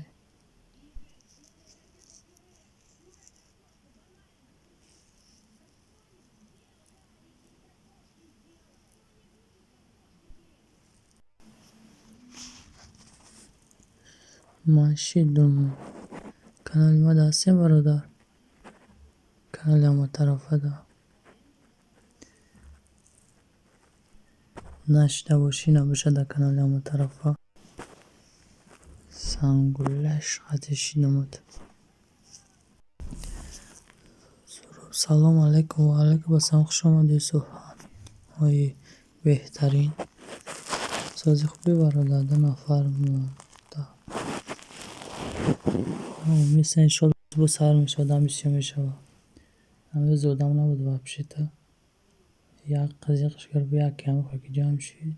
Ман шидум. Канали ма ҳастем, бародар. Канали ҳаматарафада. Нашида бошӣ, набошад, дар канали ҳаматарафа. Сангулаш қати шидумад. Салому алайкум, ва алайкум ассалом. Хуш омадед, суҳбатҳои беҳтарин. Сози, хубӣ, бародар? Ду нафар монда. Мисли иншоалло, боз сар мешавад, дам бисёр мешавад. Ҳамрӯз одам набуд вообще-то. Як қизиқш гирифт, яке ҳам ки ҷамъ шид.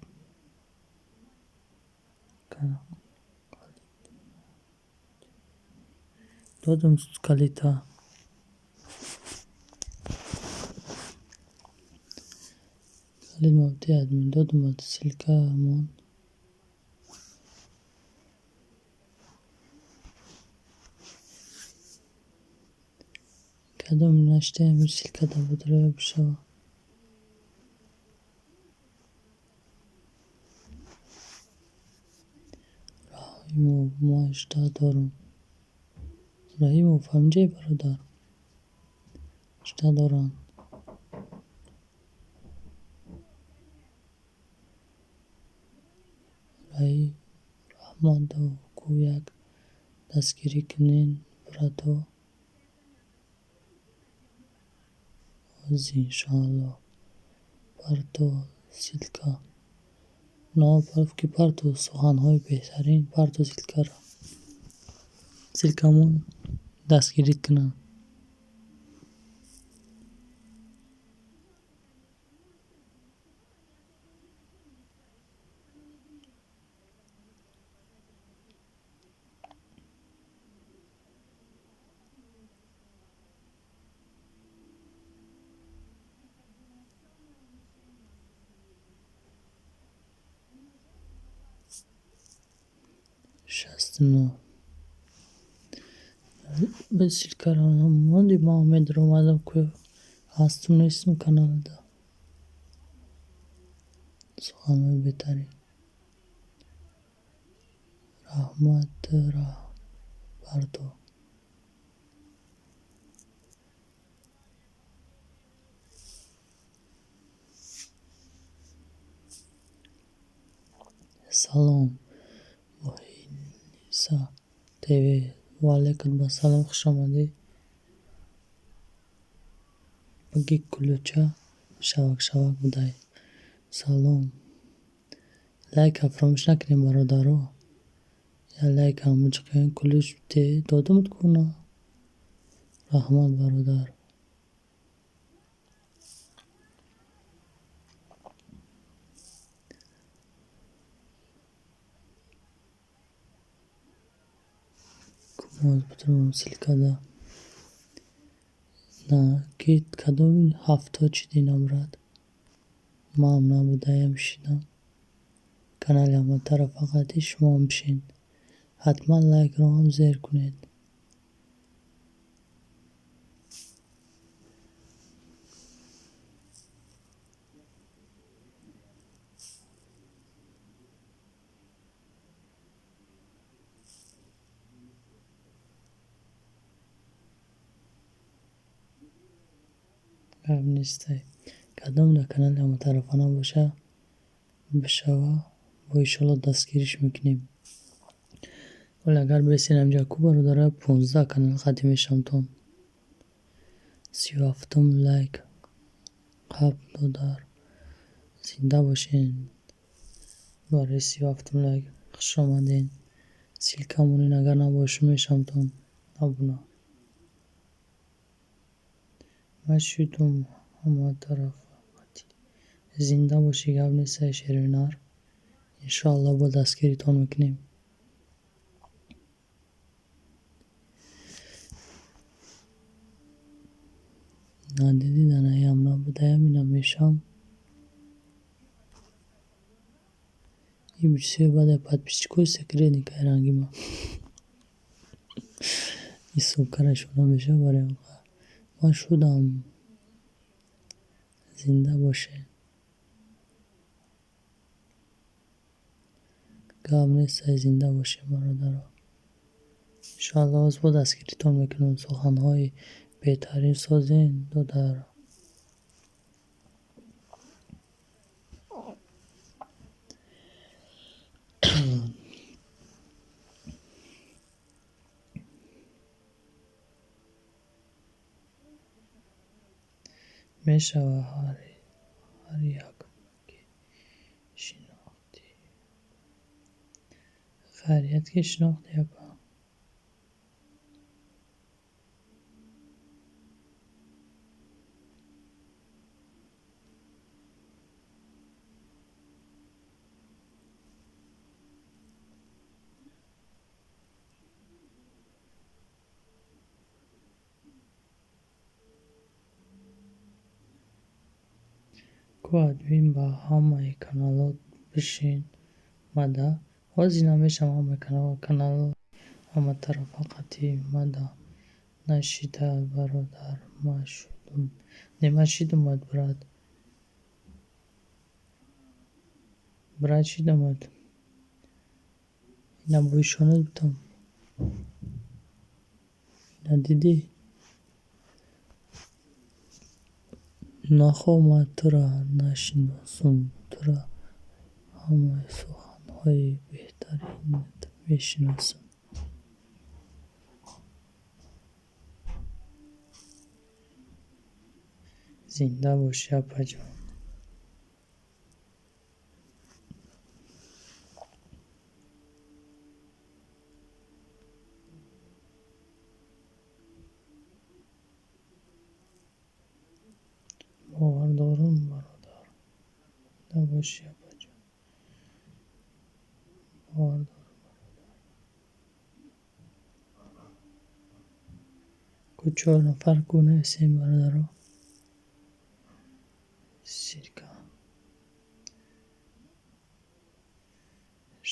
Додум калита. Калид мабди админ додум, ссылка мон. Кадом наштаем, ссылка да буд, бишава. Раҳимов, ма жда дорам. Раҳимов, ҳамҷай, бародар? Жда доранд. Раҳматов, ку як дастгирӣ кунен, брато. Ҳози, иншоалло. Парто ссылка. Ки парто суханҳои беҳтарин, парто ссылкаро. Ссылкамон дастгирӣ кунам. 69. Ссылкаро монди, ман медаромадам, ку ҳастум, нестум каналда. Суханҳои беҳтарин. Раҳмат, парто. Салом. Са ТВ, ва алейкум ассалом, хуш омадӣ. Баги кулуча шавак шавак будай. Салом. Лайка фаромӯш накунем, бародаро. Я лайкам муҷиқем. Кулуч те додамуд куна. Раҳмат, бародар. Кумоз ссылкада. На, ки кадоми 70 чидина, брат? Ман набудаям, шидам. Канали ҳаматарафа қати шумоам бишин. Ҳатман лайкро ҳам зер кунед. Гап нестай. Кадом дар канали ҳаматарафа набоша, бишава, бо иншоалло дастгириш мекунем. Вале агар бесен ҳамҷа ку, бародара, 15 канал қати мешавамтон. 37-ум лайк қабл, додар. Зинда бошен. Барои 37-ум лайк хуш омаден. Ссылка монен, агар набошу мешавамтон. Абуна. Ман шудум ҳаматарафа қати. Зинда бошӣ, гап нестай, шеринар. Иншоалло бо дастгиритон мекунем. Надидӣ, данаям набудаям, ина мешавам. Ин бисёр баъд подписчикои секретникаи ранги ман. Ҳисобкарашон намешавад барои ман шудам. Зинда бошед. Гап нестай, зинда бошед, бародаро. Иншоалло боз бо дастгиритон мекунем. Суханҳои беҳтарин созен, додар. Мешава ҳар як ки шинохтӣ. Хайрият ки шинохтӣ, апа. Ку админ ба ҳамаи каналҳо бишин мада. Ҳозир намешавам ҳамаи каналҳо ҳаматарафа қати мада. Нашида, бародар, ман шудум. Не, ман шидумад, брат. Брат, шидумад. Ина бо ишонат бутам. Ина дидӣ? Нахоҳ ман тура нашиносум, тура ҳамаи суханҳои беҳтаринат мешиносам. Зинда бошӣ, апаҷон. Бовар дорум, бародар. Зинда бошӣ, апаҷон. Бовар дорум, бародар. Ку чор нафар ку нависем, бародаро. Ссылка.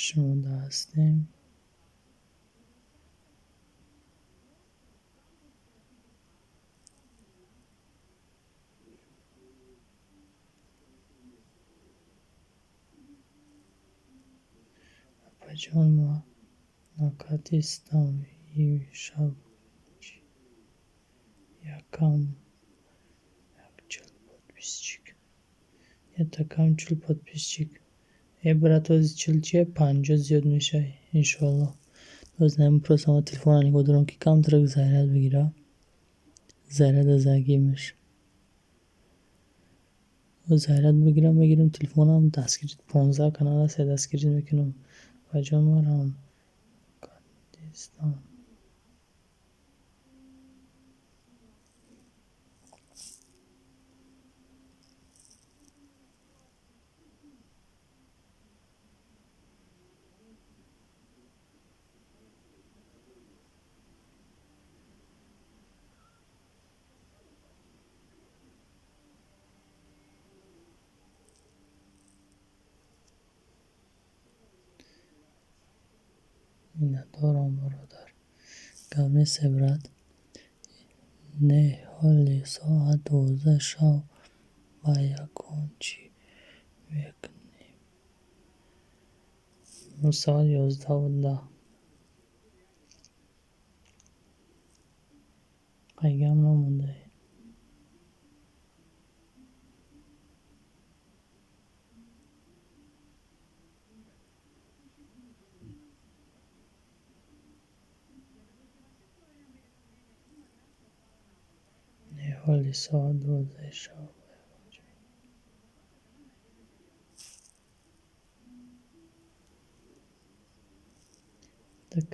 Шумо ҳастем. Апаҷон, ман накатистам имшаб якам як 40 подписчик. Ятакам 40 подписчик. Э, брат, ҳози 40 чия, 50 зиёд мешавӣ, иншоалло. Просто ман телефонро нигоҳ дорам, ки камтарак заряд бигира. Заряда загимаш. Заряд бигирам, мегирам телефонам, дастгирӣ 15 канал аст, дастгирӣ мекунам. Баҷон марам кардистам. Миннатдорам, бародар. Гап нест, брат. Не, ҳоли соат 12 шав ба ягон чӣ мекунем. Соат 11:10. Пайгам намондаe. Не, ҳоли соат 12 шав ба ягон чӣ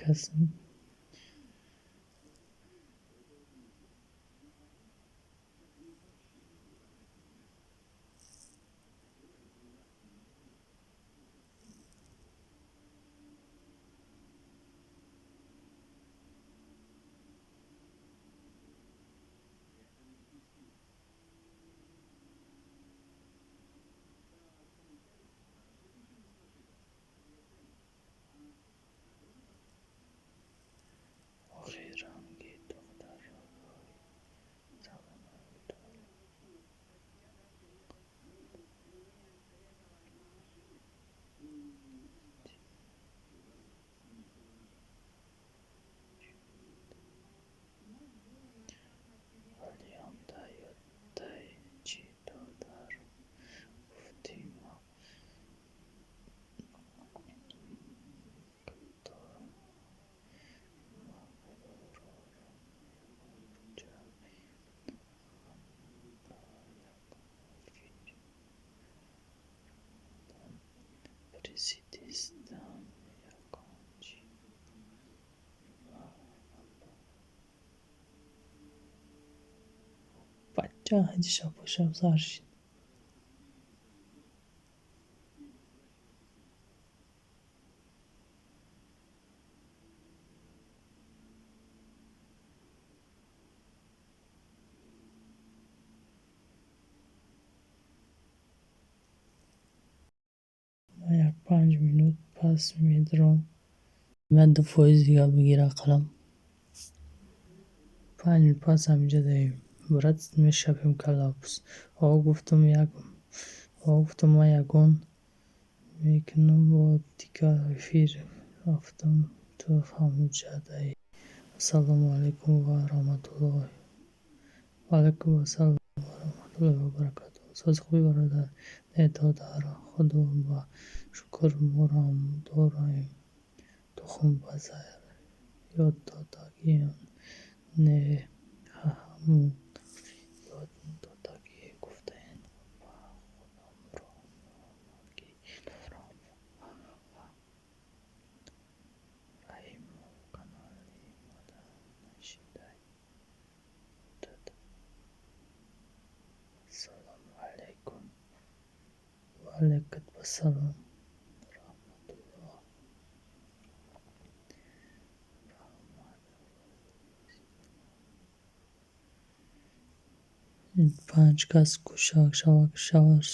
касм. Охи ранги духтарро рӯи забонҳои дорем. Ҳолиам дар ёдтай чӣ додар гуфтӣ ма президистам ягон чӣ бача ҳаҷи шаб сар шид. Ман як 5 минут пас медурам. Ман 2% дига бигира қалам. 5 минут пас ҳаминҷа даем. Брат, мешавем коллапс. О, гуфтам як о, гуфтам ман ягон мекунам, бо дигар эфир рафтам, ту ҳамуҷа даи. Ассалому алайкум ва раҳматуллоҳи. Ва алайкум ассалом ва раҳматуллоҳи ва баракатуҳ. Сози хуби, бародар? Не, додар, худо ба шукр, морам дорем. Тухм ба ёд додагиам. Не, ҳамун ёд додагӣ гуфтаен, ба худам роҳнамогӣ дорам. Раҳимов канали мада нашидай будад. Ассалому алайкум. Ва алайкум ассалом. Раҳматуллоҳ. Раҳмат. 5 кас кушак шавак шавар.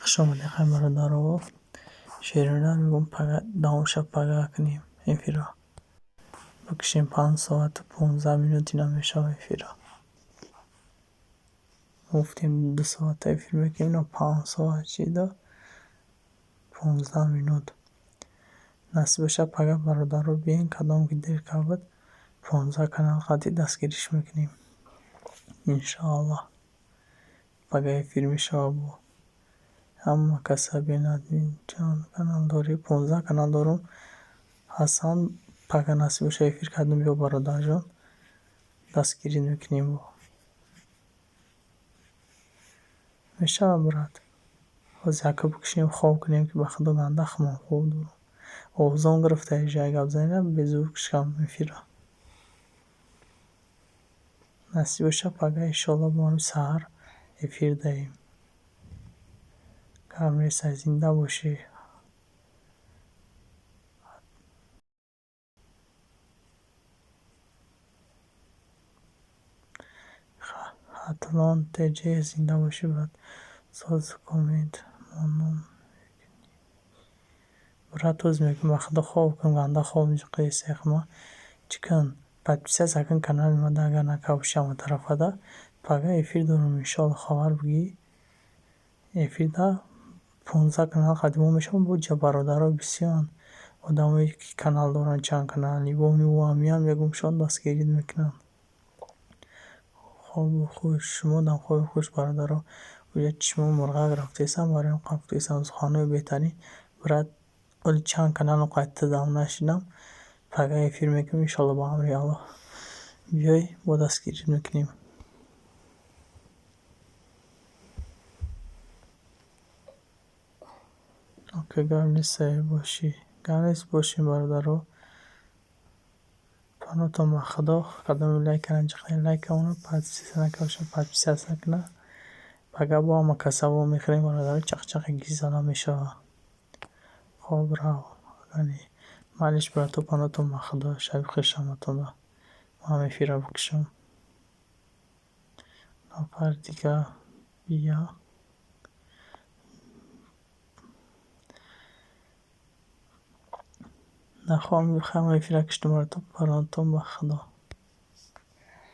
Хуш омадед, хай, бародаро. Шерина мегӯм, пага давомша, пага кунем эфирро. Бикушем, 5 соату 15 минут ина мешава эфирро. Гуфтем, 2 соата эфир мекунем, ина 5 соат шида 15 минут. Насиб бошад, пага, бародаро, биёен, кадом ки дер кард, 15 канал қатъи дастгириш мекунем. Иншоаллоҳ, пага эфир мешава бо ҳама каса. Биёен, админ, чанд канал дорӣ? 15 канал дорум, Ҳасан. Пага насиб бошад, эфир кардем, биё, бародарҷон, дастгирӣ мекунем. Бо мешавад, брат. Ҳозир яка бикушем, хоб кунем, ки ба худо ганда хумам хоб дорам. Овозон гирифта ижа гап занем, безур кушам эфирро. Насиб бошад, пага, иншоалло, бо ҳами саҳар эфир даҳем. Гап нест, зинда бошӣ. Хатлон теҷ, зинда бошӣ, брат. Соз коммент монум, брат. Ҳозир мегӯм, ба худо, хоб кун, ганда хоб ҷиқиесехма. Чӣ кун, подписаться кун канали мада, агар накарда бошӣ. Ҳама тарафада пага эфир дорум, иншоалло, хабар бигӣ. Эфирда 15 канал қадимо мешавам, бо ҷа бародаро бисёранд, одамое ки канал доранд, чанд канал нигоҳ мегӯм, шон дастгирӣ мекунанд. Хобу хуш, шумодам хоби хуш, бародаро. Оя чишмо мурғак рафтесам, бароям қафтесам. Суханҳои беҳтарин, брат. Оли чанд каналам қайта нашидам. Пага эфир мекунем, иншоалло, ба амри Аллоҳ. Биёй, бо дастгирӣ мекунем. Ока, гап нест, бошӣ, гап нест, бошем, бародаро. Паноҳтон ба Худо. Кадоме лайкара ҷиқне, лайка монад, подписаться накарда бошад, подписаться кунад. Пага бо ҳама каса вомехӯрем, бародаро, чақчақи гизала мешавад. Хоб рав, майлиш, брато, паноҳтон ба Худо, шаби хуш ҳаматонда. Ман эфирро бикушам. Нафари дигар бия. Нахоҳам, эфирро куштам, брато, паноҳтон ба Худо.